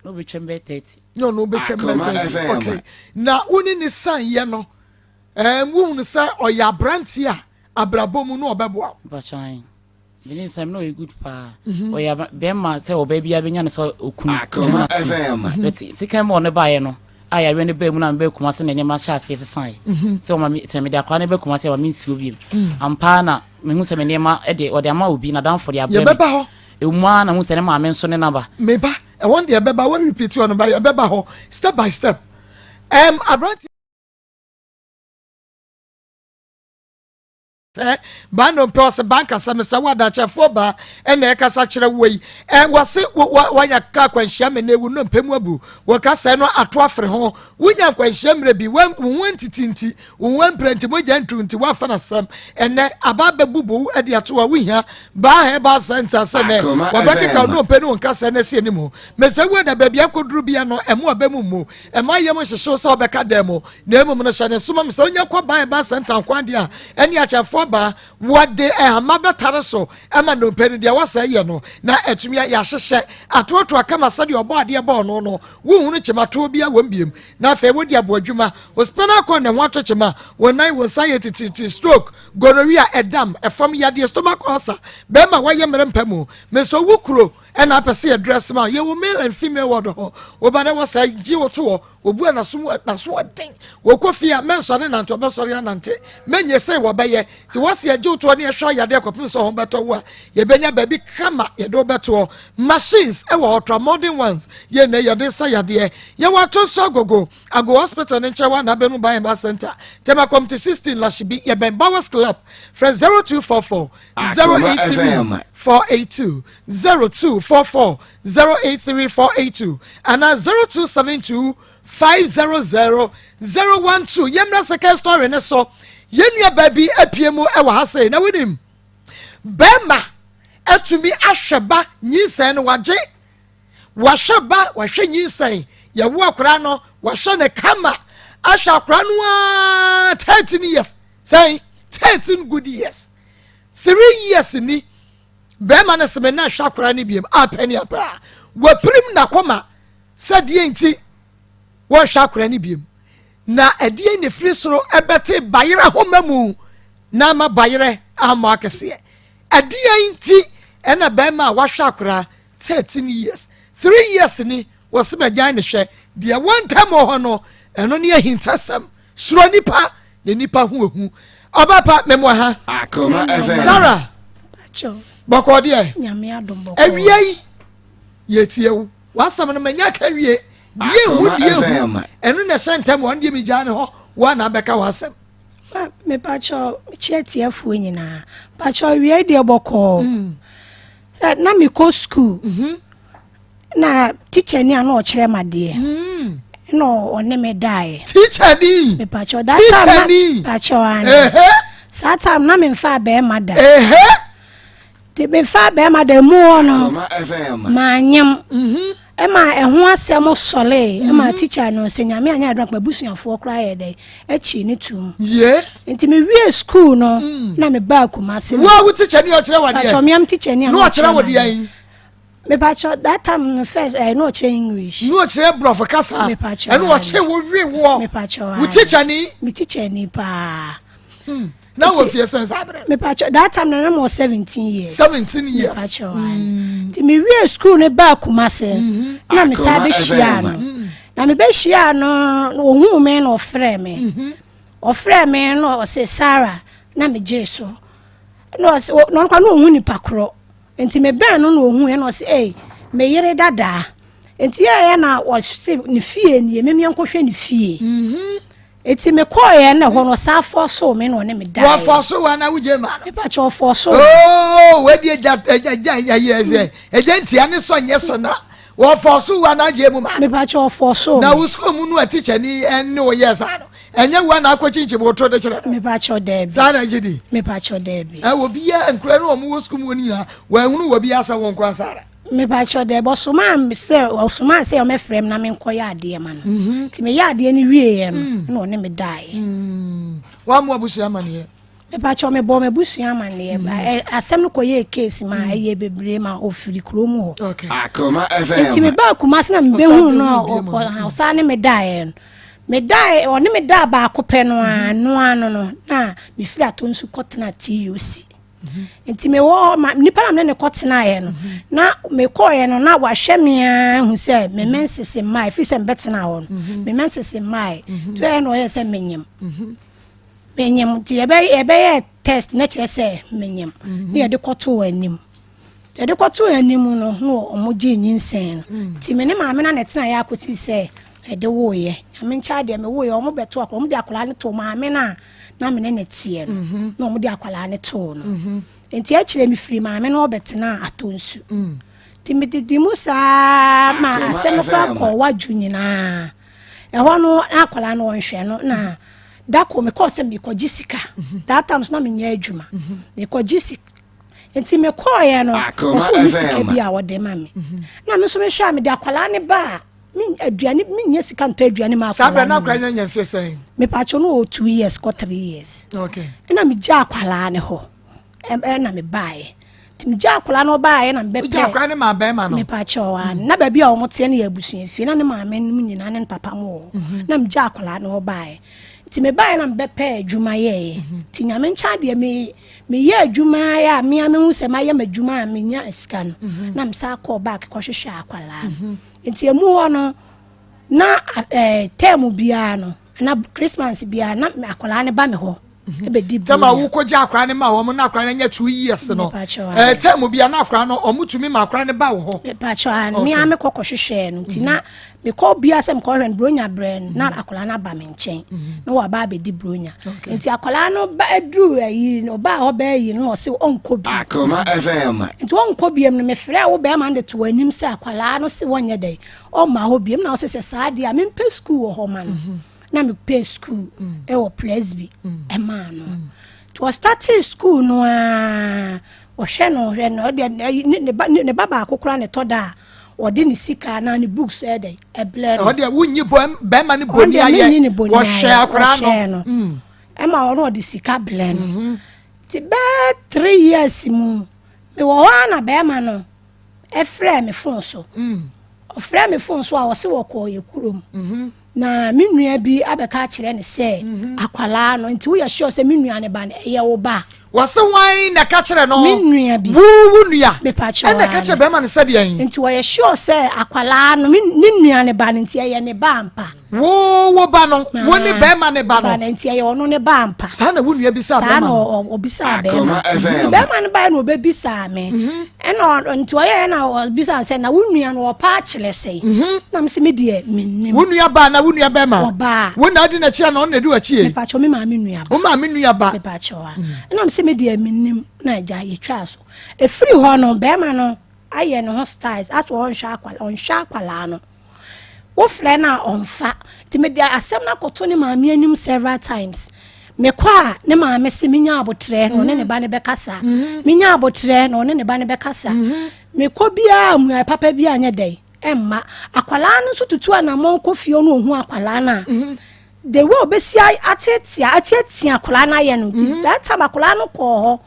na ɔbɛtwam bɛyɛ 30 na ɔno ɔbɛtwam bɛyɛ 30 okay na wo ne ne san yɛ no ɛɛ wohunu sɛ ɔyɛ aberanteɛ a abrabɔ mu no ɔbɛboa wo Me ne nsɛm na ɔyɛ good paa. Mhm. Ɔyɛ bɛrima sɛ ɔbaa biara bɛnya no sɛ okunu. Akoma FM. But sika mu ɔno baeɛ no a yareɛ no baa mu na mebɛɛ Kumase na nneɛma hyɛ aseɛ sesaeɛ. Mhm. Sɛ ɔma me sɛ mede akwadaa no bɛ Kumase a ma mensi hɔ bio. Mm. Ampa ara na mehu sɛ me nneɛma de ɔde ama obi n'adamfo de abrɛ me. Yɛbɛba hɔ. Emu ara na mehu sɛ ne maame nso ne naba. Meba ɛwɔn deɛ ɛbɛba wɔn repeat wɔn ba yɛbɛba hɔ step by step. Um, aberante. Sɛ baa no mpɛ ɔsɛ baa nkasa mesɛ wo adakyɛfoɔ baa ɛna ɛkasa kyerɛ wo yi ɛ wɔse wanya ka akwanhyia mene wo nnompe mu abu wɔ kasa no ato afere ho wonya nkwanhyia mmerɛ bi wo ho antiti nti wo ho ampira nti mogya ntu nti woafa no asɛm ɛnɛ aba bɛbubu wo de ato a wohia baa herbal center sɛ nɛ wɔbɛkeka wo nnompe ne wo nkasa no asi anim mesɛ wo na baabi akɔduru bia no ɛmo abɛmu mmu ɛma yam nhyehyew sɛ wobɛka dan mu na mmom no hyɛ ne soma m sɛ wonya kɔ ban ba sɛnta nko adeɛ a ɛne akyɛfoɔ ba wɔde ɛhama bɛtare so ɛma nnompe no deɛ wɔsɛ yɛ no na atumi ayɛ ahyehyɛ atoatoa kama sɛdeɛ ɔbɔ adeɛ bɔɔ no no wohunu kyematoɔ bi awɔ mbiem na afei wode aboa adwuma wo spinal cord ne ho ato kyema wo nan wo nsa yɛ tititi stroke gonorrhea ɛdam ɛfam yadeɛ stomach ulcer bɛrima wɔyɛ mmerɛ mpa mu mesɛ wo kuro ɛna apɛ sɛ yɛ dress ma yɛwɔ male and female ward hɔ woba dɛ wɔ sɛ gye wo to hɔ obu a n'aso mu n'aso ɔden wɔkɔ fie a mɛnsɔre nante ɔbɛsɔre anante mɛnyɛ sɛ wɔbɛyɛ nti wɔsi agye wo toɔ ne ɛhwɛ ɔyadeɛ kɔpem sɛ ɔho bɛtɔ wo a yɛbɛnya baabi kama yɛde wo bɛtoɔ machines ɛwɔ hɔ tra modern ones yɛ nnɛ yɛde sa yadeɛ yɛwɔ ato nso agogo ago hospital ne nkyɛn wa na abɛnu ban ba center tɛma kɔmte 16 lashibi yɛbɛn bowers club frɛ 0244 083 482 0244 083 482 anaa 0272 500 012. Yɛmmra second story ne so. Yɛn nua baa bi apue mu wɔ ha sei, na wonim, bɛrima atumi ahwɛ ba nyinsɛn no wagye, wahwɛ ba, wahwɛ nyinsɛn, yɛwo akwadaa no, wahwɛ ne kama, ahwɛ akwadaa no aa 13 years, sɛn 13 good years, 3 years ni, bɛrima no sɛ me na hwɛ akwadaa no biem, apɛ ne apɛ a, wapirim n'akoma sɛ deɛ nti wɔnhwɛ akwadaa no biem. Na ɛdeɛn na ɛfiri soro ɛbɛte bayerɛ homa mu na ama bayerɛ ammɔ akɛseɛ? Ɛdeɛn nti ɛna bɛrima a wahwɛ akwadaa 13 years, 3 years ni, wɔse magyae ne hwɛ, deɛ ɛwɔ ntam wɔ hɔ no, ɛno ne ahintasɛm. Suro nipa na nipa ho ehu. Ɔba pa memoa ha. Akoma FM. Sarah, bɔkɔɔ deɛ, awia yi yɛtie wo. W'asɛm no manya ka wie. Deɛ ehu deɛ ehu ɛno na ɛhyɛ ntɛm wɔn deɛ megyaa ne hɔ wɔn na abɛka w'asɛm. Mepakyɛ mekyia tiafoɔ nyinaa. Pakyɛ wie deɛ bɔkɔɔ. Sɛ na mekɔ school. Na teacher ni a na ɔkyerɛ ma deɛ. Na ɔne me daeɛ. Teacher ni. Mepakyɛ that time na pakyɛ ana. Saa time na memfa bɛrima da. Nti mefa bɛrima da mu hɔ no maanyem ɛma ɛho asɛm sɔle ɛma teacher no sɛ nyame anyɛ adom akpa abusuafoɔ koraa yɛ dɛ akyi ne tum. Nti mewie school no na mebaa Kumase. Wo a wo teacher ni ɔkyerɛ wadeɛ? Pakyɛ meam teacher ni a na ɔkyerɛ wadeɛ. Mepakyɛ that time no first na ɔkyerɛ English. Na ɔkyerɛ borɔfo kasa. Mepakyɛ. Ɛna ɔkyerɛ wo we woɔ. Mepakyɛ. Wo teacher ni? Me teacher ni paa. Na wɔ fie sɛn saa berɛ? Mepakyɛ that time na na mo 17 years. 17 years. Mepakyɛ. Nti me wie school ne baa Kumase. Na me sa bɛhyia no. Na me bɛhyia no ohuu me na ɔfrɛ me. Ɔfrɛ me na ɔse Sarah na me gye so. Na ɔse na ɔnkɔ na ohuu nipa korɔ. Nti me bɛn no na ohuu na ɔse ei me yere dadaa. Nti yɛyɛ na ɔse ne fie nie me menkɔhwɛ ne fie. Eti me kɔɔ na hɔ no saa fɔso me na ɔne me daeɛ. Wɔfɔso wa na wogye ma no. Mepa kyɛ ɔfɔso. Oo wadi agya agya agya yɛ sɛ agya ntia ne sɔ nyɛ sɔ na wɔfɔso wa na agye mu ma. Mepa kyɛ ɔfɔso. Na wo sukuu mu no a teacher ni ɛne wo yɛ saa no ɛnyɛ wa na akɔ kyinkyin wo to de kyerɛ no. Mepa kyɛ dɛbi. Saa na agye di. Mepa kyɛ dɛbi. Ɛwɔ bi yɛ nkura no wɔn wɔ sukuu mu wɔn nyinaa wɔn ehunu wɔ bi asɛ wɔn nkura saa. Mepakyɛ dɛ bɔsomaa sɛ ɔsomaa sɛ ɔmɛfrɛ m na menkɔyɛ adeɛ ma no. Nti meyɛ adeɛ no wieɛ no na ɔne me daeɛ. Woammɔ abusua amanneɛ? Mepakyɛ mebɔ m'abusua amanneɛ. Asɛm no kɔyɛɛ case ma ɛyɛ bebree ma ɔfiri kurom hɔ. Akoma FM. Nti mebaa Kumase na mebɛhunu no ɔsaa ne me daeɛ no. Medaeɛ ɔne me daa baako pɛ no a no ano no na mefiri atɔ nsu kɔtena TUC. Nti me wɔ ma nipa na me ne kɔtenaeɛ no na mekɔɔeɛ no na wahwɛ me ara hu sɛ me mensese mmae firi sɛ mebɛtena hɔ no me mensese mmae nti ɔyɛ na ɔyɛ sɛ menyem menyem nti yɛbɛyɛ test na kyerɛ sɛ menyem na yɛde kɔtoo anim yɛde kɔtoo anim no na ɔmo gye nyinsɛn no nti me ne maame na na ɛtena yɛ akɔsi sɛ ɛde woeɛ nyame nkyɛn deɛ me woeɛ ɔmo bɛto akɔla ɔmo de akɔla no too maame no a na me ne ne teɛ no na ɔmo de akwadaa ne too no nti akyerɛ me firi maame no ɔbɛtena atɔ nsu nti me didi mu saa ma asɛm kora kɔ wadwo nyinaa ɛhɔ no akwadaa no ɔnhwɛ no na dako me kɔɔ sɛ mekɔgye sika that time so na menyɛ adwuma mekɔgye sika nti mekɔɔyɛ no ɔsɛ ɔne sika bi a wɔde ma me na me nso mehwɛ a mede akwadaa ne ba a mi aduane mi nyɛ sika ntɔ aduane ma akwadaa no. Saa bɛ na mfe sɛn. Mepakyɛw no wɔ 2 years kɔ 3 years. Okay. Ɛna me gya akwadaa ne hɔ. Ɛna me baeɛ. Nti me gya akwadaa no baeɛ na me bɛpɛ. Gya akwadaa ne ma bɛrima no. Mepakyɛw a na baabi a wɔn teɛ no yɛ abusua fie na ne maame no nyinaa ne ne papa mo wɔ. Na me gya akwadaa no hɔ baeɛ. Nti me baeɛ na me bɛpɛ adwuma yɛɛ. Nti nyame nkyɛn deɛ me meyɛ adwuma yɛ a mea mehu sɛ mayɛ m'adwuma a menya sika no. Na me sa kɔɔ back kɔhwehwɛ akwadaa no. Nti emu hɔ no na term biara no na Christmas biara na akwadaa no ba me hɔ ebedi bi. Tɛm a wokɔgye akwadaa no ma wɔn na akwadaa no anya 2 years no term biara na akwadaa no wɔn tumi ma akwadaa no ba wɔ hɔ. Mepakyɛw a me a mekɔ kɔhwehwɛ no nti na mekɔ bia sɛ mekɔhwɛ no bronya brɛ no na akwadaa no aba me nkyɛn na waba abɛdi bronya nti akwadaa no ba aduru ayi no ɔbaa hɔ bɛɛ yi no na ɔse ɔnkɔ bi. Akoma FM. Nti ɔnkɔ biam no mefrɛ wo bɛrima no de to anim sɛ akwadaa no se wɔnyɛ dɛn ɔmma hɔ biam na ɔse sɛ saa deɛ a mempɛ sukuu wɔ hɔ ma no. Na mepɛɛ sukuu wɔ Presby maa no. Nti ɔstartee sukuu no ara, ɔhwɛ no hwɛ no, ɔdeɛ ne ba ne ba baako koraa na ɛtɔ da a ɔde ne sika anaa ne books ɛyɛ dɛ ɛblɛ no. Ɔdeɛ wonyi bɔ bɛrima no boni ayɛ wɔhwɛ akwaraa no. Ɛma ɔno ɔde sika blɛ no. Nti bɛɛ 3 years mu mewɔ hɔ ara na bɛrima no ɛfrɛɛ me phone so. Ɔfrɛɛ me phone so a ɔse wɔkɔɔ yɛ kurom. Na me nua bi abɛka akyerɛ ne sɛ akwalaa no nti woyɛ sure sɛ me nua ne ba no ɛyɛ wo ba. Wɔse wan na ɛka kyerɛ no? Me nua bi. Wo wo nua. Mepakyɛw. Ɛna ɛka kyerɛ bɛrima no sɛ deɛn? Nti wɔyɛ sure sɛ akwalaa no ne nua ne ba no nti ɛyɛ ne ba ampa. Wo wo ba no, wo ne bɛrima ne ba no. Ba no nti ɛyɛ ɔno ne ba ampa. Saa na wo nua bisaa bɛrima no. Saa na ɔbisaa bɛrima. Nti bɛrima no baeɛ na ɔbɛbisaa me. Ɛna nti ɔyɛɛ na ɔbisaa sɛ na wo nua no ɔpa akyerɛ sɛn. Na me sɛ me deɛ mennim. Wo nua baa na wo nua bɛrima. Ɔbaa. Wo na adi n'akyi ana ɔno na edi w'akyi yɛ. Mepakyɛw me maame nua ba. Wo maame nua ba. Mepakyɛw a. Ɛna me sɛ me deɛ mennim na agya yɛtwaa so. Efiri hɔ no bɛrima no ayɛ ne ho styles asɛ ɔnhwɛ akwalaa ɔnhwɛ akwalaa no. Wofrɛ no a ɔmfa. Nti mede asɛm no akɔto ne maame anim several times. Mekɔ a ne maame se menya abotrɛ na ɔne ne ba no bɛkasa. Menya abotrɛ na ɔne ne ba no bɛkasa. Mekɔ biara mmuae papa bi anyɛ dɛn ɛmma. Akwalaa no nso tutu anammɔn kɔ fie ɔno ohu akwalaa no a the way obesi ateatea ateatea akwalaa no ayɛ no nti that time akwalaa no kɔɔ hɔ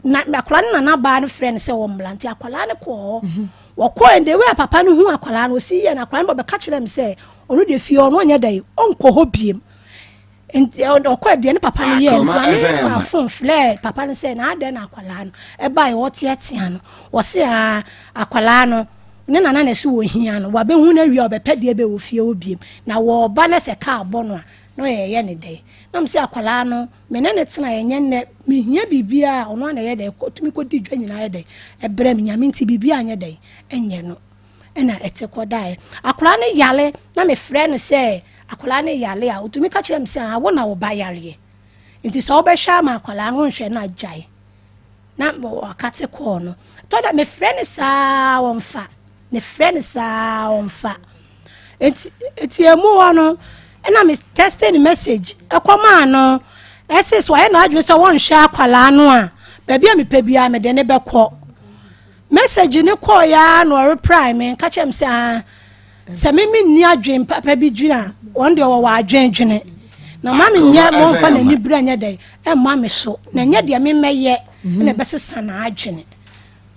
na akwalaa no nana baa no frɛ no sɛ wɔmmra nti akwalaa no kɔɔ hɔ. Wɔkɔɛ the way a papa no hu akwalaa no osi yɛ no akwalaa no bɛka kyerɛ me sɛ ɔno deɛ fie ɔno ɔnyɛ dɛn ɔnkɔ hɔ biem. Nti ɔkɔɛ deɛ ne papa no yɛɛ nti maame fa phone frɛ papa no sɛ na adɛn na akwalaa no ɛbaeɛ ɔteatea no wɔse a akwalaa no ne nana na ɛsɛ wɔhia no wabɛhu no awie a ɔbɛpɛ deɛ bɛ wɔ fie hɔ biem na wɔɔba no sɛ kaa bɔ no a na ɔyɛyɛ ne dɛn na me sɛ akwalaa no me ne ne tena ɛnyɛ nnɛ mehia biribiaa ɔno ana ɛyɛ dɛn tumi kɔdi dwa nyinaa yɛ dɛn ɛbrɛ me Nyame nti biribiaa nyɛ dɛn ɛnyɛ no ɛna ɛte kɔdaeɛ. Akwadaa no yare na mefrɛ no sɛ akwadaa no yare a ɔtumi ka kyerɛ me sɛ ah wo na wo ba yareɛ nti sɛ wobɛhwɛ ama akwadaa no wonhwɛ no agyae na wakate kɔɔ no. Tɔ da mefrɛ no saa ɔmfa, mefrɛ no saa ɔmfa. Nti nti emu hɔ no ɛna me texte ne message ɛkɔmaa no ɛse so ayɛ n'adwene sɛ wɔnhwɛ akwadaa no a baabi a mepɛ biara mede ne bɛkɔ. Message ne kɔɔ ya na ɔreply me nka kyerɛ me sɛ ah sɛ me me nni adwene papa bi dwene a wɔn deɛ wɔwɔ adwene dwene na ma me nyɛ wɔmfa n'ani bere nyɛ dɛ ɛmma me so na nyɛ deɛ me mɛyɛ na ɛbɛsesa n'adwene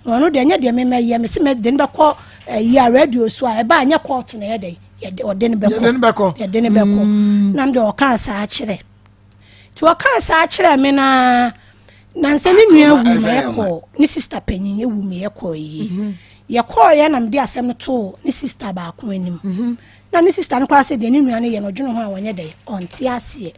na ɔno deɛ nyɛ deɛ me mɛyɛ me sɛ mɛde no bɛkɔ ɛyi a radio so a ɛba a nyɛ court na ɛyɛ dɛ yɛde ɔde no bɛkɔ yɛde no bɛkɔ na me deɛ ɔkaa saa kyerɛ nti ɔkaa saa kyerɛ me na nansa ne nua wu ma yɛkɔ ne sister panyin ewu ma yɛkɔ yie yɛkɔɔ yɛ na mede asɛm no too ne sister baako anim na ne sister no koraa sɛ deɛ ne nua no yɛ no ɔdwene ho a wɔnyɛ dɛ ɔnte aseɛ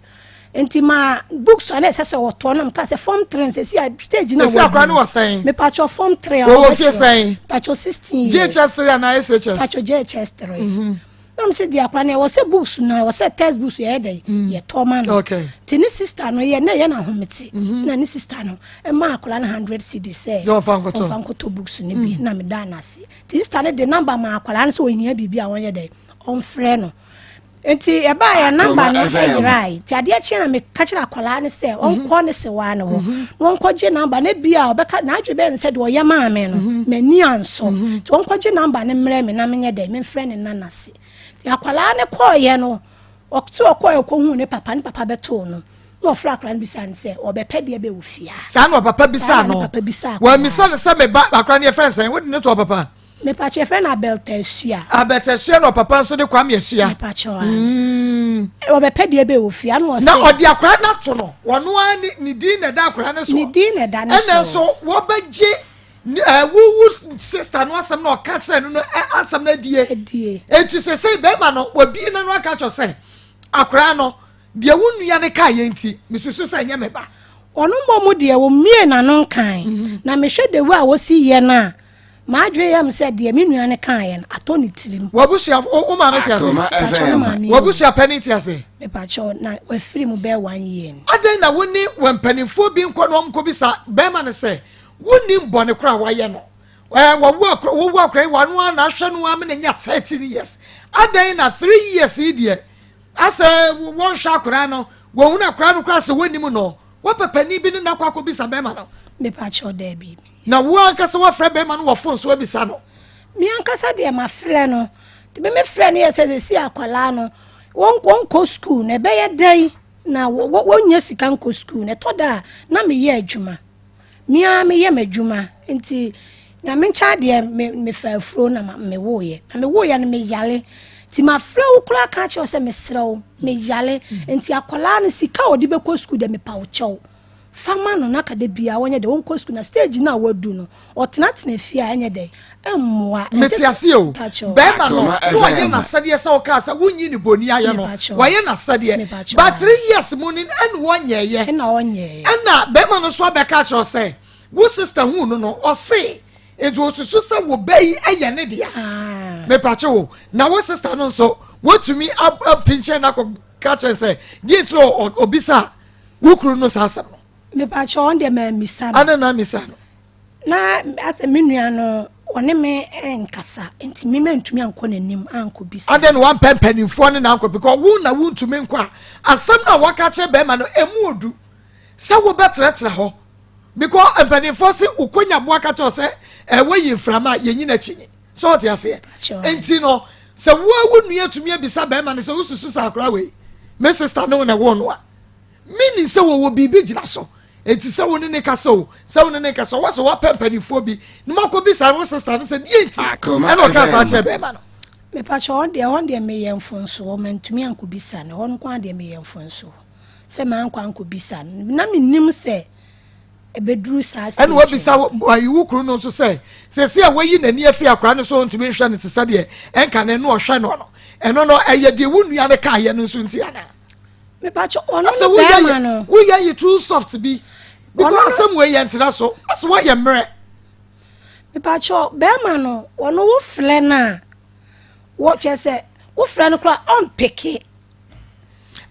nti ma books a na ɛsɛ sɛ wɔtɔ no mka sɛ form 3 nsɛ si a stage na wɔdi akora no wɔ sɛn mepatwɔ form 3 a wɔwɔ fie sɛn mepatwɔ 16 years JHS 3 anaa SHS patwɔ JHS 3 na mo sɛ di akora no ɛwɔ sɛ books no ɛwɔ sɛ text books yɛ dɛ yɛtɔ ma no nti ne sister no yɛ na ɛyɛ no ahomete na ne sister no ɛma akora no 100 cedis sɛ ɔmfa nkɔtɔ books no bi na meda no ase nti sister no de number ma akora no sɛ ɔhia biribi a wɔnyɛ dɛ ɔmfrɛ no nti ɛbaayɛ number no ɛyerae nti adeɛ kyeɛ na meka kyerɛ akwaraa no sɛ ɔnkɔ ne sewaa no hɔ na ɔnkɔgye number no bi a ɔbɛka n'adwene bɛyɛ no sɛ deɛ ɔyɛ maa me no m'ani ansɔ nti ɔnkɔgye number no mmerɛ me na menyɛ dɛ memfrɛ ne nana se nti akwaraa no kɔɔyɛ no ɔte ɔkɔɔyɛ kɔhuu ne papa ne papa bɛtoo no na ɔfrɛ akwaraa no bisa no sɛ ɔbɛpɛ deɛ bɛ wɔ fie a saa na ɔpapa bisa no papa bisa wɔamisa no sɛ meba akwaraa no yɛfrɛ sɛn wode ne to ɔpapa Mepakyɛ yɛfrɛ no Abelta Asua. Abelta Asua na ɔpapa nso de Kwame Asua. Mepakyɛ wa. Ɔbɛpɛ deɛ bɛ wɔ fie ano ɔsɛ. Na ɔde akwaraa no ato no wɔn ara ne ne din na ɛda akwaraa no so. Ne din na ɛda ne so. Ɛna nso wɔbɛgye ɛɛ wuwu sister no asɛm na ɔka kyerɛ no no asɛm no adie. Adie. Eti sese bɛrima no wɔbie na no aka kyerɛ sɛ akwaraa no deɛ wo nua no kaa yɛn ti mesusu sɛ ɛnyɛ me ba. Ɔno mmɔ mu deɛ wɔmmie n'ano nkan na mehwɛ de wo a wɔsi yɛ no a maadwene yam sɛ deɛ me nua no kaeɛ no atɔ ne tirim. Wabusua wo maame te ase? Wabusua panin te ase? Mepakyɛw na wafiri mu bɛyɛ one year ni. Adɛn na wo ne wɔn mpanimfoɔ bi nkɔ na wɔn nkɔ bisa bɛrima no sɛ wonnim bɔne koraa a wayɛ no ɛɛ wɔwo akora wɔwo akora yi wɔn ano na ahwɛ no ama na nya 13 years adɛn na 3 years yi deɛ. Asɛ wɔnhwɛ akwadaa no, wɔhunu akwadaa no koraa sɛ wɔnnim no, wɔpɛ panin bi ne no akɔ akɔbisa bɛrima no. Mepakyɛw daabi. Na wo ankasa woafrɛ bɛrima no wɔ fon so abisa no? Me ankasa deɛ mafrɛ no. Nti me mefrɛ no yɛ sɛ sɛsi akwadaa no wɔnkɔ sukuu na ɛbɛyɛ dɛn na wɔnnya sika nkɔ sukuu no. Ɛtɔ da a na meyɛ adwuma. Me ara meyɛ m'adwuma nti Nyame nkyɛn adeɛ me mefa afuro na mewoeɛ na mewoeɛ no meyare nti mafrɛ wo koraa ka akyerɛ wo sɛ mesrɛ wo meyare nti akwadaa no sika a ɔde bɛkɔ sukuu deɛ mepa wo kyɛw fa ma no na ka da biara wɔnyɛ dɛ wɔnkɔ sukuu na stage no a wadu no ɔtenatena fie a ɛnyɛ dɛ ɛmmoa. Mete aseɛ o bɛrima no na ɔyɛ n'asɛdeɛ sɛ ɔkaa sɛ wonyi ne bɔni ayɛ no wayɛ n'asɛdeɛ but 3 years mu no ɛna wɔnyɛɛyɛ ɛna bɛrima no nso abɛka akyerɛ sɛ wo sister hu no no ɔse nti osusu sɛ wo bɛ yi ɛyɛ ne dea ah. mepakye wo na wo sister no nso wotumi apinkyɛn no akɔ ka kyerɛ sɛ deɛ ntiri obisa wo kunu no saa asɛm no mepakye ɔn deɛ mammisa no adɛn na amisa no Na asɛ me nua no ɔne me nkasa nti me mantumi ankɔ n'anim ankɔbisa. Adɛn na wampɛ mpanimfoɔ ne no ankɔ because wo na wontumi nkɔ a asɛm no a waka kyerɛ bɛrima no ɛmu odu sɛ wobɛtrɛtrɛ hɔ because mpanimfoɔ se wokɔnya boa ka kyerɛ sɛ ɛwɔ yi mframa a yɛnyi n'akyi sɛ ɔte aseɛ nti no sɛ wo a wo nua tumi abisa bɛrima no sɛ wosusu sɛ akora wei me sister ne wo na ɛwɔ no a meaning sɛ wɔwɔ biribi gyina so. Enti sɛ wo ne ne kasa o, sɛ wo ne ne nkasa o, wɔsɛ wɔapɛ mpanimfoɔ bi na moakɔ bisa wo sista no sɛ deɛ nti ɛna ɔka saa kyerɛ bɛrima no. Mepakyɛ hɔ deɛ hɔ deɛ meyɛ mfonsoɔ mantumi ankɔbisa no hɔ nko ara deɛ meyɛ mfonsoɔ sɛ mankɔ ankɔbisa no na menim sɛ ɛbɛduru saa stage ɛna wabisa ayi wo kunu no nso sɛ sɛsi a wayi n'ani afi akora no so ntumi nhwɛ no te sɛ deɛ ɛnka ne no ɔhwɛ no no ɛno no ɛyɛ deɛ wo nua no kaayɛ no nso nti anaa. Mepakyɛ ɔno ne bɛrima no. Woyɛ yi too soft bi. Because asɛm wei yɛ ntena so. Asɛ woayɛ mmerɛ. Mepakyɛ bɛrima no ɔno wo frɛ no a wɔ kyerɛ sɛ wo frɛ no koraa ɔmpeke.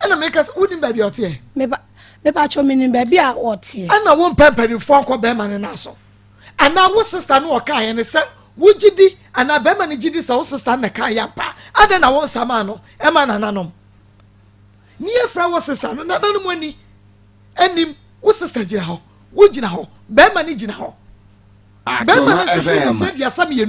Ɛna meka sɛ wonim baabi a ɔteɛ. Mepa mepakyɛ menim baabi a ɔteɛ. Ɛna wo mpɛ mpanimfoɔ nkɔ bɛrima no nan so. Anaa wo sister no ɔkaeɛ no sɛ wogye di anaa bɛrima no gye di sɛ wo sister no na ɛkaeɛ ampa. Adɛn na wo nsamaa no ɛma nananom. Ni efra wo sister no nananom ani anim wo sister gyina hɔ wo gyina hɔ bɛrima no gyina hɔ bɛrima no sisi ne sɛ 32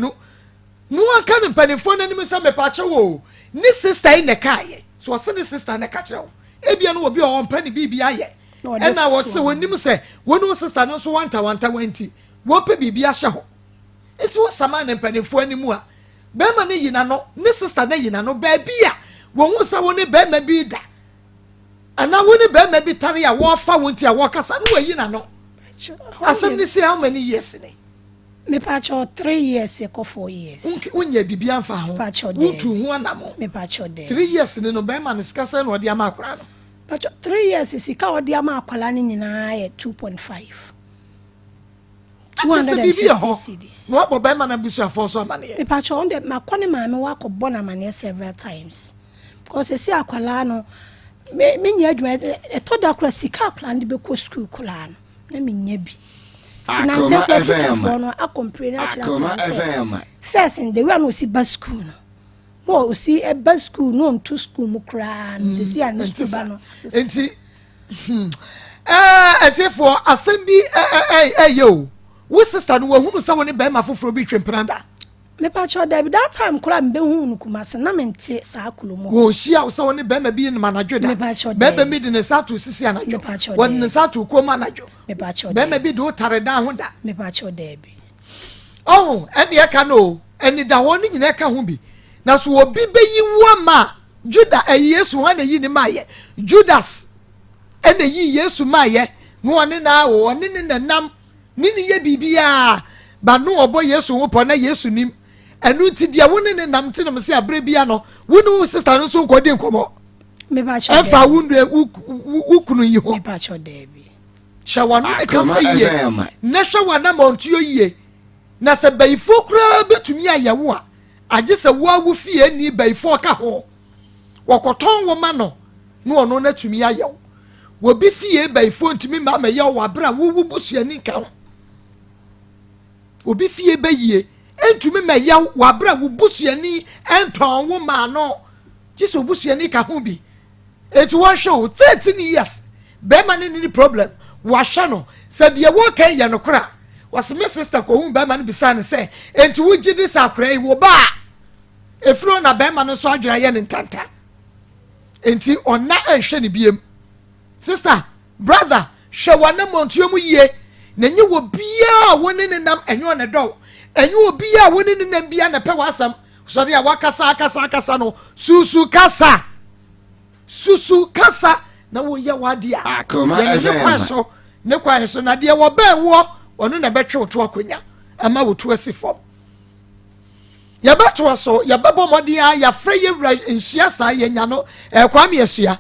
no anka ne mpanimfoɔ no anim sɛ mepaakyɛ wo ne sister yi na ɛkaayɛ so ɔse ne sister na ɛka kyerɛ wo ebia no obi a ɔmpɛ ne biribi ayɛ ɛna wɔse wɔnim sɛ wɔne wo sister no nso wantawantawa nti wɔpɛ biribi ahyɛ hɔ nti wosama ne mpanimfoɔ anim a Bɛrima no yi n'ano, ne sista no ayi n'ano baabi a wɔhu sɛ wo ne bɛrima bi da anaa wo ne bɛrima bi tare a wɔrefa wo nti a wɔrekasa no wɔayi n'ano. Asɛm no si how many years ni? Mepakyɛw 3 years kɔ 4 years. Wonyɛ biribi amfa ho. Wotu ho anamo. Mepakyɛw dɛ. 3 years ni no bɛrima no sika sɛn na ɔde ama akwaraa no? Pakyɛw 3 years sika a ɔde ama akwaraa no nyinaa yɛ 2.5. Kyerɛ sɛ biribi yɛ hɔ na wabɔ bɛrima no abusuafoɔ nso amaneɛ. Mepakyɛ ɔno deɛ makɔ ne maame hɔ akɔbɔ no amaneɛ several times because sɛsi akwadaa no me menyɛ adwuma ɛtɔ da koraa sika akwadaa no de bɛkɔ sukuu koraa no na menya bi nti nansɛ koraa tikyafoɔ no akɔmpire no akyerɛ akwadaa no sɛ first the way a na ɔsi ba sukuu no na ɔsi ba sukuu na ɔnto sukuu mu koraa no sɛsi a ne sukuu ba no asesa. Nti Hmm. Eh, atiefoɔ, asɛm bi ɛyɛ o. Wo sister no wahunu sɛ wo ne bɛrima foforɔ bi twe mpena da? Mepakyɛw dabi, that time koraa mebɛhuu no Kumasi na mente saa kuro mu hɔ. Wɔnhyia wo sɛ wo ne bɛrima bi nom anadwo da? Mepakyɛw dabi. Bɛrima bi de ne nsa ato sisi anadwo? Mepakyɛw dabi. Wɔde ne nsa ato kɔn mu anadwo? Mepakyɛw dabi. Bɛrima bi de wo tare dan ho da? Mepakyɛw dabi. Ɔho, ɛne ɛka no o, anidahɔ no nyinaa ɛka ho bi. Na so obi bɛyi wo ama a, Juda ɛyi Yesu hwan na eyi ne maayɛ? Judas ɛna eyi Yesu maayɛ na ɔne na o ɔne ne na nam ne ne yɛ biribiara ba no ɔbɔ Yesu ho pɔ na Yesu nim ɛno nti deɛ wo ne ne nam nti na mo sɛ abere bia no wo ne wo sista no nso nkɔdi nkɔmɔ ɛfa wo nua wo kunu yi ho hyɛ wɔn ne kasa yie na hwɛ wɔn anamɔntuo yie na sɛ bayifoɔ koraa bɛtumi ayɛ wo a Agye sɛ wo ara wo fie nni bayifoɔ ka ho. Wɔkɔtɔn wo ma no na ɔno no atumi ayɛ wo. Obi fie bayifoɔ ntumi mma mmɛyɛ wo wɔ abere a wo wo busuani nka ho. Obi fie bayie ntumi mmɛyɛ wo wɔ abere a wo busuani ntɔn wo maa no. Gye sɛ obusuani ka ho bi. Eti wɔnhwɛ o, 13 years bɛrima ne ne ni problem, wahwɛ no sɛ deɛ wɔka yi yɛ nokorɛ a, wɔse me sister kɔhu bɛrima no bisaa no sɛ, enti wogye di sɛ akwadaa yi wo ba a? Ɛfiri hɔ na bɛrima no nso adwene ayɛ ne ntanta, enti ɔnna nhwɛ ne biem. Sister, brother, hwɛ w'anammɔntuo mu yie, na ɛnyɛ obiara a wo ne ne nam ɛnyɛ ɔna dɔ wo, ɛnyɛ obiara a wo ne ne nam biara na ɛpɛ w'asɛm. Sɔre a wakasa akasa akasa no, susu kasa. Susu kasa na woyɛ w'adeɛ a yɛne ne kwan so ne kwan so na deɛ wɔbɛn woɔ ɔno na ɛbɛtwe wo to akonnwa ama wo to asi fam. Yɛbɛtoa so, yɛbɛbɔ mmɔden a yɛafrɛ yɛwura nsua saa yɛnya no eh, Kwame Asua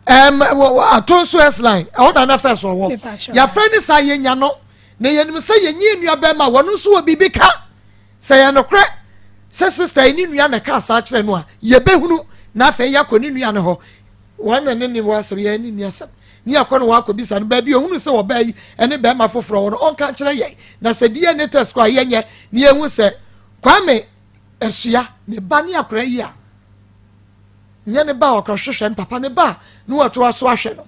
um, Atonso S-line ɛhɔ na na fɛ so ɔwɔ yɛafrɛ ne saa yɛnya no na yɛnim sɛ yɛnyi nua bɛrima wɔno nso wɔ biribi ka. Sɛ ɛyɛ nokorɛ sɛ sista yi ne nua na ɛkaa saa kyerɛ no a, yɛbɛhunu na afei yɛakɔ ne nua no hɔ. Wɔn na ne ne wɔ asɛm, yɛn ne nni asɛm. Ne yɛakɔ no hɔ akɔbisa no baabi a ɔhunu sɛ ɔbaa yi ne barima foforɔ wɔ no, ɔnka nkyerɛ yɛn. Na sɛ DNA test kɔ a, yɛnyɛ na yɛhu sɛ Kwame Asua ne ba ne akwadaa yi a, nyɛ ne ba a ɔkɔhwehwɛ no papa ne ba a na wɔtoa so ahwɛ no.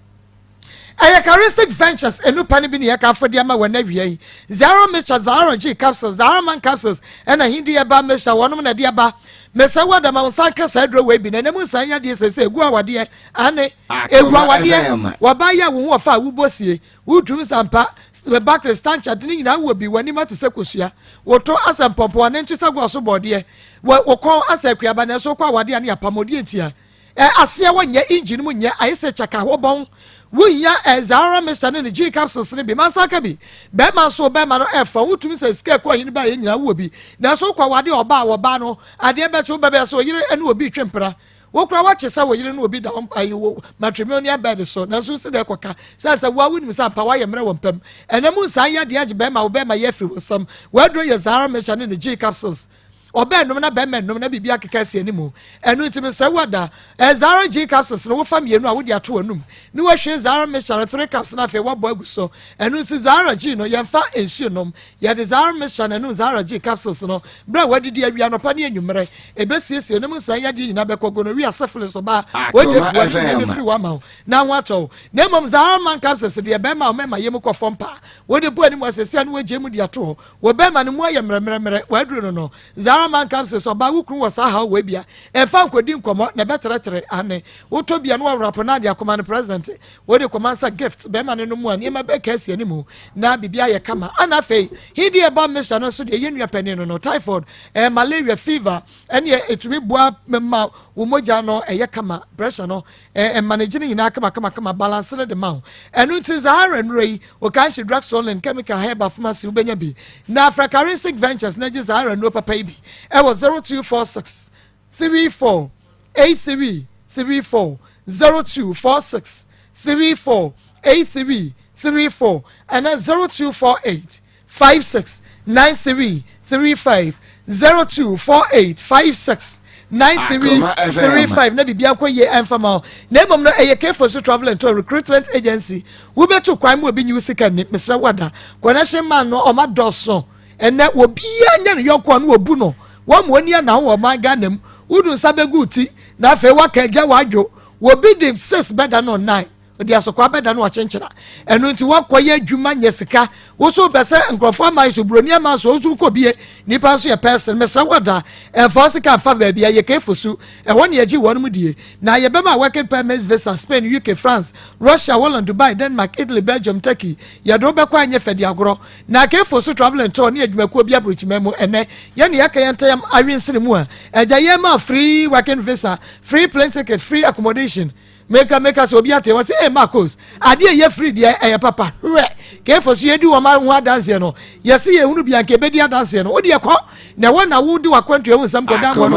Ɛyɛ Charistic Ventures enupa no bi na yɛka afɔdi ama wɔn awia yi. Zaro mixture, Zaro G capsules, Zaro Man capsules, ɛna Hindi herbal mixture wɔnom na ɛde aba. Mesɛ wo adama wo nsa nka saa aduro wei bi na ɛnam nsa nya deɛ sɛsɛ egu awadeɛ ane egu awadeɛ wɔba yɛ wo ho ɔfa a wobɔ sie wotumi sampa Barclays stanchart ne nyinaa wɔ bi w'anim ate sɛ kosua woto asɛ mpɔmpɔ ane nto sɛ goɔ so bɔɔdeɛ wɔ kɔn asɛ akuaba na ɛso kɔ awadeɛ ne apamɔdeɛ ntia Ɛ aseɛ wɔ nyɛ engine mu nyɛ ayɛ sɛ kyaka hɔ bɔn wo hia ɛ Zahara mixture ne ne G capsules no bi mansa ka bi bɛɛma nso bɛɛma no ɛfa wo tumi sɛ sika ɛkɔ hene baayɛ nyinaa wo wɔ bi nanso wokɔ wade ɔbaa wɔ baa no adeɛ bɛkye wo bɛbɛyɛ sɛ oyere ɛne obi twe mpena wo kora wakye sɛ wo yere ne obi da ayi wo matrimonial bed so nanso si dɛ kɔka sɛ sɛ woa wonim sɛ ampa woayɛ mmerɛ wɔ mpam ɛnɛ mu nsaa yɛ adeɛ agye bɛɛma wo bɛɛma yɛ afiri wo nsam w'aduro yɛ Zahara mixture ne ne G capsules Ɔbaa nnom na bɛrima nnom na biribi akeka asi anim. Ɛno nti mesrɛ wo ada eh, Zara G capsules no wofa mmienu a wode ato w'anum ne woahwie Zara mixture no 3 cups na afei woabɔ agu so. Ɛno nti Zara G no yɛmfa nsuo nnom. Yɛde Zara mixture na ɛnom Zara G capsules no berɛ a woadidi awie anɔpa ne anwummerɛ. Ɛbɛsiesie nom nsan yadeɛ nyinaa bɛkɔ gonorrhea, syphilis, ɔbaa, Akoma wɔde bua ne nyinaa FM. bɛfiri wo ama wo na ho atɔ wo. Na mmom Zara man capsules deɛ bɛrima a ɔmɛma yɛ mu kɔ fam paa. Wode bɔ anim asɛsia ne woagyae mu de ato hɔ. Wo bɛɛma no mu ayɛ mmerɛmmerɛmmerɛ, w'aduru no no. Zara man capsules, ɔbaa wo kunu wɔ saa haw wei bia, ɛmfa nkɔdi nkɔmmɔ na ɛbɛtrɛtrɛ, ane. Wotɔ bia na wawrapo na ade akɔma no present. Wode kɔma nsa gift, bɛɛma no nom a nneɛma bɛka asi anim na biribi ayɛ kama. Ana afei, Hindi herbal mixture no nso deɛ yɛn nua panin no no, typhoid, eh, malaria, fever, ɛneɛ ɛtumi boa ma wo mogya no ɛyɛ kama, pressure no, eh, manage no nyinaa kama kama kama, balance no de ma wo. Ɛno nti Zahara nnuro yi, Okanshe Drug Store and Chemical Herbal Pharmacy wobɛnya bi. Na frɛ Karinsic Ventures na gye Zahara nnuro papa yi bi ɛwɔ 0246 34 83 34, 0246 34 83 34 anaa 0248 56 93 35, 0248 56 93 35 na biribi akɔ yie ɛmfa ma wo. Na mmom no ɛyɛ Kfosu Travel and Tour Recruitment Agency. Wobɛtu kwan ma obi nyi wo sika nni. Mesrɛ wo ada. Connection man no ɔma dɔso. Ɛnɛ obiara nya ne yɔnko a na wɔbu no. Wɔn ma ɔni ana ho wɔ ɔman Ghana mu. Wodu nsa bɛgu wo ti na afei woaka agya w'adwo. Obi de 6 bɛda no 9. Ɔde asɔkwaa bɛda no akyenkyera. Ɛno nti woakɔyɛ adwuma nyɛ sika. Wo so wopɛ sɛ nkurɔfoɔ aman so, buroni aman so, wo nso wokɔ bie. Nipa nso yɛ pɛsen. Mesrɛ wo ada, ɛmfa wo sika mfa baabi a yɛ kefo su. Ɛhɔ na yɛgye wɔnom die. Na yɛbɛma working permit visa Spain, UK, France, Russia, Holland, Dubai, Denmark, Italy, Belgium, Turkey. Yɛde wo bɛkɔ a ɛnyɛ fɛ di agorɔ. Na kefo so travel and tour ne adwumakuo bi aburokyiman mu. Ɛnɛ, yɛne yɛaka yɛn ntɛm awensene mu a, agya yɛma free working visa, free plane ticket, free accommodation. Meka meka sɛ obi ate wɔn sɛ ee Marcos adeɛ ɛyɛ firi deɛ ɛyɛ papa hwɛ kefo so yɛdi wɔn ho adanseɛ no yɛsi yɛn hunu bi anka ebedi adanseɛ no wodeɛ kɔ na ɛwɔ na wodi wakwantu ɛho nsɛm kɔda wɔn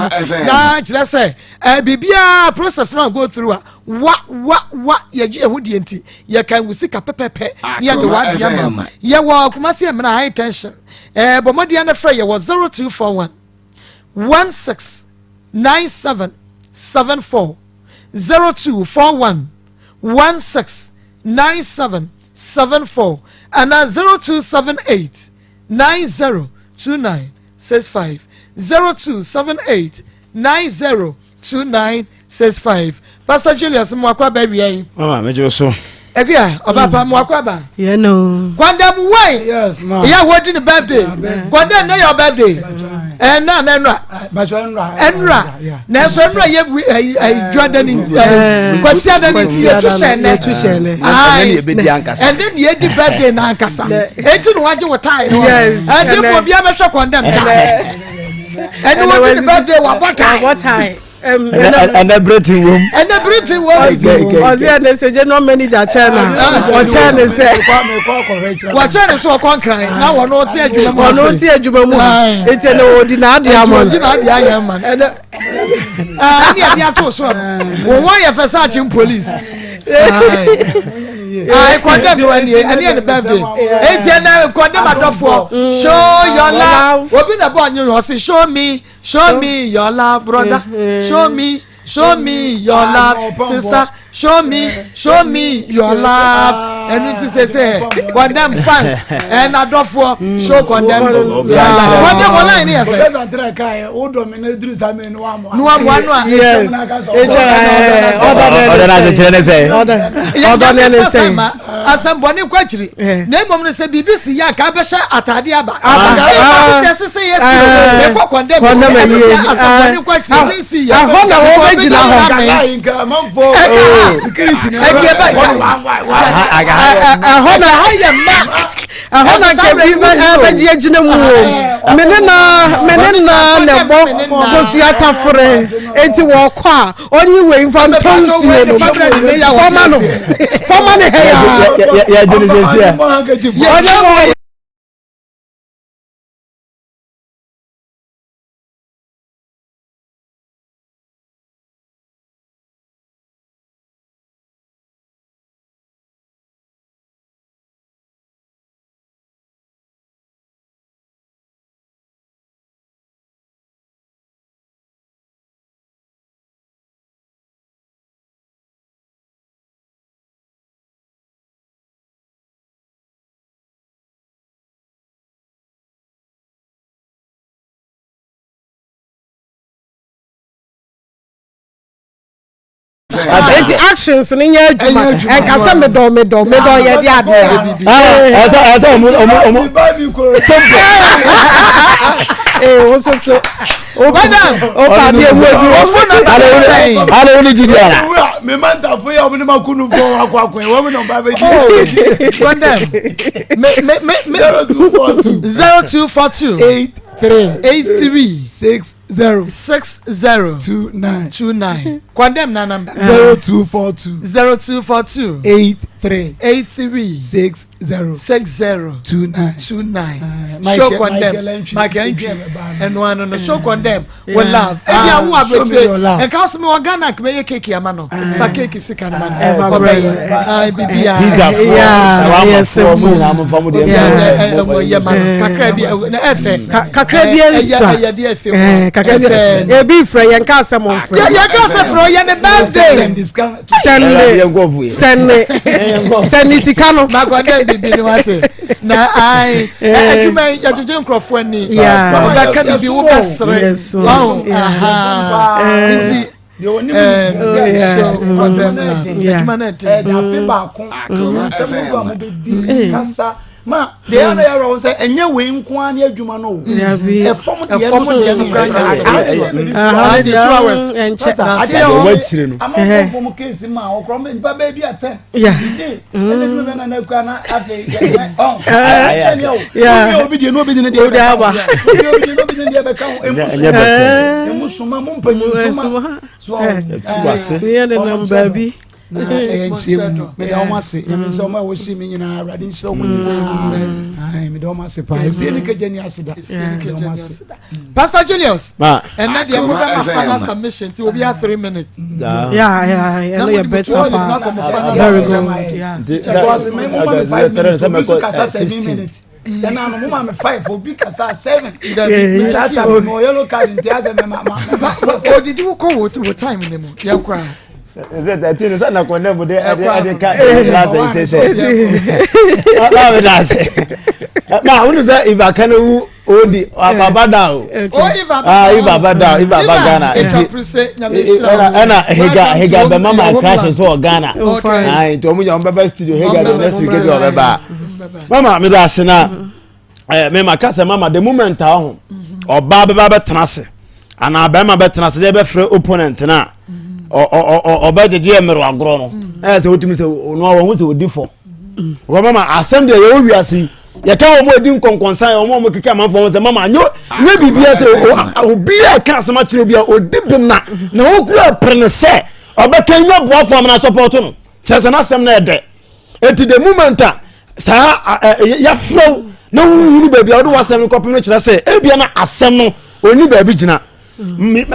na kyerɛ sɛ ɛɛ biribiara process no go through a wa wa wa yɛgye ɛho deɛ nti yɛka ngu sika pɛpɛpɛ ne yɛde w'adeɛ ama yɛwɔ Kumasi Emena high tension ɛɛ bɔ mmɔden no frɛ yɛwɔ 0241 16 97 74 0241 16 97 74 anaa 0278 90 29 65 0278 90 29. 65. Pastor Julius mo akɔ aba awia yi. Mama megye wo so. Akua ɔba pa mo akɔ aba. Yeah, no. Kwandam wai. Yes, ma. Yeah, what in the birthday? Kwandam na your birthday. Eh na na nra. Enra. Na so enra ye eh dwada ni kwasi ada ni ti yetu hyɛ Yetu hyɛ ne. Aye. Ɛnɛ ne yɛbɛdi ankasa. And then ye di birthday na ankasa. Enti no wagye wo tie no. Yes. Enti fo bia mɛhwɛ condemn tie. Ɛne wodi ne birthday wabɔ tie. Wabɔ tie. Ɛnɛ berɛ wom. Ɛnɛ berɛ wom. Ɔsɛ ɛnɛ sɛ general manager kyɛn na ɔkyɛn ne sɛ. Wɔkyɛn ne sɛ ɔkɔ nkran na wɔn ɔte adwuma mu. Wɔn ɔte adwuma mu. Eti ɛnɛ wɔdi n'ade ama no. Eti wɔdi n'ade ayɛ ama no. Ɛnɛ ɛne ɛde ato so no wɔn wɔn yɛ fɛ sɛ akyem police. Ayi condemn no ɛne ɛne ɛne birthday. Eti ɛnɛ condemn adɔfoɔ show your love. Obi na bɔ anyi ɔsi show me. Show me your love, brother. Show me, show me your love, sister. Show me, show me your love. Ẹnu ti sẹ sẹ condemn fans ẹ na dọfọ show condemn your love. Condemn wọn láyé ni yẹ sẹ. Professor Tere ká yẹ, o dọ̀ mi ní Idris Ami ni wàá mú. Ni wàá mú anu a. Ọdọ náà ti kyerẹ ne sẹ. Ọdọ ní ẹni sẹ. Asɛmbɔne kɔ akyiri na mmom no sɛ biribi si yɛ anka abɛhyɛ atade aba ɛsɛ sɛ sɛ yɛ si ɛkɔ kɔndɛm asɛmbɔne kɔ akyiri ebi nsi yɛ ɛhɔ na wɔbɛgyina hɔ ɛhɔ na ɛha yɛ mma ɛhɔ na nka bi bɛgye agyina mu o mene na mene na na ɛbɔ kosua tafere eti wɔkɔ a ɔnyi wei nfa ntɔ nsuo no fɔma no fɔma no hɛ ya. Yɛ joli sɛ si a. Ɔnyɛ mɔ. Eti actions ni nyɛ adwuma ɛnka sɛ medɔ medɔ medɔ yɛ de adeɛ a. Ɛsɛ ɛsɛ ɔmo ɔmo ɔmo simple. Ee o soso o pa bi ewu edu. Ale wuli jidi ara. Mi ma n ta fo ye ɔmu ni ma kunu fɔ wa kɔ akɔye wɔn mi na ɔba bɛ ji. Condemn. Me me me me. 0242. 0242. 83. 83. 6. 0. 6 0. 2 9. 2 9. Condemn na number. 0242. 0242. 83. 83. 6 0. 6 0. 2 9. 2 9. Show condemn. Michael Entry. Ẹnu ano no show condemn with love. Ebi awo abetire. Nka ọsọ mi wọ Ghana nkè meyɛ keeki ama no. Fa keeki sika no ma no. Ɔbɛyɛ. Ayi bibi a. Pizza fo, shawarma fo, mo nyinaa mo fa mo deɛ. Ɛmɔ yɛ ma no. Kakra bi na ɛfɛ. Kakra bi nsa. Ɛyɛ deɛ ɛfɛ mu. Kakra bi ebi nfrɛ yɛn ka asɛm nfrɛ. Yɛn ka asɛm frɛ yɛ ne birthday. Sɛnne sɛnne sɛnne sika no. Makɔ dɛ bibi ni wa se na ayi adwuma yi yɛgyegye nkurɔfoɔ ani. Ɔbɛka bibi wo bɛ sere. Ɔn nti. Adwuma no ɛden. Afe baako asɛm dodo a mobɛdi kasa ma deɛ ɛyɛ no yɛwerɛ wo sɛ ɛnyɛ wei nko ara ne adwuma no o ɛfam deɛ no so Wakyire no. amanfoɔ mu keesi ma ɔkorɔ nipa bɛɛ bi a 10 ɛne duro bɛ nana kura na afei ɔn ɛne o obi obi deɛ n'obi de ne deɛ bɛka ho obi obi deɛ n'obi de ne deɛ bɛka ho emu suma emu suma mu mpanyin suma so Ɛtu ase. Yɛ ne nam baabi. Na ɛyɛ nkyɛn mu meda wɔn ase nyame sɛ wɔn a wɔhyɛ mi nyinaa Awurade nhyira wɔn nyinaa meda wɔn ase paa esie ne kagya ni ase da meda wɔn ase. Pastor Julius Ma. ɛnɛ deɛ mo bɛ ma final submission ti obi a 3 minutes. Yeah, ɛno yɛ better paa. Very good. Yeah. Because me mo ma me 5 minutes obi nso kasa 7 minutes ɛna no mo ma me 5 obi kasa 7 mi kyata mi mo yellow card nti asɛ mɛ ma ma ma. Odidi wo kɔ wo time ne mu yɛn kora. Sɛ 13 sɛ na condemn de ɛde ɛde ka ɛde lasa yi sɛ sɛ. Maa mi da ase. Maa wuli sɛ ibaka ne wu. Odi aba da o. Ah, Eva aba da, Eva aba Ghana. Nti ɛna Hega Hega bɛma ma crash nso wɔ Ghana. Ah, nti wɔn nyɛ wɔn bɛba studio Hega de next week bi ɔbɛba. Mama mi da ase na ɛɛ mɛma kasa mama the moment a ɔho ɔbaa bɛba bɛtena ase anaa bɛrima bɛtena ase deɛ bɛfrɛ opponent na ɔbɛgyegye yɛ mmerɛ agorɔ no ɛyɛ sɛ wotumi sɛ ɔno a wɔn ho sɛ ɔdi fɔ. Wɔn mama asɛm deɛ yɛwɔ wiase yi. Yɛka wɔn a edi nkɔnkɔnsa yɛ wɔn a wɔkeka amanfoɔ ho sɛ mama nyɛ nyɛ biribiara sɛ obi a ɛka asɛm akyerɛ obi a odi bem na na okura pere no sɛ ɔbɛka nya boafo amena sɔpɔto no kyerɛ sɛ n'asɛm no ɛdɛ eti the moment a saa yɛafrɛ na wohunu baabi a wode w'asɛm no kɔpem no kyerɛ sɛ ebia na asɛm no ɔni baabi gyina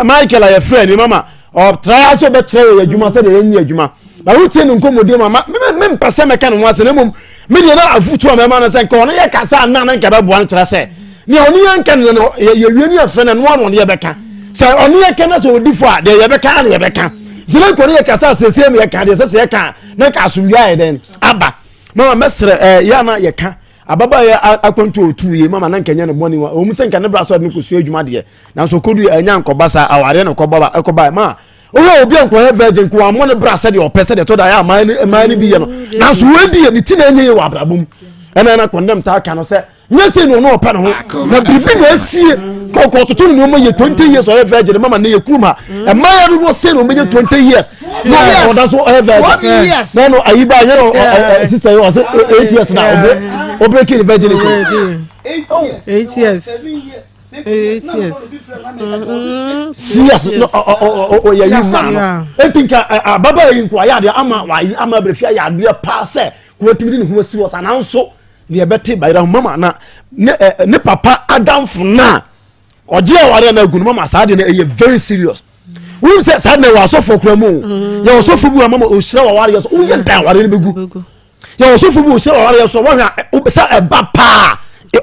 Michael a yɛfrɛ ni mama ɔtra sɛ ɔbɛkyerɛ yɛ adwuma sɛdeɛ yɛnyɛ adwuma na wotie ne nkɔmmɔdie mu ama mempɛ sɛ mɛka ne ho ase na mmom medeɛ na afotu a mɛma no sɛ nka ɔno yɛ kasa anna na nka bɛboa no kyerɛ sɛ nea ɔne yɛ nka no no yɛwie ne yɛfrɛ no ɛnoa na ɔne yɛbɛka sɛ ɔne yɛka na sɛ ɔdi fo a deɛ yɛbɛka na yɛbɛka nti na nka ɔne yɛ kasa sɛsɛ mu yɛka deɛ sɛ sɛ yɛka na nka asomdwoeɛ ayɛ dɛn aba mama mɛsrɛ yɛ ana yɛka ababaa yɛ akwantu a ɔtuu yie mama na nka nyɛ ne bɔne wa ɔmu sɛ nka ne bra so ɔde no kɔsua adwuma deɛ nanso ɔkɔdu ɛnya nkɔba saa awareɛ na ɛkɔba ɛkɔba ma wohwɛ obi a nkɔyɛ virgin nko ammɔ ne bra sɛdeɛ ɔpɛ sɛdeɛ ɛtɔ da yɛ aman ne mmaa no bi yɛ no nanso wɔadi yɛ ne ti na ɛnyɛ yɛ wɔ abrabɔ mu ɛna ɛna kɔndɛm taa ka no sɛ nyɛ sɛ na ɔno ɔpɛ ne ho na biribi na asie kɔkɔ toto ne nneɛma yɛ 20 years ɔyɛ virgin mama ne yɛ kurom ha ɛmaa yɛ dodoɔ sɛ na ɔbɛnya 20 years na ɔda so ɔyɛ virgin na no ayi ba yɛ no sister yi ɔsɛ 8 years na ɔbreki ne virginity 8 years 8 years serious no ɔyɛ yi maa no eti nka ababaawa yi nko ayɛ adeɛ ama wayi ama abirifia yɛ adeɛ paa sɛ kò etimi de ne ho asi wɔ sa nanso deɛ ɛbɛte bayerɛ ho mama na ne ɛ ne papa adamfo na ɔgye awareɛ na agu no mama saa deɛ no ɛyɛ very serious wọ́n sɛ saa deɛ wɔ asɔfo kura mu o yɛ ɔsɔfo bi wɔ mama ɔhyira wɔ awareɛ so woyɛ dan awareɛ no bɛgu yɛ ɔsɔfo bi ɔhyira wɔ awareɛ so wɔhwɛ sɛ ɛba paa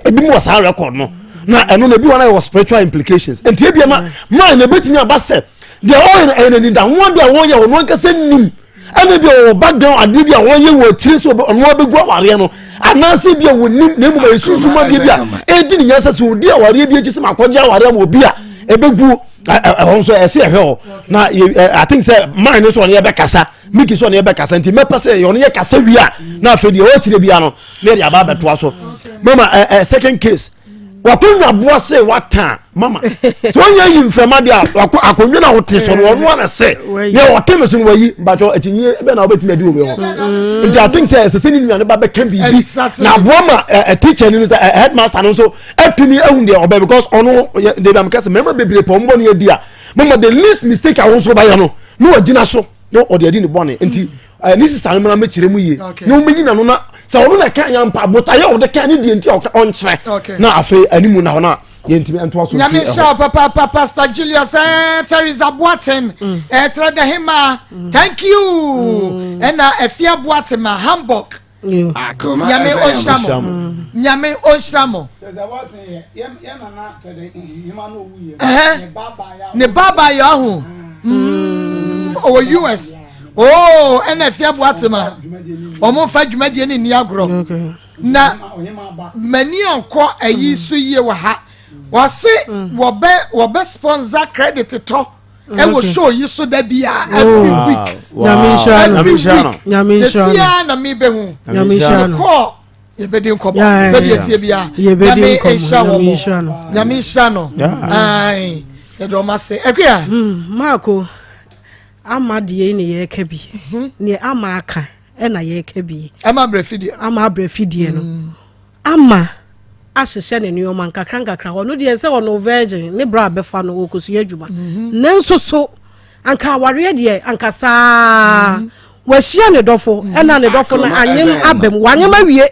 ebi mu wɔ saa record no na ɛno na ebi wɔ na yɛ wɔ spiritual implications nti ebi ma maa na ebetumi aba sɛ deɛ ɔyɛ no ɛyɛ n'ani da ho adeɛ a wɔyɛ ɔno ankasa nim ɛna bi a ɔwɔ background adeɛ bi a wɔyɛ wɔ akyire sɛ ɔno abɛgu awareɛ no anaasɛ bi a wɔnim na mmom ɛyɛ sunsum adeɛ bi a ɛdi ne nyansa sɛ ɔdi awareɛ bi akyi sɛ makɔgye awareɛ ma obi a ɛbɛgu ɛhɔ nso ɛsɛ ɛhwɛ hɔ na I think sɛ man no so ɔne yɛbɛkasa miki so ɔne yɛbɛkasa nti mɛpɛ sɛ ɔne yɛ kasa wie a na afei deɛ ɔkyerɛ bia no na yɛde aba abɛtoa so mama ɛ second case wakonnwa boa se wata mama sɛ wɔnyɛ yi mframa deɛ a akonnwa na wote so no ɔno ana sɛ nea ɔte me so no wayi mpakyɛ akyinye bɛ na wobɛtumi adi wɔ ho nti I think sɛ ɛsɛ sɛ ne nua no ba bɛka biribi na aboa ma teacher no sɛ headmaster no nso atumi ahu deɛ ɔbɛ because ɔno deɛ bia meka sɛ mmarima bebree pɛ ɔmbɔ ne adi a mama the least mistake a wo nso wobɛyɛ no na wagyina so na ɔde adi ne bɔne nti ne sista no mmara mɛkyerɛ mu yie na wɔmɛyi n'ano na sɛ ɔno na ɛka yɛn mpa botaeɛ a ɔde ka ne deɛ nti a ɔnkyerɛ na afei animu na hɔ no a yɛntumi ntoa so nyame nhyira papaapa pastor julius eh, teresa boaten mm. eh, trɛ dahema mm. thank you mm. ɛna afia boaten ma hamburg nyame ɔnhyira mo nyame ɔnhyira mo ne baba yɛ ɔho ɔwɔ us oo ɛna afia boaten ma wɔn mfa dwumadie no nni agorɔ na m'ani ankɔ ayi so yie wɔ ha wɔse wɔbɛ wɔbɛ sponsor credit tɔ ɛwɔ show yi so da bi a every oh. week every week sesia na mi bɛ hu mekɔɔ yɛbɛdi nkɔmɔ sɛdeɛ tie bia nyame nhyira wɔ mo nyame nhyira no ae yɛde ɔma se akua hmm, maako ama deɛ ne yɛreka bi mhm. neɛ ama aka ɛna yɛreka bi ama abrɛ fidie ama abrɛ fidie no mm. Ama ahyehyɛ ne nneɛma nkakra nkakra. Ɔno deɛ sɛ ɔno virgin ne bra bɛfa no ɔkɔsua adwuma. Mhm. Nanso so anka awareɛ deɛ anka saa mhm. wahyia ne dɔfo mhm. ɛna ne dɔfo no anyem abam wanyem awie.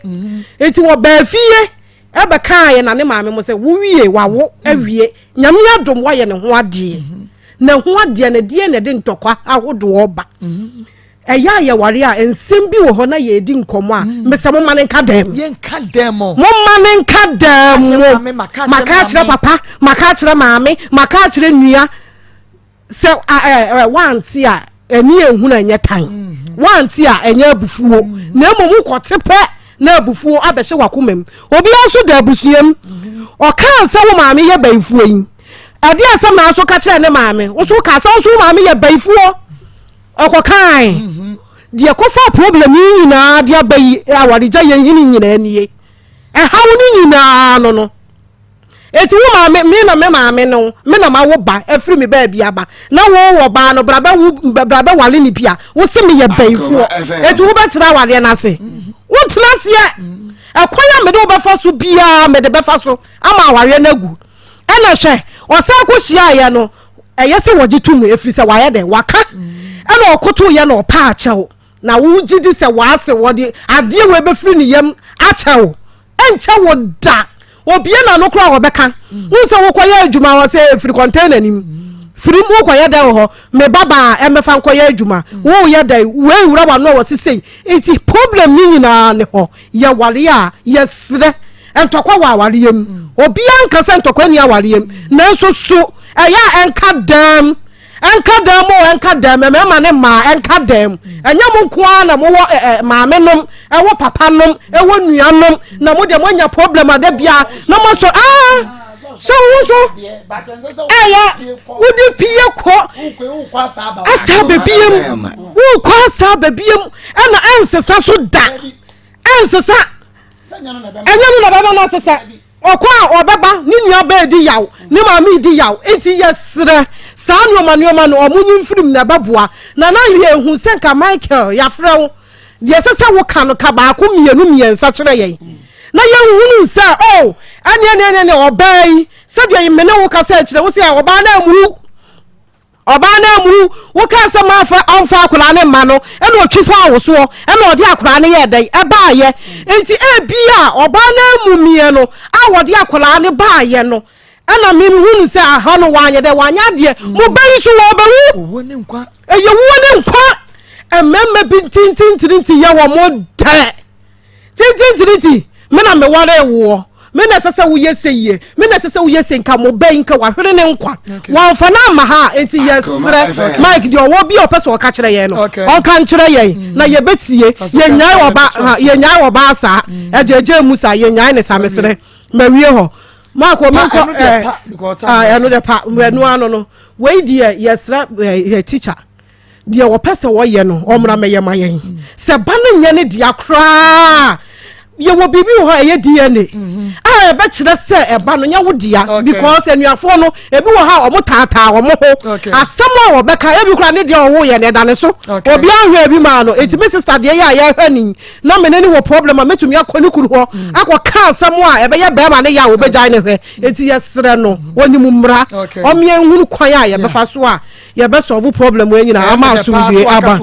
Eti wɔbaa fie ɛbɛkaa yɛ na ne maame mo sɛ wowie wawo awie nyame adom wayɛ ne ho adeɛ. Na ho adeɛ no deɛ na ɛde ntɔkwa ahodoɔ ba. Ɛyɛ a yɛware a, nsɛm bi wɔ hɔ na yɛredi nkɔmmɔ a, mm. mesɛ momma no nka dɛm. Yɛnka dɛm mo. Momma no nka dɛm mo. Maka akyerɛ papa, maka akyerɛ maame, maka akyerɛ nua. Sɛ wante a, ɛne ehunu ɛnyɛ tan. Mm-hmm. Wante a, ɛnyɛ abufuo. Mm-hmm. Na mmom wokɔte pɛ. na abufuo abɛhyɛ w'akoma mu. Obiara nso da abusua mu. Ɔkaa sɛ wo maame yɛ bayifoɔ yi, ɛdeɛ asɛm na nso ka kyerɛ ne maame? Wo so kaa sɛ wo nso wo maame yɛ bayifoɔ. Ɔkɔkae. Mhm. Deɛ kɔfa problem yi nyinaa de aba yi awaregya yɛn hene nyinaa nie. Ɛhaw no nyinaa no no. Eti wo maame, me na me maame no, me na mawo ba afiri me baabi aba. Na wo wɔ baa no, bra bɛwo, bra bɛwale ne bi a, wo se meyɛ bayifoɔ. Eti wobɛtena awareɛ no ase? Wontena aseɛ. Ɛkwan a mede wo bɛfa so biara, mede bɛfa so ama awareɛ no agu. Ɛna hwɛ, ɔsan kɔhyiaeɛ no, ɛyɛ sɛ wɔgye to mu, ɛfiri sɛ wayɛ dɛ, waka. Ɛna ɔkotoeɛ na ɔpaa kyɛw. Na wogye di sɛ w'ase wɔde adeɛ wei bɛfiri ne yam akyɛ wo. Ɛnkyɛ wo da. Obie n'ano koraa ɔbɛka. Wohu sɛ wokɔyɛ adwuma hɔ sɛ ɛfiri container nim. Firi mu wokɔyɛ dɛn wɔ hɔ? Me babaa ɛmmɛfa nkɔyɛ adwuma. Woyɛ dɛn? Wei wura w'ano a wɔse sei. Nti problem ne nyinaa ne hɔ. Yɛware a yɛsrɛ. Ntɔkwa wɔ awareɛ mu. Obiara nka sɛ ntɔkwa nni awareɛ mu. Nanso so ɛyɛ a ɛnka dɛm. Ɛnka dan mu o, ɛnka dan mu, mmarima ne mmaa, ɛnka dan mu. Ɛnyɛ mo nko ara na mowɔ ɛ ɛ maame nom, ɛwɔ papa nom, ɛwɔ nua nom, na mo deɛ moanya problem ada bia na mo asɔ aa sɛ wo so ɛyɛ wode pie kɔ asa bebiem wokɔ asa bebiem ɛna ɛnsesa so da ɛnsesa ɛnyɛ no na bɛma no asesa. Ɔkɔ a ɔbɛba, ne nua baa di yaw, ne maame di yaw, enti yɛsrɛ saa nnoɔma nnoɔma no ɔmo nyi mfiri mu na ɛbɛboa. Nana yɛhu sɛ nka Michael yɛafrɛ wo, deɛ ɛsɛ sɛ woka no ka baako mmienu mmiɛnsa kyerɛ yɛn na yɛnhunu sɛ oh ɛneɛ neɛ neɛ neɛ ɔbaa yi sɛdeɛ me ne wo kasa akyerɛ wo sɛ ɔbaa no ammu. Ɔbaa no ammu, wokaa sɛ mamfa ɔmfa akwadaa no mma no, ɛna ɔtwi faa wo soɔ, ɛna ɔde akwadaa no yɛɛ dɛn? Ɛbaayɛ. Nti ebia ɔbaa no ammu meɛ no a ɔde akwadaa no baayɛ no, ɛna me mehunu sɛ aha no wanyɛ dɛn? Wanyɛ adeɛ. Mo ba yi nso wɔbɛwu. Owuo ne nkwa. Ɛyɛ wuo ne nkwa. Mmarima bi ntintintirinti yɛ wɔn dɛ. Tintintinti, me na mewaree woɔ, me na ɛsɛ sɛ woyɛ sɛ yie, me na ɛsɛ sɛ woyɛ sɛ nka mo bɛ nka wahwere ne nkwa. Wɔmfa no amma ha, enti yɛsrɛ Mike deɛ ɔwɔ bi a ɔpɛ sɛ ɔka kyerɛ yɛn no, ɔnka nkyerɛ yɛn mm. na yɛbɛtie. Yɛnyae ɔba, yɛnyae ɔbaa saa, mm. ɛgyegye mu saa, yɛnyae ne saa, mesrɛ. Mawie hɔ. Mark, ɔmenkɔ ɛno deɛ pa, ɛno ano no. Wei deɛ yɛsrɛ yɛ teacher. Deɛ wɔpɛ sɛ wɔyɛ no, ɔmmra mɛyɛ ma yɛn. Sɛ ba no nyɛ ne dea koraa, yɛwɔ biribi wɔ hɔ a ɛyɛ DNA mhm. a ɛbɛkyerɛ sɛ ɛba no nyɛ wo dea because anuafoɔ no ebi wɔ hɔ a wɔn taataa wɔn ho asɛm a wɔbɛka ebi koraa ne deɛ ɔwɔ yɛ no ɛda ne so obi ahwɛ ebi maa no eti mi sista deɛ yɛ a yɛhwɛ ni na mene ne wɔ problem a metumi akɔ ne kunu hɔ mm. akɔ ka asɛm a ɛbɛyɛ bɛrima ne yɛ a wɔbɛgyae ne hwɛ eti yɛsrɛ no wɔnim mmara ɔmeɛ nhunu kwan a yɛbɛfa so a yɛbɛ solve problem wei nyinaa ama asomdue aba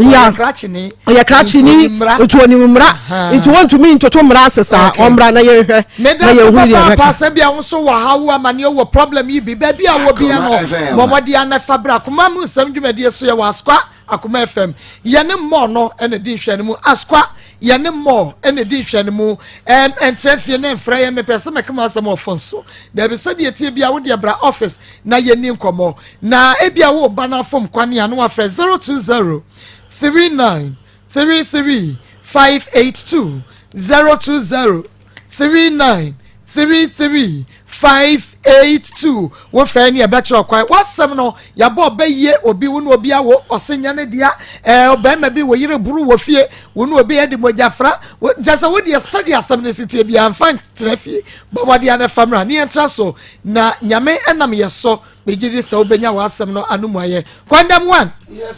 ya ɔyɛ krakyeni nti onim mmara nti wɔntumi ntoto mmara ase saa ɔmmra na yɛnhwɛ na yɛnhu deɛ ɛbɛka sɛ bia wo nso wɔ ha wo amaneɛ wɔ problem yi bi baabi a wɔ bia no bɔ mmɔden ana fa bra akoma mu nsɛm dwumadie so yɛ wɔ askwa akoma fm yɛne mmɔɔ no ɛna di nhwɛ no mu askwa yɛne mmɔɔ ɛna di nhwɛ no mu ɛm ɛnkyerɛ fie ne mfrɛ yɛ mepɛ sɛ mɛka mu asɛm wɔ fon so daabi sɛdeɛ tie bia wo deɛ bra office na yɛnni nkɔmmɔ. Na ebia wo ba no afom kwan a na wafrɛ 020 39 33 582 020 39 33 582 wofrɛ ne ɛbɛkyerɛ ɔkwan wasɛm no yɛabɔ ɔbɛyie obi wo ne obi awo ɔse nyɛ ne dea ɛɛ ɔbɛrima bi wɔ yere buru wɔ fie wo ne obi ɛde mogya fra nkyɛ sɛ wodeɛ sɛdeɛ asɛm no si tie biara mfa ntena fie bɔ mmɔden a na fa mmra ne yɛntra so Na Nyame nam yɛ so, megye di sɛ wobɛnya w'asɛm no ano mu ayɛ. Kwandam one,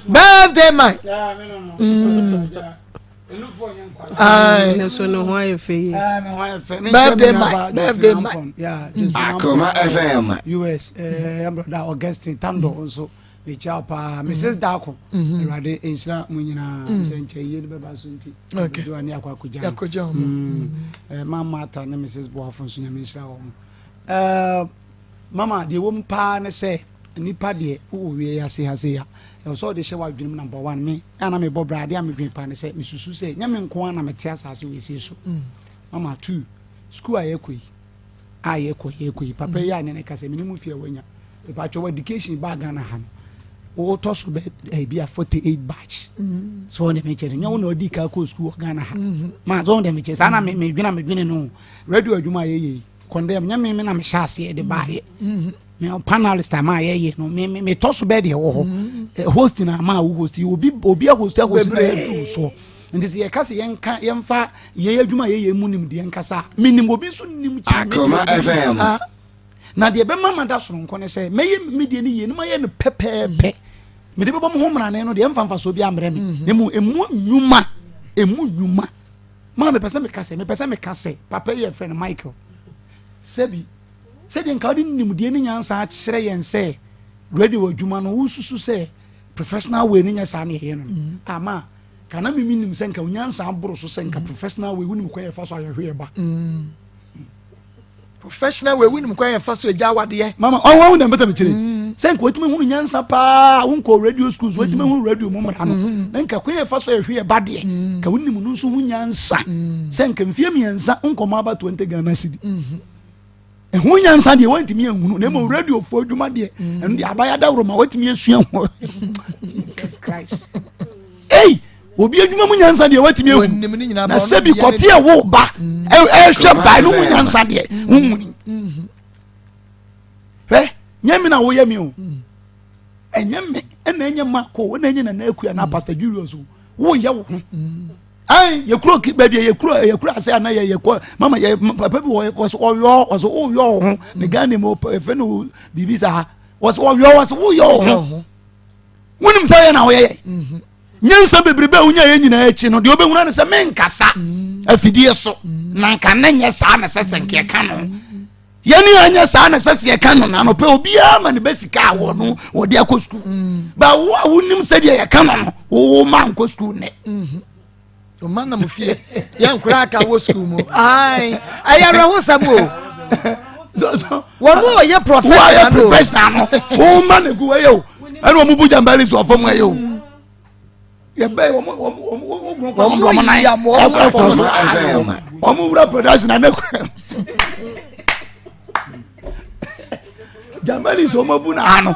birthday man. Mm. Birthday man, birthday man. Akoma FM. US, eh, brother Augustine Tando nso. Mekyia wo paa Mrs. Darko. Awurade nhyira mo nyinaa. Sɛ nkyɛ yie no bɛba so nti. Okay. Ne akɔ akɔgya. Akɔgya wɔn. Eh, Mama Martha ne Mrs. Boafo nso Nyame nhyira wɔn. Eh, mama deɛ ɛwɔ mu paa ne sɛ nipa deɛ wowɔ wie ase ha sei a ɛwɔ sɛ ɔde hyɛ w'adwenem number one me a na mebɔ bra adeɛ a medwen paa ne sɛ mesusu sɛ nyɛ me nko ara na mete asase wei sei so. Mama two school a yɛkɔ yi a yɛkɔ yɛkɔ yi papa yi a ne ne kasa menim mfie a wanya mepatwɛ wɔ education baa Ghana ha no. Wotɔ so bɛ ebi a 48 batch. So wɔn de mi kyerɛ nyɛ wo na ɔdi ka kɔ sukuu wɔ Ghana ha. Ma so wɔn de mi kyerɛ saa na me me dwena me dwene no radio adwuma a yɛyɛ yi kɔndɛm nyɛ me me na me hyɛ aseɛ de baayɛ. Me panelist ama a yɛyɛ no me me tɔ so bɛɛ deɛ wɔ hɔ. Hosting ama a wo host obi obi a host a host na yɛ soɔ. Nti sɛ yɛka sɛ yɛnka yɛmfa yɛn adwuma a yɛyɛ mu nimdeɛ nkasa a menim obi nso nim kyɛn me deɛ. Na deɛ ɛbɛma mada sononko ne sɛ, mɛyɛ me deɛ no yie na mayɛ no pɛpɛɛpɛ. Mede bɛbɔ me ho mmrane no deɛ, ɛmfa mfasoɔ biara mmrɛ me, na mmom ɛmu nnwuma, ɛmu nnwuma. Maa mepɛ sɛ meka sɛ, mepɛ sɛ meka sɛ, papa yi yɛfrɛ no Michael. Sɛbi, sɛdeɛ nka wode nimdeɛ ne nyansa akyerɛ yɛn sɛ radio adwuma no, wosusu sɛ professional way no nyɛ saa na yɛyɛ no no. Mm. Ama, ka na mimi nim sɛ nka wo nyansa aboro so sɛ nka mm. professional way, wonim kwan yɛfa so a yɛhwe yɛba. Mm. Professional way wonim kwan yɛfa so agya awadeɛ. Mama ɔn wɔn na mpɛsɛ mekyerɛ mm. sɛ nka watumi hunu nyansa paa wonkɔ radio schools watumi mm. hunu radio mu mmara no mm. na nka kwan yɛfa so yɛhwe yɛba deɛ ka wonim no nso ho nyansa sɛ nka mfie mmiɛnsa nkɔmɔ aba 20 Ghana cedi mm-hmm. ɛho nyansa deɛ wantumi anhunu na mmom radiofoɔ adwuma deɛ ɛno deɛ abayɛ daworo ma watumi asua ho Jesus Christ ei obi adwuma mu nyansa deɛ watumi ahu na sɛbi kɔte a wo ba mm. ɛhwɛ ba no mu nyansa deɛ mm. wohuni mm-hmm. hwɛ nyɛ me na woyɛ me o mm. ɛnyɛ me ɛna ɛnyɛ mako ɛna ɛnyɛ nana akua na pastor Julius o woyɛ wo ho ayi yɛkuro baabi a yɛkuro yɛkuro ase ana yɛ yɛkɔ mama yɛ papa bi wɔ wɔsɛ ɔyɔ wɔsɛ woyɔ wo ho ne Ghana mu efe no biribi saa wɔsɛ ɔyɔ wɔsɛ woyɔ wo ho wonim sɛ yɛ na woyɛ yɛ. Mhm. Nyansa bebrebe a wonya yɛ nyinaa akyi no deɛ wobɛhunu ne sɛ menkasa mm. afidie so mm. na nka ne nyɛ saa na sɛ sɛ nka ɛka no mm. yɛne anyɛ saa na sɛ sɛ yɛka no na anɔpɛ obiara ma ne bɛ sika a wɔ no wɔde akɔ sukuu ba wo a wonim sɛdeɛ yɛka no no wowo ma nkɔ sukuu nnɛ mm-hmm. ɔma nam fie yɛ nkora aka wɔ sukuu mu ɛyɛ awerɛhosɛm o wɔn a ɔyɛ professional no professional no wɔn ma ne gu ɛyɛ o ɛna wɔn bu jambali so ɔfam ɛyɛ o yɛbɛ wɔn wɔn wɔn wɔn wɔn wɔn nan ɛkɔ so wɔn wura production anɛ kɔ jambali so wɔn abu na ha no.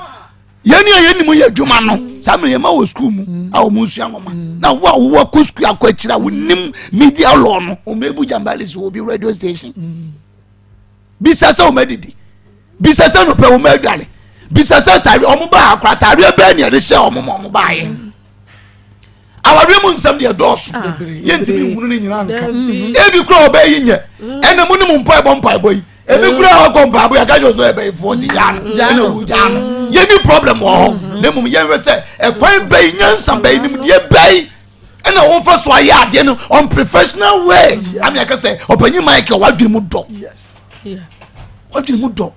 Yɛn a yɛnim yɛ adwuma no saa mmerɛ yɛma wɔ sukuu mu a wɔn nsua nwoma na wo a wowɔ kɔ sukuu akɔ akyiri a wonim media law no wɔn ebu jambalis wɔ obi radio station bisa sɛ wɔn adidi bisa sɛ nopɛ wɔn adwale bisa sɛ ataare wɔn ba akora ataareɛ bɛɛ ni yɛde hyɛ wɔn ma wɔn baayɛ awareɛ mu nsɛm deɛ dɔɔso ah. yɛntumi nhunu no nyinaa nka mm-hmm. ebi kura ɔbɛyɛ yi nyɛ mm. ɛna mu ne mu mpaebɔ mpaebɔ yi ebi kura ɔkɔ mpaebɔ yɛ akadwo so ɛbɛyifoɔ ti gyaa no ɛna owu gyaa no mm. yɛni problem wɔ hɔ mm-hmm. na mmom yɛnhwɛ sɛ ɛkwan bɛyi nyansa bɛyi nimdeɛ bɛyi ɛna wɔfa so ayɛ adeɛ no on professional way ami aka sɛ ɔpanyin Michael wadwene mu dɔ wadwene mu dɔ.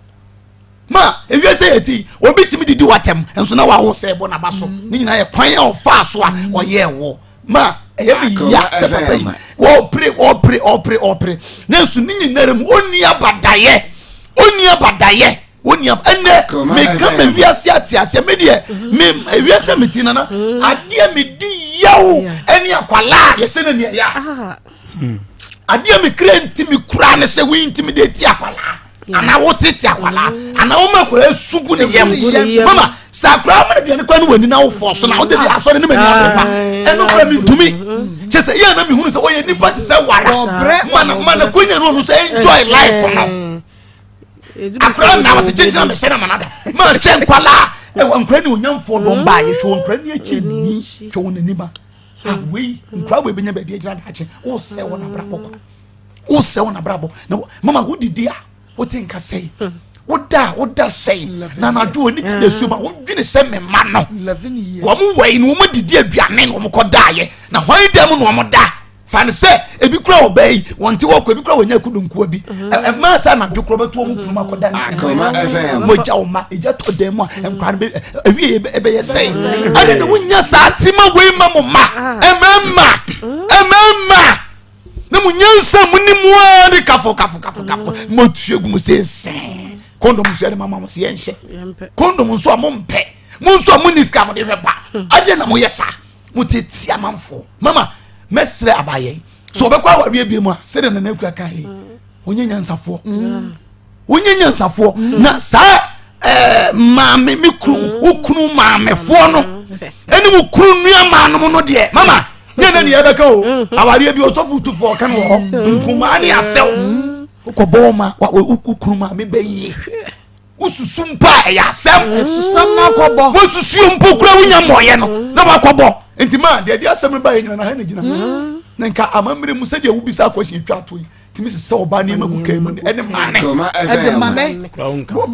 Ma ewiase yɛ ti obi tumi didi w'atɛm nso na wawo sɛ ɛbɔ n'aba so ne nyinaa yɛ kwan a ɔfaa so a ɔyɛɛ wɔ ma ɛyɛ me ya sɛ papa yi ɔpere ɔpere ɔpere ɔpere ne nso ne nyinara mu ɔnni abadayɛ ɔnni abadayɛ ɔnni ab ɛnɛ meka ma wiase ate aseɛ me deɛ me ewiase me ti nana adeɛ me di yaw ɛne akwalaa yɛsɛ ne nea ya adeɛ me kura ntimi kura ne sɛ wo intimidate akwalaa anaa wotete akwadaa mm. anaa woma akwadaa su gu ne yam mama sɛ akwadaa ma aduane kwan ne w'ani na wofɔ so na wode bi asɔre ne m'ani abere pa ɛno kora mentumi mm. kyɛ sɛ yɛ na mehunu sɛ ɔyɛ nipa te sɛ wara mana mana konya no ɔno sɛ enjoy life no akwadaa na wɔsɛ kyenkyena mehyɛ na mana da ma hwɛ nkwalaa ɛwɔ nkwadaa ne onyamfoɔ dɔm baa yɛhwɛ wɔn nkwadaa ne akyi ni hwɛ wɔn anim a ah, wei nkwadaa wei bɛnya baabi agyina daakye wosɛ wɔn abrabɔ kwa wosɛ wɔn abrabɔ na mama wodidi a wote nka sɛe hmm. woda a woda sɛe na anadwo wɔ ne ti na esuo ma wodwene sɛ me mma no wɔn wɔ yi na wɔn didi aduane na wɔn kɔ daayɛ na hwan dɛm na wɔn da fa ne sɛ ebi kura wɔ bɛyi wɔn ti wɔkɔ ebi kura wɔn nyɛ kudu nkoa bi mhm. ɛmaa sɛ anadwo kura bɛto wɔn punum akɔ da ne mo gya wɔn ma egya tɔ dan mu a mhm. nkura no bɛ ewie ɛbɛyɛ sɛe ɛde ne ho nya saa ti ma wei ma mo ma ɛmɛɛma ɛmɛɛma. na mo nyansa mo ni mu ara ne kafo kafo kafo kafo mm. mo tue gu mo sɛ nsɛn kɔndɔm nso yɛde mama mo sɛ yɛnhyɛ kɔndɔm nso a mo mpɛ mo nso a mo ni sika mo de hwɛ ba hmm. adeɛ na mo yɛ saa mo te ti amanfoɔ mama mɛsrɛ abayɛ so ɔbɛkɔ awareɛ bi mu a sɛdeɛ nana akua kan yi hmm. wonyɛ nyansafoɔ hmm. wonyɛ nyansafoɔ na saa. ɛɛ maame me kunu wo kunu maamefoɔ no ɛne wo kunu nua maanom no deɛ mama ne ɛnɛ neɛ ɛbɛka o mm-hmm. awareɛ bi ɔsɔfo tufoɔ ɔka no wɔ hɔ mm-hmm. nkumaa ne asɛw mm-hmm. wokɔbɔ wo ma wo kunu maame bɛyie wosusu mpo a ɛyɛ asɛm ɛsusam na akɔbɔ wosusuo mpo kura wonya mmɔɔyɛ no na wakɔbɔ nti maa deɛ ɛde asɛm no ba yɛ nyina na ha na gyina na nka amammerɛ mu sɛdeɛ wobisa akɔhyɛ twa ato yi tumi sisɛ ɔbaa nneɛma gu kaa mu ɛne mane ɛde mane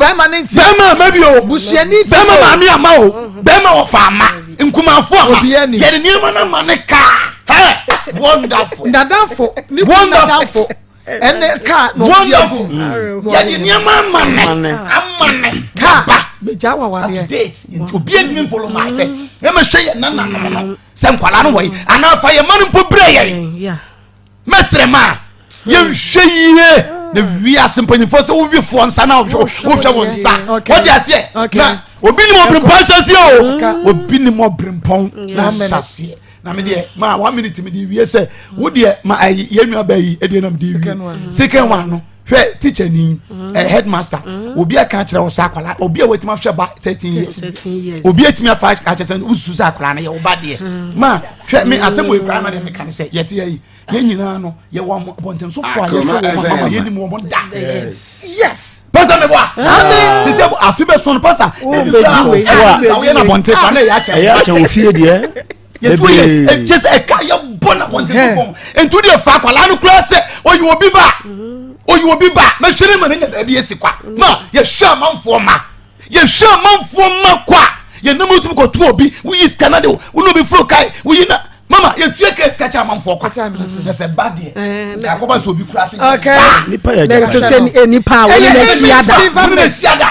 bɛrima ne nti bɛrima ama bi o busuani ti bɛrima maame ama o bɛrima wɔfa ama nkumafo ama yɛde nneɛma no ma ne kaa hɛ wonderful nadamfo ne kun nadamfo ɛne kaa na ɔbi agu yɛde nneɛma ama ne ama ne kaa ba bɛgya wawadeɛ up to date nti obi ntumi nfolo maa sɛ ɛmɛ hwɛ yɛ nananom no sɛ nkwadaa no wɔ yi anaa fa yɛ ma no mpo brɛ yɛn. Mɛsrɛ ma yɛnhwɛ yie na wiase mpanyinfoɔ sɛ wowefoɔ nsa na wohwɛ wo nsa wɔte aseɛ na obi nim ɔbrempɔn ahyɛseɛ o obi nim ɔbrempɔn na ahyɛseɛ na me deɛ ma one minute me de wie sɛ wo deɛ ma ayi yɛn nua bɛyi yi ɛdeɛ na me de wie second one no hwɛ teacher ni mm. eh, headmaster mm. obi aka akyerɛ wo sɛ akwala obi a watumi ahwɛ ba 13 years obi atumi afa akyerɛ sɛ wosusu sɛ akwala no yɛ wo ba deɛ mm. ma hwɛ me asɛm wɔ ekura na deɛ meka ne sɛ yɛte ayi yɛn nyinaa no yɛwɔ abɔntensofo a yɛhwɛ wɔn mama yɛnim wɔn da yes pasa mi bɔ a sise afi bɛ sɔn pasa ebi kura ɛsa woyɛ na abɔnten fa na ɛyɛ akyɛ ɛyɛ akyɛ wɔ fie deɛ yɛtu yɛ ɛkyɛ sɛ ɛka yɛ bɔ na abɔnten so fam ntu deɛ fa akwadaa no kura sɛ ɔyɛ obi ba ɔyɛ obi ba mɛhwɛ ne ma ne nya baabi esi kwa ma yɛhwɛ amanfoɔ ma yɛhwɛ amanfoɔ ma kwa yɛnam otumi kɔtu obi woyi sika na de wo ne obi furo kae woyi na mama yɛtua ka sika kyɛ amanfoɔ kwa na sɛ ba deɛ akɔba sɛ obi kura se nipa yɛ gyata sɛ nipa a wɔne no ahyia da wɔne no ahyia da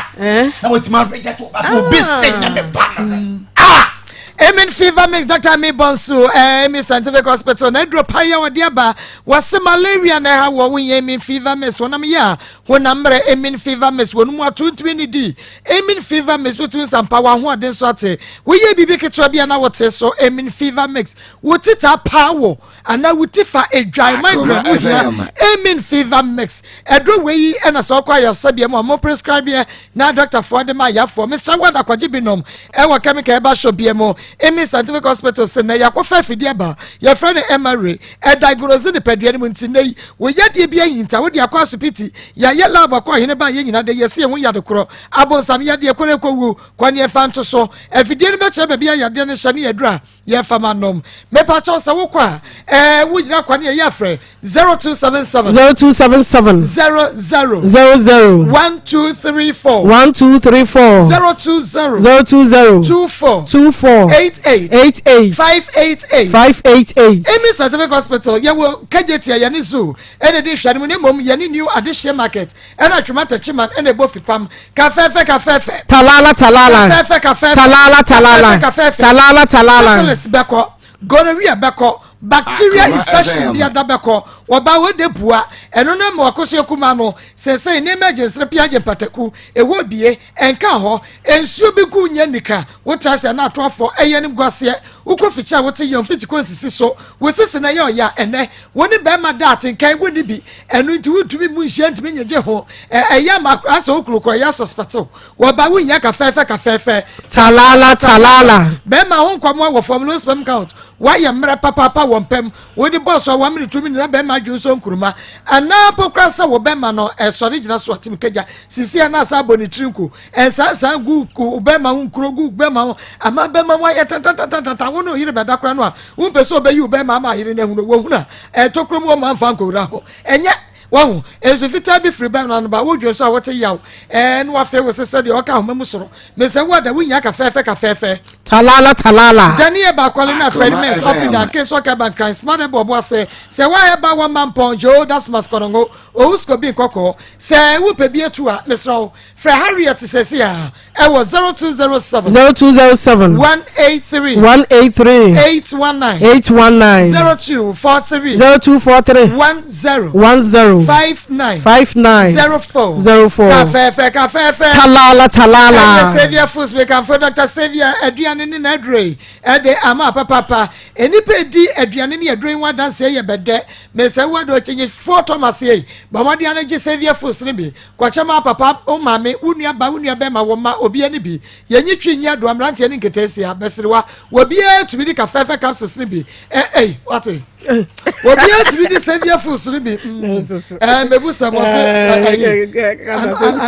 na wɔtumi aregyɛ to ba sɛ obi sɛ nyame ba no ah Amen fever mix Dr. Amy Bonsu eh, Amy Scientific Hospital na aduro pa yɛ wɔde aba wɔse malaria na ɛha wɔ wonyɛ Amen fever mix wɔnam yɛ a honam mmerɛ Amen fever mix wɔn mu ato ntumi ne di Amen fever mix wotumi nsampa w'ahoɔden so ate woyɛ biribi ketewa bi a na wote so Amen fever mix wo titaa paa wɔ anaa wo ti fa edwan migraine wo hia Amen fever mix ɛduro wei yi ɛna sɛ ɔkɔ ayaresabea mu a mo prescribe yɛ na dɔktafoɔ de ma ayafoɔ mesrɛ wo adakwagye bi nom ɛwɔ chemical ɛba shop bia mu Amen Scientific Hospital sɛ nɛ yɛakɔfa afidie aba yɛfrɛ no MRA ɛdiagnose nipadua no mu nti nnɛ yi wo yadeɛ bi ahinta wode akɔ asopiti yɛayɛ lab akɔ ɔhene ba yɛ nyina de yɛsɛ yɛhu yade korɔ abonsam yadeɛ kɔrɛ kɔwu kɔ ne ɛfa nto so afidie no bɛkyerɛ baabi a yadeɛ no hyɛ ne yɛduru a yɛfa ma nom mepa kyɛw sɛ wokɔ a ɛɛ wogyina kwane ɛyɛ afrɛ 0277 0277 00 00 1234 1234 020 020 24 24 88 88 588 588 Amy Scientific Hospital yɛwɔ Kejetia yɛne zoo ɛna di nhwɛne mu ne mmom yɛne New Adehyeɛ Market ɛna Twema Takyiman ɛna ɛbɔ fipam kafɛɛfɛ kafɛɛfɛ Talala talala kafɛɛfɛ kafɛɛfɛ talala talala kafɛɛfɛ kafɛɛfɛ talala talala syphilis bɛkɔ gonorrhea bɛkɔ bacteria Akoma infection FM. bi ada bɛkɔ wɔba wo de bua ɛno no ma wakɔso akuma no sɛsɛi nneɛma agyensere pia gye mpataku ɛwɔ bie ɛnka hɔ nsuo bi gu nyɛ nika wotra sɛ na ato afɔ ɛyɛ no guaseɛ wokɔ fikyi a wote yɛn fikyi kɔ nsisi so wo sisi na ɛyɛ ɔya ɛnɛ wo ne bɛrima da atenkan wo ne bi ɛno nti wontumi mu nhyia ntumi nyegye ho ɛyɛ ama akora sɛ wo kurokuro ɛyɛ sɔspɛtew wɔba wo nyɛ kafɛɛfɛ kafɛɛfɛ Talala talala bɛrima ho nkɔmɔ wɔ fam low sperm count woayɛ mmerɛ papaapa wɔ mpam wode bɔɔ so a wamene tumi nyina bɛrima adwene so nkuruma anaa mpo koraa sɛ wo bɛrima no ɛsɔre gyina so atem kagya sisi a na asa abɔ ne tiri nko ɛnsansan gu wo bɛrima ho nkuro gu bɛrima ho ama bɛrima ho ayɛ tantantantantan wo ne oyere bɛda koraa no a wompɛ sɛ ɔbɛyi wo bɛrima ama ayere no ahunu wɔhunu a ɛtɔ kurom wɔ ma mfa nkɔwura hɔ ɛnyɛ wahu nsu fitaa bi firi bɛrima no ba wodwen so a wote yaw ɛɛ na wafei wo se sɛdeɛ ɔka ahoma mu soro mesɛ wo ada wonya kafɛɛfɛ kafɛɛfɛ Talala talala Daniel Bakwale na Fred Akoma Mens FM. Ɔpida Keso Kɛba Nkran Smart Ɛbɔ Ɔbo Ase sɛ woayɛ ba wɔma mpɔn Joe Dasmas Kɔnɔngo Owusko bi nkɔkɔɔ sɛ wopɛ bi atu a mesrɛ wo frɛ Harriet sɛsi a ɛwɔ 0207 0207 183 183 819 819 0243 0243 10 10 59 59 04 04 Kafɛɛfɛ kafɛɛfɛ Talala ɛyɛ talala Saviour Foods mekamfo Dr. Saviour aduane n'aduane ne n'aduro yi de ama papaapa. Nnipa edi aduane ne aduro yi ho adanseɛ yɛ bɛdɛ. Mesɛ wo ado akyinyefoɔ Thomas ei, bɔ mmɔden ara gye Saviour Foods no bi kɔkyɛ ma papa, wo maame, wo nua ba, wo nua bɛrima, wo mma, obiara ne bi. Yɛnyi twi nyi adoa, mmeranteɛ ne nketeesia, bɛserewa, obiara tumi di kafɛɛfɛ capsules no bi. Eh, ei, wate? Obiara tumi di Saviour Foods no bi. Eh, mebu sɛm wɔ se,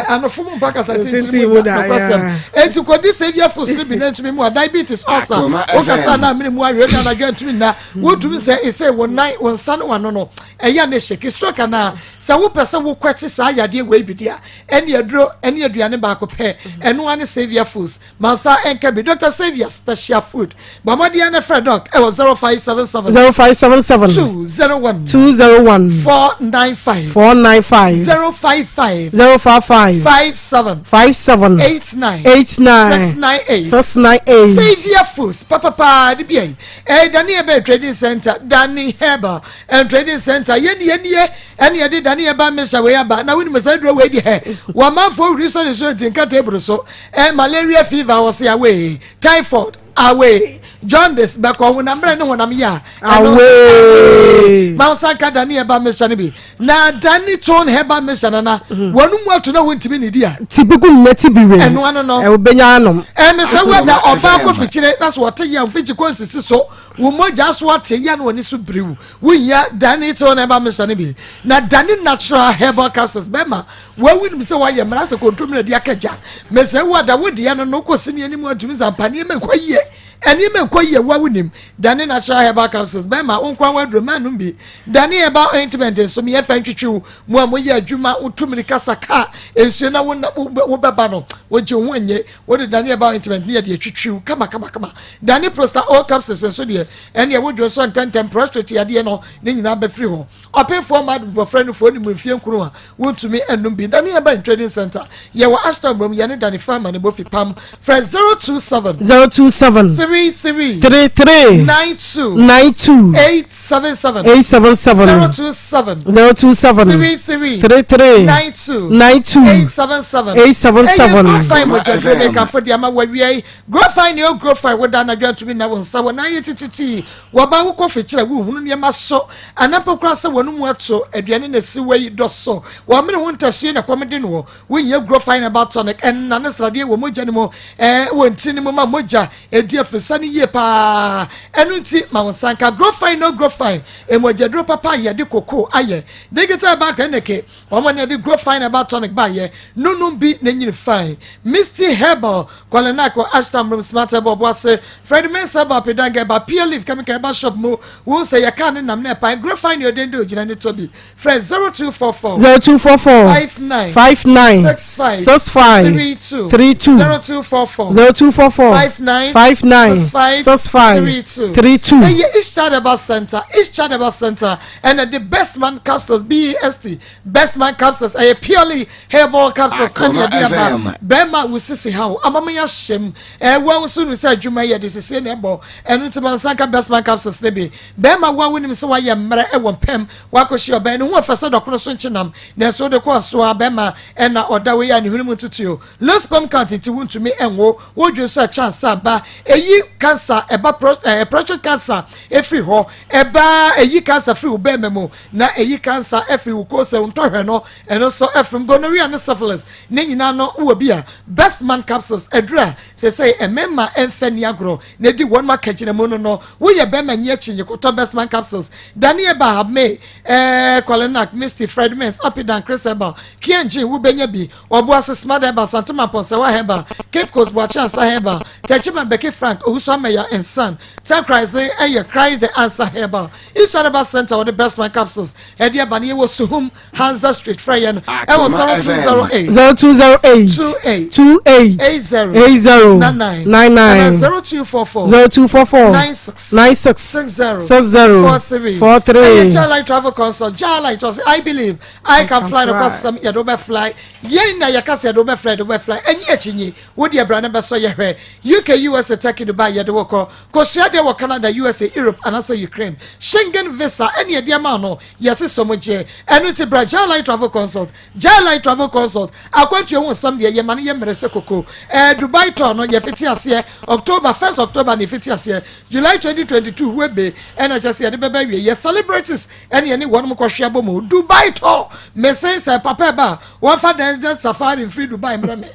anofo mu mpa kasa tintini mu da, nokwasɛm. Enti kɔdi Saviour Foods no bi na ntumi mu a diabetes, ulcer, wokasa na amene mu awie na anadwo antumi nna. Wotumi sɛ ese wo nan, wo nsa ne w'ano no, ɛyɛ ne hyeke. Stroke anaa? Sɛ wopɛ sɛ wokwati saa yadeɛ wei bi deɛ a, ɛne aduro ɛne aduane baako pɛ, ɛno ara ne Saviour Foods. Mansa ɛnka bi, Dr. Saviour Special Food. Bɔ mmɔden na frɛ Doc ɛwɔ 0577 0577 201 201 495 495 055 055 57 57 89 89 698 698. Saviour Foods papapaa de bi ayi. Ɛyɛ Dani Herbal Trading Center, Dani Herbal and Trading Center. Yɛn ni yɛn nie ɛne yɛde Dani Herbal mixture wei aba. Na wonim sɛ aduro wei deɛ wɔn amanfoɔ wuri sɔ ne so nti nka table so. Ɛ malaria fever wɔ se away, typhoid away, jaundice bɛkɔ honam mmerɛ ne honam yɛ a away. Ma nsa nka Dani Herbal mixture no bi. Na Dani Tone Herbal mixture nana wɔn mu ato na wɔntumi ne di a. Ti bi gu nnɛ ti bi wei. Ɛno ano no. Ɛwɔ benya anom. Ɛne sɛ wada ɔbaa kɔ fikyire na so ɔte yɛ mfikyi kɔ nsisi so wo mogya so ate yɛ na wɔne so biriw wohia Dani Tone Herbal mixture no bi. Na Dani Natural Herbal Capsules bɛma wɔawu nim sɛ wɔayɛ mmara sɛ kontomire de aka gya. Mesɛ wada wo deɛ no no kɔ sini anim antumi sɛ ampa nneɛma nkɔ yie. Nneɛma nkɔ yie wo a wonim. Dane Natural Herbal Capsules bɛma wo nkoa w'aduro ma nom bi. Dane Herbal Ointment nso meyɛ fa ntwitwi wo mu a moyɛ adwuma wotu mirika sa kaa nsuo na wo wobɛba no wogye wo ho nye wode Dane Herbal Ointment ne yɛde atwitwi wo kama kama kama. Dane Prosta Oil Capsules nso deɛ ɛneɛ wodwo nso ntɛntɛm prostrate yadeɛ no ne nyinaa bɛfiri hɔ. Ɔpemfoɔ mma abɔfra nufoɔ nim mfeɛ nkron a wontumi nnom bi. Dane Herbal Trading Centre, yɛwɔ Ashtown mmom yɛne Dane Farmer ne Bofi Pam. Frɛ 027 027 33 33 92 92 877 877 027 027 33 33 92 92 877 877. Ɛyɛ Grofine mogyaduro mekamfo de ama wawia yi. Grofine ne o Grofine woda anadwo antumi nna wo nsa wɔ nan yɛ tititi. Wɔba wo kɔfe kyerɛ wo hunu nneɛma so anaa mpo koraa sɛ wɔn mu ato aduane na esi wɔ yi dɔ so. Wɔn mene ho ntasuo na kɔm de noɔ. Wohia Grofine herbal tonic ɛnna ne sradeɛ wɔ mogya no mu ɛɛ wɔ ntini no mu ma mogya ɛdi afisa no yie paa. Ɛno nti ma wo nsa nka Grofine no Grofine mogyaduro papa a yɛde koko ayɛ. Digital Herbal Clinic Wɔn na ɛde Grofine Herbal Tonic baeɛ. No nom bi na nyini fine. Misty Herbal, Kwalenak wɔ Ashtown Room, Smart Herbal Ɔboase, Fred Mensah Herbal Pedang Herbal, Pure Leaf Chemical Herbal Shop mu. Wohu sɛ yɛkaa ne nam na ɛpae. Grofine yɛ ɔden de ogyina ne tɔ bi. Frɛ 0244 0244 59 59 65 65 32 32 0244 0244 59 59 65 65 32 32. Ɛyɛ East Child Herbal Center, East Child Herbal Center ɛna the Best Man Capsules BEST Best Man Capsules ɛyɛ purely herbal capsules ɛna ɛde aba bɛrima wo sisi ha o amama yɛ ahyɛm ɛwɔ nso no sɛ adwuma yɛ de sisi na ɛbɔ ɛno nti ma nsa nka Best Man Capsules ne bi bɛrima wo a wonim sɛ wayɛ mmerɛ ɛwɔ mpɛm wakɔhyia ɔbɛn ne ho ɔfɛ sɛ dɔkono so nkyenam nanso wode kɔ so a bɛrima ɛna ɔda wo yɛ a ne hwene mu ntutuo low sperm count nti wontumi ɛnwo wodwe nso ɛkyɛ ansa ba ɛyi cancer ɛba prostate cancer ɛfiri hɔ ɛba ɛyi cancer firi wo bɛrima mu na ɛyi cancer ɛfiri wo kɔn sɛ wo ntɔhwɛ no ɛno nso ɛfiri mu gonorrhea ne syphilis ne nyinaa no wɔ bi a Best Man capsules aduru a sɛsɛi mmarima ɛmfɛ ni agorɔ na ɛdi wɔn ma kagyina mu no no woyɛ bɛrima nyi akyi nyi kɔtɔ Best Man capsules Daniel Bahab May ɛɛ Kolinak Misty Fred Mens Apidan Chris Herbal Kianjin wobɛnya bi Ɔboase Smart Herbal Santema Pɔnsɛwa Herbal Cape Coast Boakye Ansa Herbal Techiman Becky Frank Owusu Ameya and Son Tɛkraise ɛyɛ Christ the Answer Herbal East Herbal Center wɔde Best Man capsules ɛde aba no yɛwɔ Suhum Hansa Street frɛ yɛn ɛwɔ 0208 0208 28 28 80 80 99 99 ɛna 0244 0244 96 96 60 60 43 43. ɛyɛ Jalite Travel Consult Jalite ɔsɛ I believe I can fly no kɔsɛm yɛde wobɛ fly yɛn na yɛka sɛ yɛde wobɛ fly yɛde wobɛ fly ɛnyɛ akyinyi wo deɛ bra ne bɛsɔ yɛhwɛ UK USA Turkey Dubai. Dubai yɛde wo kɔ. Kosua deɛ wɔ Canada, USA, Europe anaasɛ Ukraine. Schengen visa ɛne ɛde ama no, yɛse sɔ mu gye. Ɛno nti bra Jai Travel Consult. Jai Travel Consult, akwantuo ho nsɛm deɛ yɛma no yɛ mmerɛ sɛ koko. Ɛɛ Dubai tour no yɛfiti aseɛ October, 1st October na yɛfiti aseɛ. July 2022 huebe ɛna kyɛ sɛ yɛde bɛba awie. Yɛ celebrities ɛne yɛne wɔnom kɔhwe abɔ mu. Dubai tour, mese sɛ papa ɛba a, wɔmfa desert safari mfiri Dubai mmerɛ me.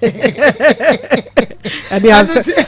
Ɛde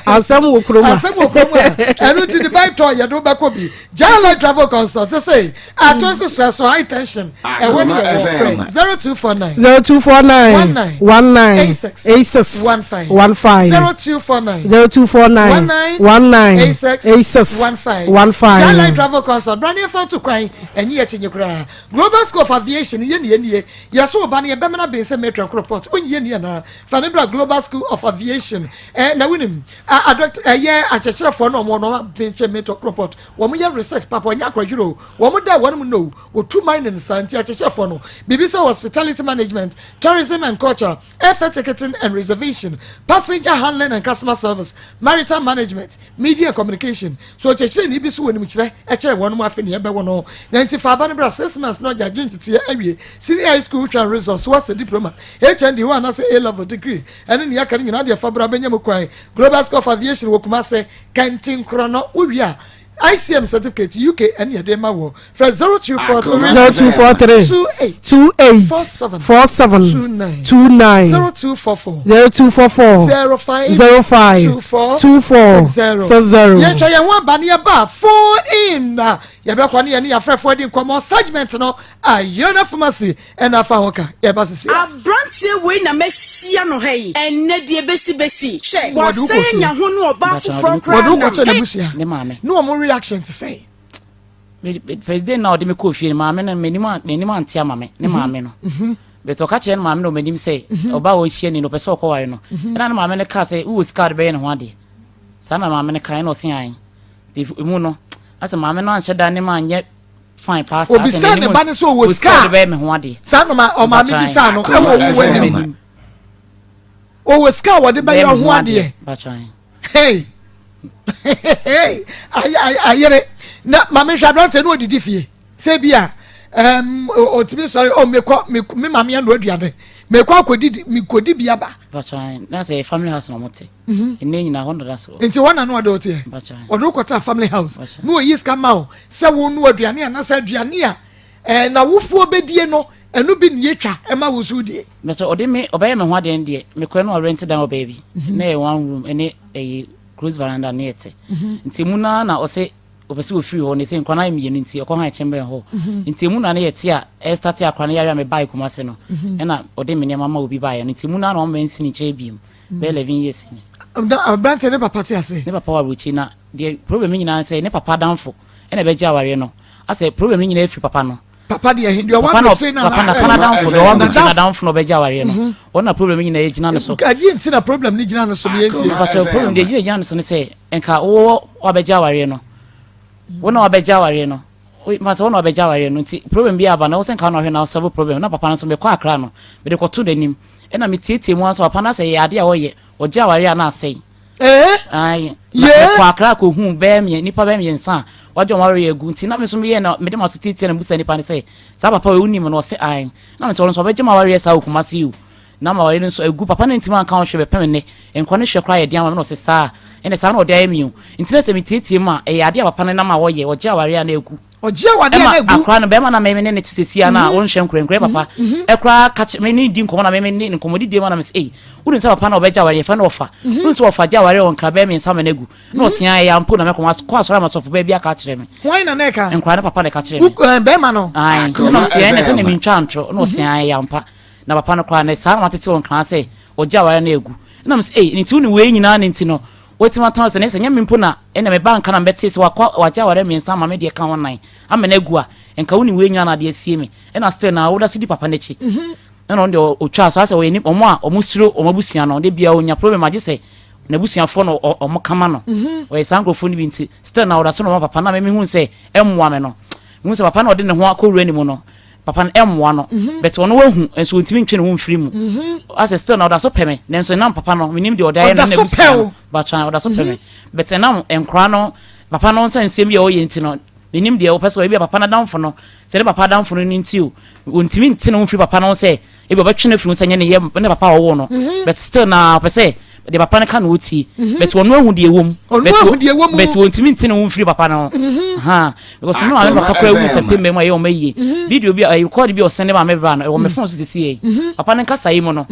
asɛm wɔ kurom a. Asɛm wɔ kurom a. Ɛno nti Dubai tour yɛde wobɛkɔ bi. Jai Travel Consult sese ato sesrɛ so high tension ɛhɔ ne yɛwɔ frɛ 0249 0249 19 86 86 15 15 0249 0249 19 86 86 15 15. Jai Travel Consult brane fa to kwan ɛnyi yɛ kyinyi koraa. Global School of Aviation yɛ nie nie yɛso wo ba no yɛbɛmena ben sɛ metro nkoro port wonyi yɛ nie na fa ne bra Global School of Aviation na wonim ɛyɛ akyerɛkyerɛfoɔ no ɔmo no ben sɛ metro nkoro port wɔn yɛ research papa ɔnyɛ akɔdwuro o wɔn da wɔn mu no otu mining saa nti akyerɛkyerɛfoɔ no biribi sɛ hospitality management, tourism and culture, airfare ticketing and reservation, passenger handling and customer service, maritime management, media and communication. So ɔkyerɛkyerɛ ni bi so wɔ nimkyerɛ ɛkyerɛ wɔn mu afei ne ɛbɛwɔ no na nti fa aba no bra 6 months na ɔgye agye nteteɛ awie senior high school twan results wɔsɛ diploma, HND hɔ anaasɛ A level degree ɛne nea aka no nyinaa deɛ fa bra bɛnya mu kwan. Global School of Aviation wɔ Kumase Kɛntinkorɔ no wowie a ICM certificate UK ɛne yɛde ma wɔ frɛ 0243 0243 28 28 47 47 29 29 0244 0244 05 05 24 24 60. 60. Yɛhwɛ yɛn ho aba ne yɛba phone in na yɛbɛkɔ ne yɛne yɛafrɛfoɔ di nkɔmmɔ segment no a Yona Pharmacy ɛna afa ho ka yɛba sisi. Aberanteɛ wei na mɛhyia no ha yi ɛnnɛ deɛ bɛsi hwɛ Wɔde wo kɔ wasɛe fie. nya ho ne ɔbaa foforɔ Wɔde koraa wo nam. kɔkyɛ n'abusua Ne maame. Ne wɔn reaction te sɛ? First day na ɔde me kɔɔ fie no, maame no m'anim ante ama me ne maame no, but ɔka kyerɛ ne maame no ɔmanim sɛ ɔbaa a ɔhyia ni no ɔpɛ sɛ ɔkɔware no, ɛna ne maame no kaa sɛ wowɔ sika a wode bɛyɛ ne ho adeɛ. Saa na maame no kae na ɔse ae. Nti emu no asɛ maame no anhyɛ da ne ma anyɛ fine paa saa. Obisa Asɛ ne m'anim ba no sɛ ɔwɔ wɔ sika a a- wode bɛyɛ me ho adeɛ. Saa no ma ɔmaame Mpatran. bisa no ɛwɔ wo anim M'anim. ɔwɔ sika a wɔde bɛyɛ Bɛyɛ me ho adeɛ. Mpatran. Hey hey, ayere na maame hwɛ aberanteɛ no odidi fie sɛ bi a ɔtumi sɔre ɔ mekɔ me maame ano aduane mekɔ akɔdidi mekɔdi bi aba. Mpatran na sɛ family house na ɔmo te ɛnɛ nyinaa hɔ nɔda so. Nti wɔn na no ɔde ɔteɛ Mpatran. Ɔde wokɔtena family house Mpatran. na oyi sika ma wo sɛ wo no aduane anaasɛ aduane a na wofoɔ bɛdie no ɛno bi ne yɛtwa ɛma wo so die? Bɛtɛ ɔde me ɔbɛyɛ me ho adeɛ no deɛ mekɔɛ no ɔrent dan wɔ baabi na ɛyɛ one room ɛne ɛyɛ close veranda ne yɛte, nti emu naa na ɔsɛ ɔpɛ sɛ ofiri hɔ ne sɛ nkwa no ayɛ mmienu nti ɔkɔ han kyɛn bɛn hɔ, nti emu na ne yɛte a ɛstart akora no yare a mebae Kumase no ɛna ɔde me nneɛma ma obi baeɛ no, nti emu naa na ɔma nsi ne nkyɛn biem bɛyɛ 11 years ni. Na aberanteɛ ne papa te ase? Ne papa wɔ aburokyi na deɛ problem no nyinaa sɛ ne papa adamfo ɛna ɛbɛgye awareɛ no asɛ problem no nyinaa efiri papa no. Papa deɛ deɛ ɔwɔ Papa no aburokyire no papa na anaasɛ papa n'adamfo deɛ ɔwɔ aburokyi N'adamfo. n'adamfo na ɔbɛgye awareɛ no ɔno na problem no nyinaa gyina ne so. Adeɛ nti na problem no gyina no so no yɛntie. Mpakyɛw, problem deɛ gyina no so ne sɛ nka wowɔ wabɛgye awareɛ no, wo na wabɛgye awareɛ no, mfa sɛ wo na wabɛgye awareɛ no nti problem bi aba na wo sɛ nka wo na ɔhwɛ na solve problem na papa no nso mekɔ akra no mede kɔto n'anim ɛna metietie mu nso papa no asɛ yɛ adeɛ a wɔyɛ ɔgye awareɛ a na asɛe. Ae, na mekɔ akra kɔhu bɛɛ mmiɛ nipa bɛɛ mmiɛnsa a wagye wɔn awareɛ agu, nti na me nso meyɛ na mede ma so tietie na mebusa nipa no sɛ saa papa wei wonim no? Ɔsɛ ae, na me sɛ ɔno nso ɔbɛgye ma awareɛ saa wɔ Kumase yi o na ma awareɛ no nso agu. Papa no ntimi anka ho hwɛ bɛpɛ me nnɛ nkwa no hwɛ koraa yɛ den ama me na ɔsɛ saa ɛnɛ saa na ɔde ayɛ me o, nti na sɛ metietie mu a ɛyɛ adeɛ a papa no nam a wɔyɛ ɔgye awareɛ a na agu. Ɔgye awadeɛ ɛma na agu. Akora no bɛrima na mɛmɛ ne ne te sɛsia no a wɔnhyɛ nkorɛnkorɛ papa ɛkoraa ka kyerɛ me ne di nkɔmmɔ na mɛmɛ ne nkɔmmɔdidie mu na mesɛ ei wonim sɛ papa na ɔbɛgye awareɛ yɛfɛ no ɔfa wonim sɛ ɔfa gye awareɛ wɔ nkra bɛɛ mmiɛnsa ma no agu na ɔsea ɛyɛ ampo na mɛkɔ kɔ asɔre ama sɔfo bɛɛ bi aka akyerɛ me. Hwan na na ɛka? Nkora ne papa na ɛka kyerɛ me. Bɛrima no? Ae, na ɔsea ɛnɛ sɛ ne mentwa ntorɔ na ɔsea ɛyɛ ampa na papa no koraa ne saa na watete wɔ nkra sɛ ɔgye awareɛ no agu na mesɛ ei nti wo ne wei nyinaa ne nti no watumi atɔn sɛ ne sɛ nyɛ me mpo na ɛna meba nka na mebɛte sɛ wakɔ wagye awareɛ mmiɛnsa ama me deɛ ka ho nan ama no agu a nka wo ne wei nyinaa na adeɛ asie me ɛna still na woda so di papa n'akyi ɛna ɔno deɛ ɔtwa so asɛ ɔyɛ ni ɔmo a ɔmo suro ɔmo abusua no ɔde bia ɔnya problem agye sɛ n'abusuafoɔ no ɔmo kama no ɔyɛ saa nkurɔfoɔ no bi, nti still na ɔda so na ɔmo papa na mɛmi hu sɛ ɛmmoa me no mehu sɛ papa na ɔde ne ho akɔwura ne mu no. papa no ɛmmoa no mhm. but ɔno wahu nso ɔntumi ntwe ne ho mfiri mu mhm. asɛ still na ɔda so pɛ me nanso ɛnam papa no menim deɛ ɔde ayɛ no na abusua no batwan ɔda so pɛ me mhm. but ɛnam nkora no papa no nsa nsɛm bi a ɔyɛ nti no menim deɛ ɔpɛ sɛ ebi a papa no adamfo no sɛ ne papa adamfo no no nti o ɔntumi nte ne ho mfiri papa no ho sɛ ebi ɔbɛtwe no afiri ho sɛ nyɛ ne yɛ ne papa a ɔwoo no mhm. but still na ɔpɛ sɛ deɛ papa no ka na ɔtie mhm. but ɔno ahu deɛ ɛwɔ mu but ɔntumi nte ne ho mfiri papa no ho mhm. ha because ne maame papa koraa wu September mu a ɛyɛ ɔma yie video bi a ɛyɛ record bi a ɔsɛn ne maame bra no ɛwɔ me phone so sisi yɛ papa no nkasa yi mu no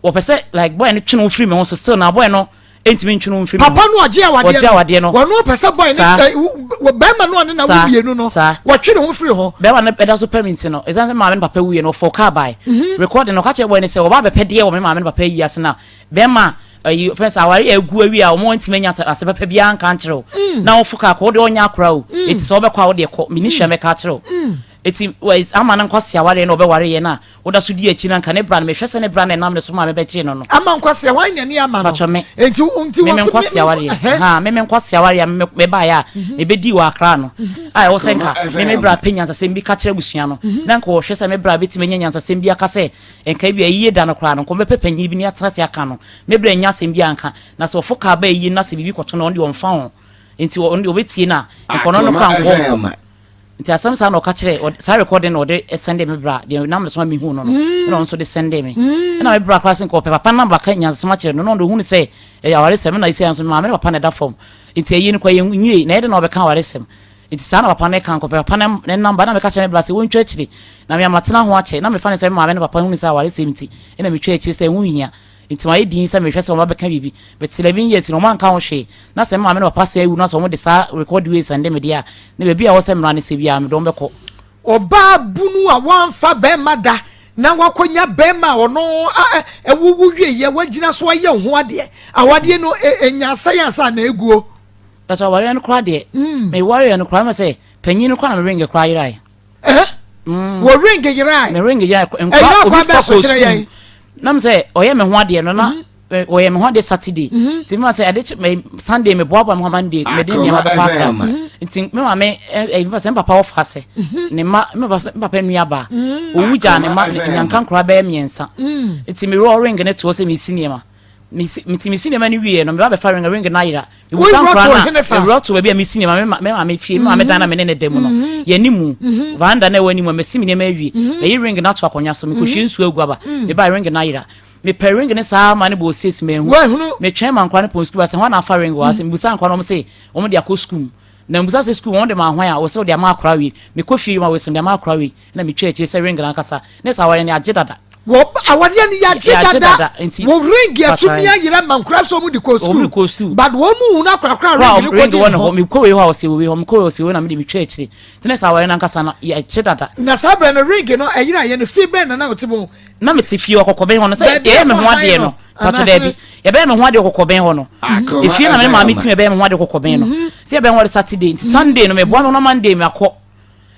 wɔpɛ sɛ like boy no twe ne ho firi me ho so still na boy no ntumi ntwe no mfiri papa no ɔgye awadeɛ ɔgye awadeɛ no wɔn pɛ sɛ bɔyɛ ne bɛrima no ɔne na wo mmienu no wɔtwe ne ho firi ho bɛrima no ɛda so pɛ mi nti no ɛsan sɛ maame no papa wuiɛ no ɔfɔ kaa bae mhm. recording no ɔka kyerɛ bɔyɛ no sɛ ɔba abɛpɛ deɛ wɔ me maame no papa yi ase na bɛrima ayi fɛn sɛ aware agu awie a wɔn ntumi anya ase pɛpɛ biara nka nkyerɛ o mm. na wɔfo kaa kɔ wɔde ɔnyɛ akora o mm. eti sɛ ɔbɛkɔ a wɔde kɔ mini hyɛ mɛka akyerɛ o mm. Eti ama no nkwasea awareɛ na ɔbɛware yɛ no a woda so di akyi no anka ne bra no mehwɛ sɛ ne bra no ɛnam ne so maa mebɛgyee no no. Ama nkwasea hwan na ni ama no? Patwɔ me. Enti nti me me nkwasea awareɛ. Ha me me nkwasea awareɛ a me mebaeɛ a mhm. mebɛdii wɔ Accra no mhm. a ɛwɔ sɛ nka me me bra pɛ nyansasɛm bi ka kyerɛ abusua no mhm. na nka wɔhwɛ sɛ me bra bɛtumi anya nyansasɛm bi aka sɛ nka bi ayie da no koraa no nka wɔbɛpɛ panyin bi ne atena ase aka no me bra nya asɛm bi anka na sɛ ɔfo kaa ba ayie no na sɛ biribi kɔto no ɔno deɛ ɔmfa ho nti ɔno deɛ ɔbɛtie no a nkɔnɔ no koraa nkɔ Nti asɛm saa na ɔka kyerɛ saa recording na ɔde sɛnde me bra deɛ nam so ma mehu no no mm. ɛna ɔno nso de sɛnde me mm. ɛna me bra koraa sɛ nka ɔpɛ papa namba ka nyansasɛm akyerɛ no na ɔno ɔhunu sɛ ɛyɛ awaresɛm ɛna ɛsɛ nso maame ne papa na ɛda fam nti ɛyi no kɔ yɛ nwie na ɛde na ɔbɛka awaresɛm nti saa na papa no ka nkɔpɛ papa ne namba na meka kyerɛ me bra sɛ wɔntwa akyire na me amatena ho akyɛ na mefa ne sɛ me maame ne papa hunu sɛ awaresɛm nti ɛna metwa akyire sɛ ɛho nhia Nti mayɛ dinn sɛ mehwɛ sɛ wɔn bɛka biribi. But 11 years no wɔn anka ho hwee. Na sɛ me maame ne papa sɛɛ awu na sɛ wɔn de saa record wei sɛnde me deɛ a, na baabi a ɛwɔ sɛ mmara no sɛ biara mede wɔn bɛkɔ. Ɔbaa bunu a wamfa bɛrima da na wakɔnya bɛrima a ɔno awuwu wieɛ wagyina so ayɛ wo ho adeɛ. Awadeɛ no ɛnya asɛe ansa na ɛguo. But awareɛ no koraa deɛ, mewareɛ no koraa mɛ sɛ panyin no koraa na me ring koraa yeraeɛ. Eh? Mm. Wɔ ring yerae. Me ring yerae. Nkwa obi fa kɔ sukuu. Na me sɛ ɔyɛ me ho adeɛ no na mhm. eh, ɔyɛ me ho adeɛ Saturday. Mhm. Nti me ma sɛ ade kye me Sunday me boaboa me ho Monday me de nneɛma bɛkɔ akra. Mhm. Nti me ma me eh, eh, sɛ me papa ɔfa ase. Ne ma me papa me papa nua ba. Owu gyaa ne ma nyanka nkora bɛyɛ mmiɛnsa. Nti me wɔ ring ne toɔ sɛ me si nneɛma. Nti mesi nneɛma no wieɛ no, meba bɛfa ring, ring no ayera. Mebusa nkora no a, mewura to baabi a mesi nneɛma, me maame fie, me maame dan na me ne ne da mu no, mhm. yɛn anim mu, mhm. veranda na ɛwɔ anim a, mesi me nneɛma awie. Mhm. Mayi ring no ato akonnwa so, mekɔhwie nsuo agu aba, mebaa ring no ayera. Mepɛ ring no saa ma no bɔɔ six manhu. Metwɛn ma nkora no pɔn sukuu ba sɛ hwan na afa ring wɔ ase. Mebusa nkora no wɔn se wɔn de akɔ sukuu mu. Na mebusa sɛ sukuu wɔn de ma hwan a wɔsɛ wɔde ama akora wei. Mekɔ fie ma wɔsɛ wɔde ama akora wei. Na metwa akyire sɛ ring no ankasa ne sɛ awareɛ no yɛagye dada. Wɔ awareɛ no yɛagye dada. Wɔ ring atumi ayera ma nkora sɛ wɔn de kɔ sukuu. But wɔn mu hunu akorakora ring no kɔ di ne hɔ. Mekɔ wei hɔ a ɔsɛ wei hɔ, mekɔ wei ɔsɛ wei na mede metwa akyire. Nti ne sɛ awareɛ no ankasa no yɛagye dada. Na saa berɛ no ring no ɛyera yɛ no fie bɛn na na wote mu? Na mete fie wɔ kɔkɔbɛn hɔ no sɛ yɛyɛ me ho adeɛ no. Patro daabi. Yɛbɛyɛ me ho adeɛ wɔ kɔkɔbɛn hɔ no. Efie na me maame tim yɛbɛyɛ me ho adeɛ kɔkɔbɛn no. Sɛ yɛbɛyɛ ho adeɛ Saturday nti Sunday no meboa me ho na Monday makɔ.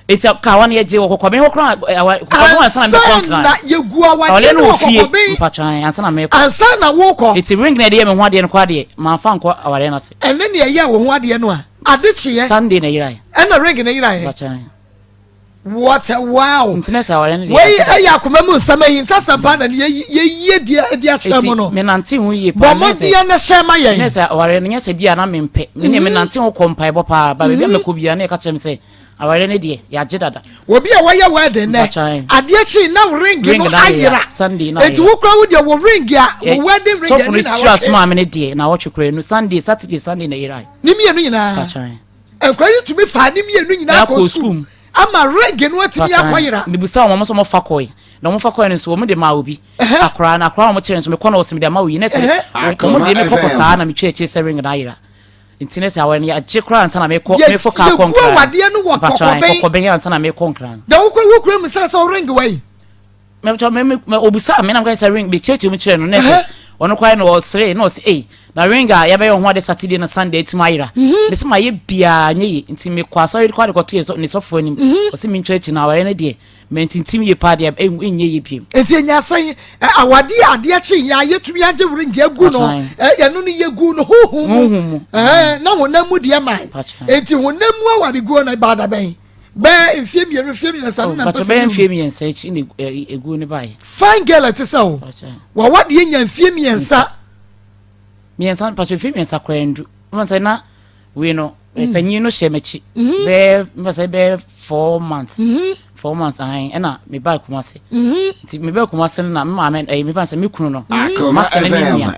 Eti kawa no yɛgye wɔ kɔkɔbɛn hɔ koraa kɔkɔbɛn hɔ ansa na mekɔ nkran. Ansa na yɛgu awadeɛ no wɔ kɔkɔbɛn. Mpatwan ansa na mekɔ. Ansa na wokɔ. Eti ring na yɛde yɛ me ho adeɛ no koraa deɛ manfa nkɔ awadeɛ no ase. Ɛne nea ɛyɛ wo ho adeɛ no a ade kyeɛ. Sunday na yerae. Ɛna ring no yerae. Mpatwan. What a wow! Nti na sɛ awadeɛ no deɛ. Wei ɛyɛ akoma mu nsɛm ahintasɛm paa na yɛyie deɛ de akyerɛ mu no. Eti menante ho yie paa. Bɔ mmɔden na hyɛ ma yɛn. Ne sɛ awadeɛ no nyɛ sɛ bi a na mempɛ. Me ne menante ho kɔ mpaebɔ paa ba baabi a mɛkɔ biara na yɛka kyerɛ me sɛ Awareɛ no deɛ, yɛagye dada. Obi a wɔyɛ wedding nɛ, adeɛ kyee na ring no ayera. Eti wo kura wo deɛ wo ring a, wo wedding ring ɛni na wɔtwe. Sɔfo no hyira so maame no deɛ, na wɔtwe kura enu Sunday, Saturday, Sunday na yera. Ne mmienu nyinaa. Nkura yi tumi fa ne mmienu nyinaa kɔ sukuu. Ama ring no atumi akɔ yera. Mibusa wɔn, wɔn nso wɔn fa kɔe. Na wɔn fa kɔe no nso wɔn de maa obi. Akora na akora wɔn kyerɛ nso mekɔ na wɔsɛ mede ama oyi. Ne sɛ wɔn de me kɔkɔ saa na metwa akyire sɛ ring no ayera. Nti ne sɛ aware no yɛagye koraa ansa na mekɔ mefo kaa kɔ nkran. Yɛgu awadeɛ no wɔ kɔkɔbɛn. Kɔkɔbɛn ansa na mekɔ nkran. Na wokɔ wokura mu sɛ sɛ ɔring wa yi. Mɛtɔ mɛ mɛ obusa me na meka sɛ ring mekyerɛkyerɛ mu kyerɛ no na sɛ ɔno koraa na ɔsere na ɔsɛ ei na ring a yɛbɛyɛ ho ade Saturday na Sunday atumi ayera. Mhm. Mese mayɛ biara nyɛ ye nti mekɔ asɔre kɔ ade kɔto yɛ ne sɔfo anim. Mhm. Ɔsɛ mentwa akyi na aware no deɛ Mantintim yie paa deɛ ɛnyɛ yie biem. Nti enya sɛn awadeɛ a adeɛ kye yɛ a yɛtumi agye ring agu no ɛno no yɛgu no honhom mu na honam mu deɛ man nti honam mu awadeguo no ɛbaa da bɛn? Bɛɛ mfie mmienu mfie mmiɛnsa no na mpɛ sɛ. Bɛyɛ mfie mmiɛnsa akyi na eguo no baeɛ. Fine girl ɛte sɛ wo. Wawadeɛ nya mfie mmiɛnsa. Mmiɛnsa mpatwa mfie mmiɛnsa koraa ndu. Wɔn sɛ na wei no mm. panyin no hyɛ m'akyi. Mm-hmm. Bɛyɛ mfa sɛ bɛyɛ 4 months. 4 months ahan ɛna me ba Kumase. Nti me ba Kumase no na me maame ɛyɛ me ba sɛ me kunu no. Masa ne me nua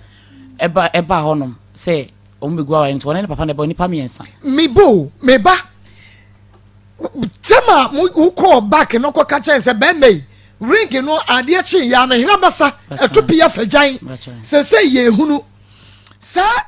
ɛba ɛba hɔnom sɛ wɔn bɛ gu aware nti wɔn ne papa na ɛbɔ nipa mmiɛnsa. Me bo me ba tɛm a wokɔɔ back no kɔka kyɛn sɛ bɛrima yi ring no adeɛ kye yɛ ano hena bɛsa ɛto pii afagyan sɛ sɛ yɛ ehunu saa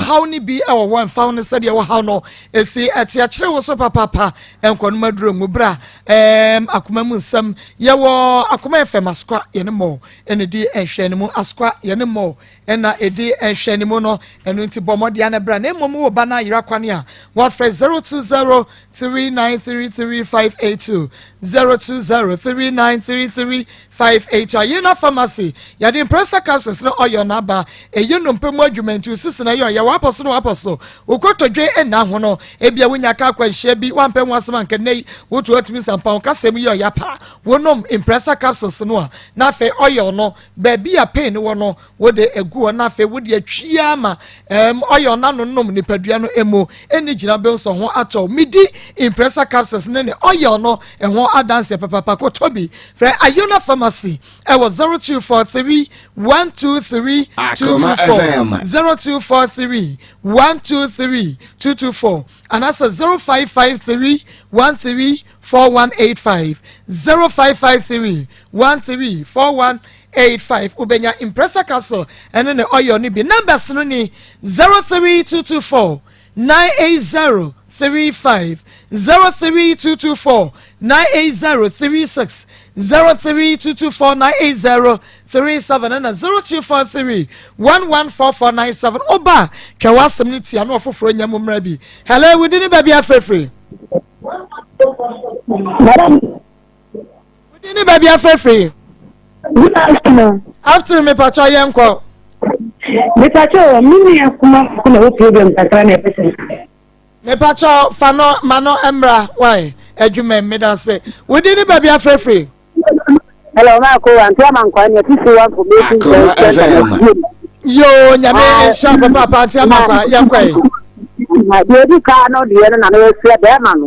haw no bi wɔ hɔ mfa wo no sɛdeɛ wo haw no ɛsi ɛte akyerɛ wo so papaapa nkɔnom aduro ngu bra ɛɛm akoma mu nsɛm yɛwɔ akoma fm asoka yɛne mmɔ ɛna di nhwɛ no mu asoka yɛne mmɔ ɛna ɛdi nhwɛ no mu no ɛno nti bɔ mmɔden ana bra na mmom wo ba no ayera kwane a wafrɛ 020 3933582 020 3933 582 Ayena Pharmacy yɛde Impressa capsules ne oil na aba. Ɛyɛ nnompe mu adwuma nti wo sisi na ɛyɛ ɔya w'apɔ so ne w'apɔ so. Wo kotodwe nna ho no ebia wonya ka akwanhyia bi woampɛ ho asɛm anka nnɛ yi woto atumi sampa wo kasa mu yɛ ɔya paa. Wonom Impressa capsules no a na afei oil no baabi a pain no wɔ no wode agu hɔ na afei wode atwi ama um, oil no anonom nipadua no mu ɛni gyina bɛn sɛ ho atɔ medi Impressa capsules ne ne oil no ɛho adanseɛ papapa kɔtɔ bi frɛ Ayona Pharmacy ɛwɔ 0243 123 224 0243 123 224 anaasɛ 0553 13 4185 0553 13 4185 wobɛnya Impressa capsule ɛne ne oil no bi. Numbers no ni 03224 980 35, 03224 980 36, 03224 980 37 ɛna 0243 114497. Ɔba twa w'asɛm no tia na ɔfoforɔ nya mu mmerɛ bi. Hello, wodi ne baabi afrɛfiri? Madam. Wodi ne baabi afrɛfiri? Good afternoon. Afternoon, mepakyɛ yɛn kɔ. Mepakyɛ me nua kuma na wo problem kakra na ɛpɛ sɛ. Mepakyɛ fa no ma no mmra wae adwuma mu meda ase. Wodi ne baabi afrɛfiri? Hello, Marco. Auntie Amankwa, ni ati wa information center. Yo, nyame nhyira papaapa Auntie Amankwa, yɛnkɔ yi. Deɛ edi kaa no deɛ no na no yɛsrɛ bɛrima no.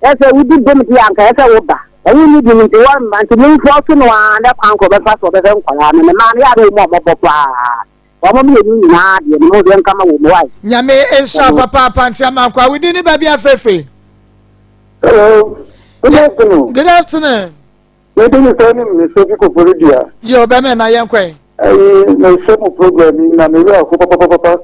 Ɛsɛ wodi bem deɛ anka ɛsɛ wo ba. Ɛwo ni bi nti wɔn mma nti momfoɔ so no ara na kwan kɔ bɛfa so ɔbɛhwɛ nkwadaa no ne mmaa no yɛ ade wɔn a wɔbɔ paa. Wɔn mmienu nyinaa deɛ no mo deɛ nkama wɔ mu wae. Nyame nhyira papaapa Auntie Amankwa, wodi ne baabi afrɛfrɛ. Hello. Good afternoon. Good afternoon. Mede me sɛ ne me sɛ fi Koforidua. Yo, bɛmɛ na yɛn kɔɛ. Ɛyi na ɛsɛ mo program yi na me werɛ aho papapapa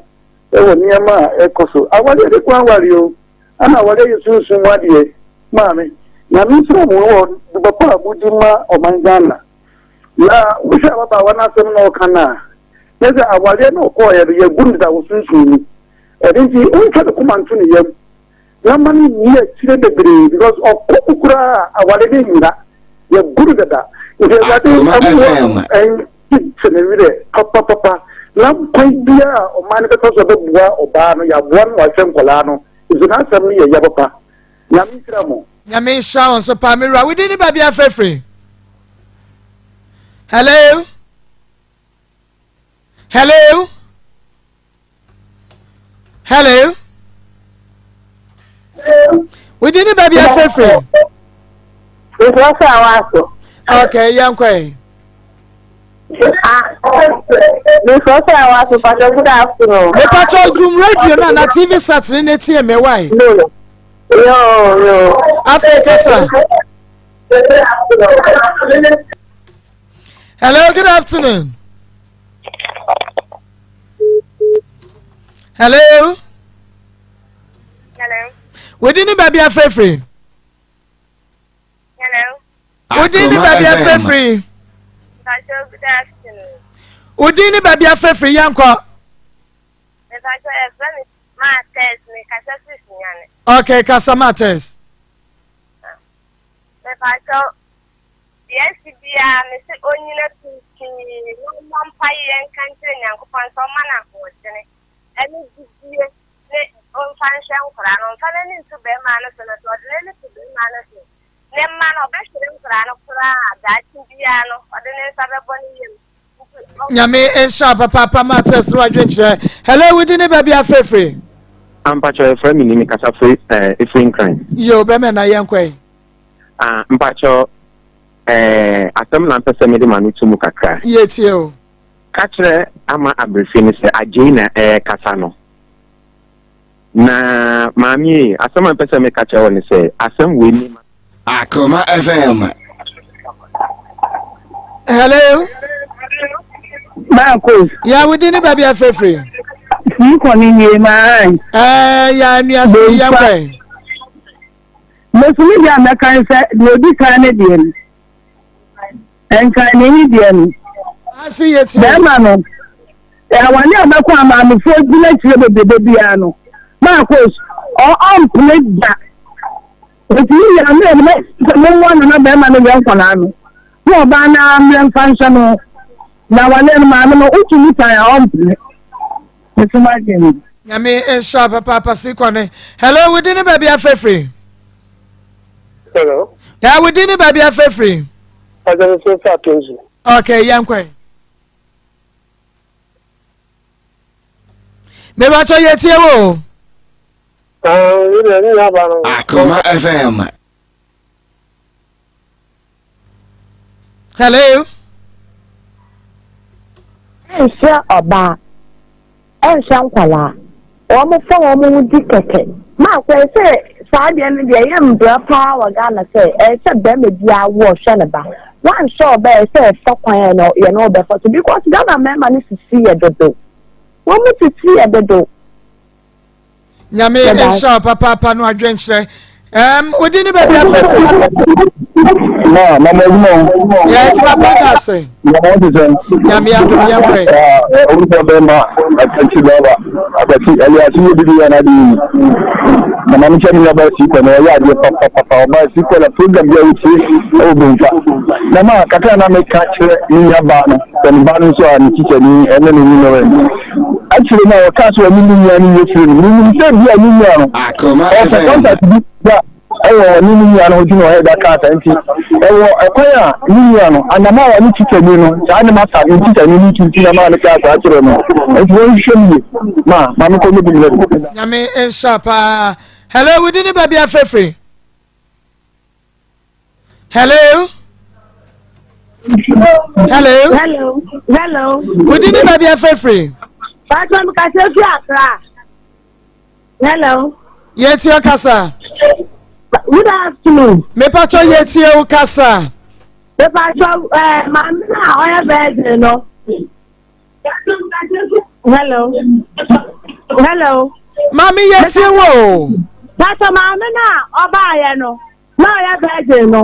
ɛwɔ nneɛma a ɛkɔ so. Awareɛ de kwan aware o. Ɛna awareɛ yɛ sunsum mu adeɛ. Maame, Nyame nhyira mo wɔ dwuma pa a modi ma ɔman Ghana. Na wohwɛ ababaawa no asɛm na ɔka no a, na sɛ awareɛ na ɔkɔɔeɛ no yɛgu no da wɔ sunsum mu. Ɛno nti ɔntwa ne koma nto ne yam. Na ma no nni akyire bebree because ɔkɔ mu koraa a aware no nnyina yɛgu no dada nti awurade ɛmmoa ɛnkyekye ne werɛ papapapa na kwan biara a ɔman no bɛfa so bɛboa ɔbaa no yɛaboa no wahwɛ nkwadaa no nso n'asɛm no yɛ ya papa. Nyame nhyira mo. Nyame nhyira wo nso paa me wura. Wo din ne baabi afrɛfrɛ? Hello? Hello? Hello? Wodi ne baabi afrɛfrɛ? Nkurɔfo a wɔaso. Okay, yɛn kɔ yi. Nkurɔfo a wɔaso, Pastor, good afternoon. Mepatɔ dum radio no na TV set ne ne tie me wae. Yo, yo. Afei kasa. Hello, good afternoon. Hello. Hello. Wodi ne baabi afrɛfrɛ? Hello. Wodi ne baabi afrɛfrɛ? Pastor, good afternoon. Wodi ne baabi afrɛfrɛ yɛnkɔ. Pastor, ɛfrɛ me Mates, me kasa firi Sunyani. Okay, kasa Mates. Pastor, Deɛ asi biara, mese ɔnnyina pintinn na ɔmmɔ mpaeɛ nka nkyerɛ Nyankopɔn sɛ ɔmma no ahoɔdene ne gyidie. ne ɔmfa nhwɛ nkwadaa no, ɔmfa n'ani nto barima no so, na sɛ ɔde n'ani to barima no so ne mma no, ɔbɛhwere nkwadaa no koraa a daakye biara no, ɔde ne nsa bɛbɔ ne yam. Nyame nhyira papaapa ma test no adwenkyerɛ. Hello, wodi ne baabi afrɛfrɛ? Ampakyɛ yɛfrɛ me ni mekasa firi eh, efiri Nkran. Yo, bɛmɛ na yɛnkɔ yi. Ah, mpakyɛ eh, asɛm na mpɛ sɛ mede ma no to mu kakra. Yɛtie o. Ka kyerɛ ama aberefi no sɛ agyei na ɛrekasa no. Na maame yi, asɛm a mpɛ sɛ meka kyerɛ wo ne sɛ asɛm wei ni ma. Akoma FM. Hello. Marcos. Ya wudi ne baabi afɛfiri. Sii kɔ ne nie maa. Ɛɛ ya nua si yɛn kɔ. Mosumi deɛ a mɛka ne sɛ deɛ odi kan ne deɛ no. Nkan ne deɛ no. Bɛrima no. Aware a mɛkɔ a maamefoɔ gyina akyire bebrebe biara no, Marcos, ɔmpene da. Nti ne nua mmerɛ no mɛsɛ mommoa no na bɛrima no yɛ nkwadaa no na ɔbaa no ara mmerɛ mfa nhyɛ no. Na awareɛ no maame no wotumi tan a ɔmpene. Meso m'adwene. Nyame nhyira papaapa sikwane. Hello, wodi ne baabi afɛfiri? Hello. Yeah, wodi ne baabi afɛfiri? Ɔsɛ sɛ sɛ atonsu. Okay, yɛn kwan. Mebakyɛ yɛtie wo. Akoma FM. Hello. Ɛnhyɛ ɔbaa, ɛnhyɛ nkwadaa. Wɔn fa wɔn ho di kɛkɛ. Maako ɛsɛ saa deɛ no deɛ ɛyɛ mbra paa wɔ Ghana sɛ ɛyɛ sɛ bɛrima biara wo ɔhwɛ ne ba. Wanhwɛ ɔba ɛsɛ ɛfa kwan a yɛne wo bɛfa so because Ghana mmarima no sisi yɛ dodo. Wɔn sisi yɛ dodo. Nyame nhyira wo papaapa no adwenkyerɛ. Um, wodi ne baabi afɛfɛ. Ma, mama adwuma o. Yɛ adwuma pa da ase. Nyame ɔte sɛ. Nyame adom yɛ kɔɛ. Owurɔ bɛma akakyi baba akakyi ɛyɛ ase yɛ bibi yɛ n'ade yi. Na maame kyɛ mi ɔba si kɔ na ɔyɛ adeɛ papapapa ɔba si kɔ na program bi a wotie ɛwɔ benfa. Na ma kakra na meka kyerɛ me nua baa no sɛ ne ba no nso a ne tikya ni ɛne ne ni no Akyire no a ɔkaa sɛ ɔne ne nua no nyɛ firi no, menim sɛ bi a ne nua no ɔpɛ contact bi da ɛwɔ ɔne ne nua no ho nti na ɔyɛ da kaa saa nti ɛwɔ ɛkwan a ne nua no anam a ɔne tikyani no saa ne masa ne tikyani no nti nti na maa no kaa saa kyerɛ no nti wɔnhwehwɛ mu yie ma ma mekɔ ne bi mmerɛ. Nyame nhyira paa. Hello, wodi ne baabi afrɛfrɛ. Hello. Hello. Hello. Hello. Wodi ni baabi afɛfiri. Pàtó mi kasa fi Accra. Hello. Yɛ tie kasa. Good afternoon. Mepatɔ yɛ tie wo kasa. Mepatɔ ɛɛ eh, maame na ɔyɛ bɛɛdze no. Hello. Hello. Maame yɛ tie wo o. Pàtó maame na ɔbaayɛ no. Na ɔyɛ virgin no.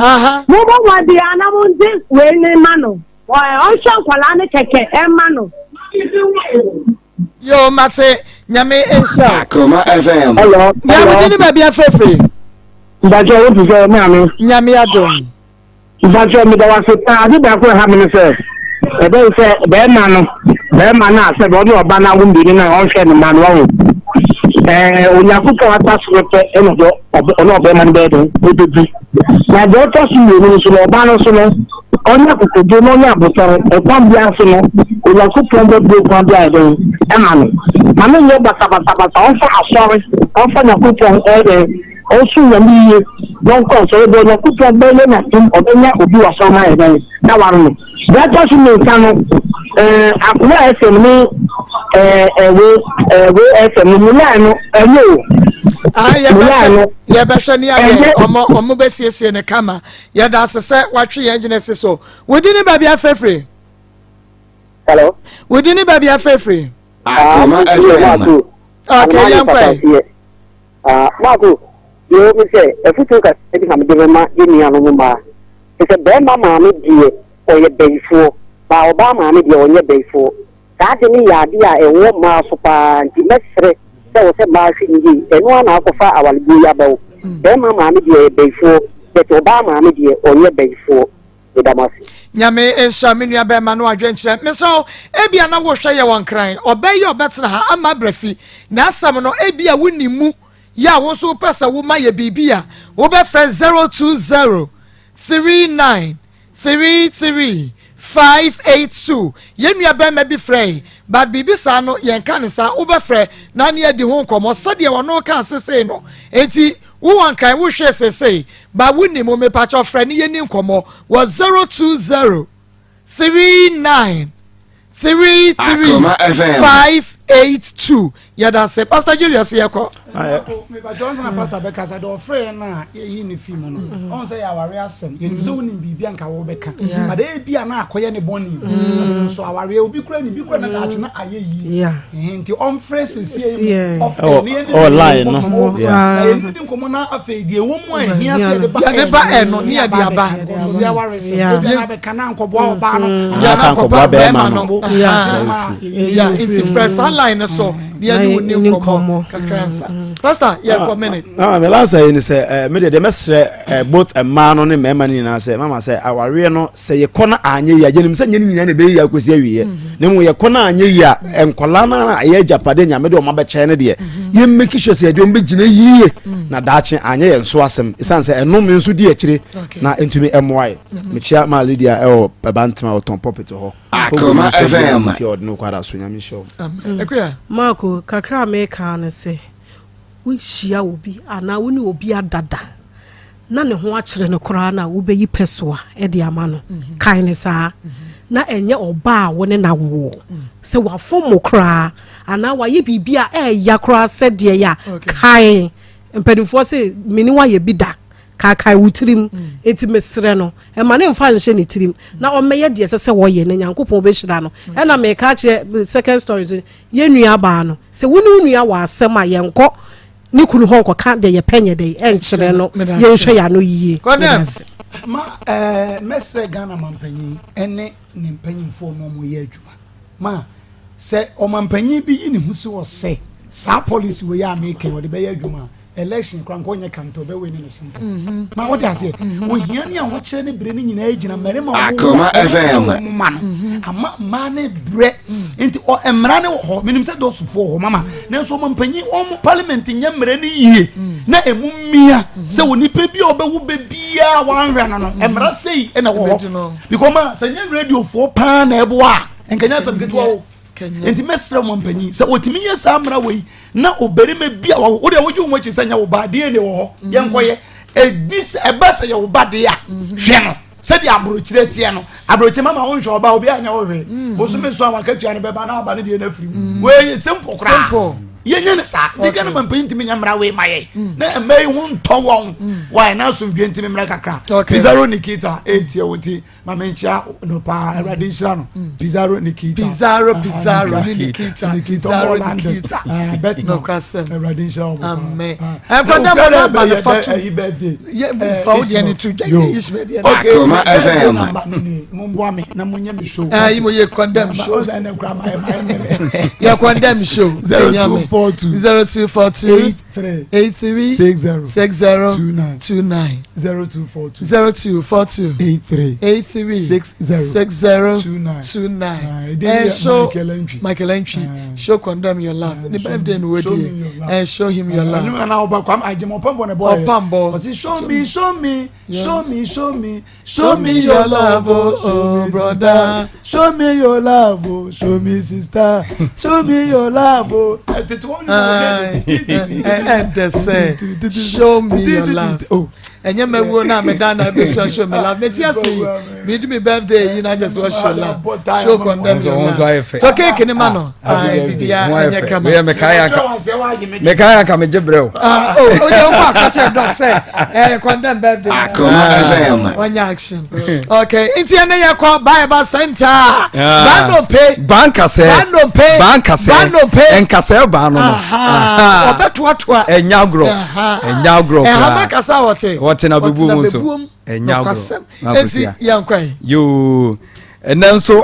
Mo bɔ mmɔden a na mo ngye wei ne ma no. Ɔnhwɛ nkwadaa no kɛkɛ ɛma no. Yo mate nyame nhyira wo. Akoma FM. Hello. Ya wo di ne baabi afrɛfrɛ. Mpakyɛ wo te sɛ maame. Nyame adom. Mpakyɛ meda wo ase paa ade baako ɛha me ne sɛ ɛbɛyɛ sɛ bɛrima no bɛrima no a sɛ ɔne ɔba no awo mmienu no a ɔnhwɛ ne mma no wahu ɛɛ Onyankopɔn ata so no pɛ ɛna ɔdɔ ɔne ɔbɛrima no bɛyɛ dɛn ɛbɛdi na deɛ ɔtɔ so mmienu no so no ɔba no so no ɔnyɛ akokoduro na ɔnyɛ abotare ɛkwan biara so no Onyankopɔn bɛbue kwan bi ayɛ dɛn ɛma no ma no nyɛ basabasabasa ɔmfa asɔre ɔmfa Nyankopɔn ɛyɛ dɛn Ɔnsom Nyame yie na ɔnkɔ asɔre bɔ Nyankopɔn bɛyɛ n'adom ɔbɛnya obi wɔ asɔre mu ayɛ dɛn na aware no. Deɛ ɛtɔ so mmiɛnsa no ɛɛ Akoma FM ne ɛɛ ɛwe ɛwe FM no mu line no ɛnyɛ o. Ah, yɛbɛhwɛ yɛbɛhwɛ ne ayɛ ɔmo ɔmo bɛsiesie ne kama yɛda ase sɛ watwe yɛn gyina si so wodi ne baabi afɛfiri. Hello. Wodi ne baabi afɛfiri. Akoma FM. Okay, yɛn kɔ. Ah, Marco, deɛ ɛwɔ mu sɛ, afotuo kakra bi na mede bɛma yɛn nuanom mmaa. Te sɛ barima maame deɛ, ɔyɛ bayifoɔ, baa ɔbaa maame deɛ, ɔnyɛ bayifoɔ. Saa ade no yɛ adeɛ a ɛwɔ mmaa so pa ara, nti mɛsrɛ sɛ ɛwɔ sɛ mmaa hwɛ no yie. Ɛno ara na akɔfa awareguo yi aba o. Barima maame deɛ, ɔyɛ bayifoɔ, but ɔbaa maame deɛ, ɔnyɛ bayifoɔ. Meda mo ase. Nyame nhyira me nua bɛrima no adwenkyerɛ. Mesrɛ wo, ebia na wohwɛ yɛ wɔ Nkran, ɔbɛ yi a ɔbɛtena ha ama abrɛ fi n'asɛm no, ebia wonim mu yɛ a wo nso wopɛ sɛ woma yɛ biribi a, wobɛfrɛ 020 39 33 582. Yɛn nua bɛrima bi frɛe, but biribi saa no yɛnka no saa, wobɛfrɛ na ne adi ho nkɔmmɔ sɛdeɛ ɔno kaa sesei no. Enti wowɔ Nkran wohwɛ sesei, but wonim, mepakyɛw frɛ ne yɛni nkɔmmɔ wɔ 020 39 33 582. Yɛda ase Pastor Julius yɛkɔ. Meba Johnson na pastor bɛkasa deɛ ɔfrɛ yɛn no a yɛyi ne fi mu no ɔn sɛ yɛ aware asɛm yɛnim sɛ wonim biribi anka wobɛka but ebi a na akɔyɛ ne bɔne bi nso awareɛ obi kura ne bi kura na daakye na ayɛ yie nti ɔmfrɛ sɛsie mu ɔfrɛ ne yɛne no na yɛne di nkɔmmɔ na afei deɛ ɛwɔ mu a ɛhia sɛ yɛde ba yɛde ba ɛno ne yɛde aba obi aware sɛ ebi a na abɛka na ankɔboa ɔbaa no anaasɛ ankɔboa bɛrima no nti frɛ saa line no so ne yɛne wo ni nkɔmmɔ kakra nsa pastor yɛkɔ minute. Mama me last yi ni sɛ eh, me deɛ deɛ mɛsrɛ eh, both mmaa no ne mmarima no nyinaa sɛ mama sɛ awareɛ no sɛ yɛkɔ no anyɛ yie a yɛnim sɛ nyɛ ne nyinaa na ɛbɛyɛ yie akɔsi awieɛ mm-hmm. na mmom yɛkɔ no anyɛ yie a mm-hmm. nkwadaa no a ɛyɛ agyapadeɛ nyame de ɔma bɛkyɛn no deɛ mm-hmm. yɛn make sure sɛ yɛde wɔn bɛgyina yie na daakye anyɛ yɛn so asɛm ɛsiane sɛ ɛnome nso di akyire na ɛntumi ɛmmoa yɛ mekyia maa Lydia ɛwɔ ɛbantema ɔtɔn pulpit hɔ Akoma FM. Nti ɔde no kwara so nyame hyɛ wo. Marco, kakra a meka ne sɛ wohyia obi anaa wo ne obi adada na ne ho akyerɛ no koraa na wobɛyi pɛsoa de ama no mhm. kae ne saa mhm. na ɛnyɛ ɔbaa a wo ne na woɔ mm. sɛ wafom mo koraa anaa wayɛ biribi a ɛɛya koraa sɛdeɛ yɛ a kae mpanimfoɔ sɛ mene wayɛ bi da Kaakae wo tirim. Enti mesrɛ no, mma no mfa nhyɛ ne tirim, na ɔmmɛyɛ deɛ ɛsɛ sɛ ɔyɛ, na Nyankopɔn bɛhyira no. Ɛna meka akyerɛ, second story nso, yɛn nua baa no, sɛ wo ne wo nua wɔ asɛm a, yɛnkɔ ne kunu hɔ nkɔka deɛ yɛpɛ nyɛ dɛn ɛnkyerɛ no, yɛnhwɛ yɛn ano yie. Meda ase. Ma eh, mɛsrɛ Ghana mampanyin ne ne mpanyinfoɔ na wɔyɛ adwuma ma sɛ ɔmampanyin bi yi ne ho si hɔ sɛ saa policy wei a meka yi ɔde bɛyɛ adwuma a, election kora nka ɔnyɛ campaign ɔbɛ win ne simple mm-hmm. ma wɔde aseɛ mm-hmm. ohia ne ahokyerɛ ne bere ne nyinaa gyina mmarima Akoma FM wɔn ma no mm-hmm. ama mmaa ne brɛ nti ɔ mmara ne wɔ hɔ menim sɛ dɔsofoɔ hɔ mama nanso wɔn mpanyin wɔn parliament nyɛ mmara ne yie na emu mmia sɛ wɔ nipa bi a ɔbɛwo bɛ biara wɔanhwɛ no no mmara sei ɛna wɔ hɔ because ma sɛ nyɛ radiofoɔ paa na ɛboa a nkanya asɛm ketewa o nti mɛsrɛ wɔn mpanyin sɛ wɔtumi yɛ saa mmara wɔ yi na obarima bi a wawo wode wogye wo akyi sɛ nyɛ wo ba DNA wɔ hɔ mm. yɛnkɔyɛ ɛdi sɛ ɛba sɛ yɛ wo ba deɛ a mm-hmm. hwɛ no sɛdeɛ aburokyerɛ teɛ no aburokyerɛ mama wo nhwɛ ɔba obi anyɛ wo hwee mm. bosome nso a wakatua no bɛba na aba no deɛ no afiri mu mm. wei simple koraa yɛnyɛ no saa nti ghana ma mpanyin ntumi nyɛ mmara wei ma yɛ na mma yi ho ntɔ wɔn wɔayɛ na asomdwe ntumi mmara kakra pizarro nikita ɛntie wo nti Maame nkyia no paa awurade nhyira no mm. Pizarro Nikita Pizarro ah, Pizarro ne Nikita Pizarro Nikita ah, nokwasɛm awurade nhyira wɔn amen ɛnkɔda mo na ba no fa to yɛ fa wo deɛ ne to dwa yɛ ismail deɛ Akoma FM mo mboa me na mo nyɛ me show ayi mo yɛ condemn show sɛ ɛnɛ kura ma yɛ ma yɛ yɛ condemn show 0242 0242 3 83 60 60 29 29 0242 0242 83 83 60 60 29 29 and show Michael Entry uh, show condemn your love ne birthday no wadi and show him your love. ɛnu nana ɔba kwam agyem ɔpambɔ ne bɔ yɛ ɔpambɔ show me show me show me show me Show me your love, oh, oh brother. Show me your love, oh, show me sister. Show me your love, oh. Ɛdɛ sɛ, show me your love. Oh. Ɛnyɛ mɛwuo na meda na ɛbɛsua show me love. Meti ase yi, medi mi birthday yi na kyɛ sɛ show love. Show condemn your love. Tɔ keeki ni ma no. Bibia ɛnyɛ kama. Mekae anka megye brɛ o. Ah, oh, oh, yeah, oh, catch a dog, say, eh, condemn birthday. Akoma FM. One action. Okay, nti ɛne yɛ kɔ Bible Center. Bandompe. Bankasɛ. Bandompe. Bankasɛ. Bandompe. Nkasɛ baa no no. Ɔbɛtoatoa. Ɛnya agorɔ. Ɛnya agorɔ koraa. Ɛhama kasa wɔte. Wɔte na bebuo mu nso. Ɛnya agorɔ. Nti yɛn kwan. Yoo, ɛnɛ nso.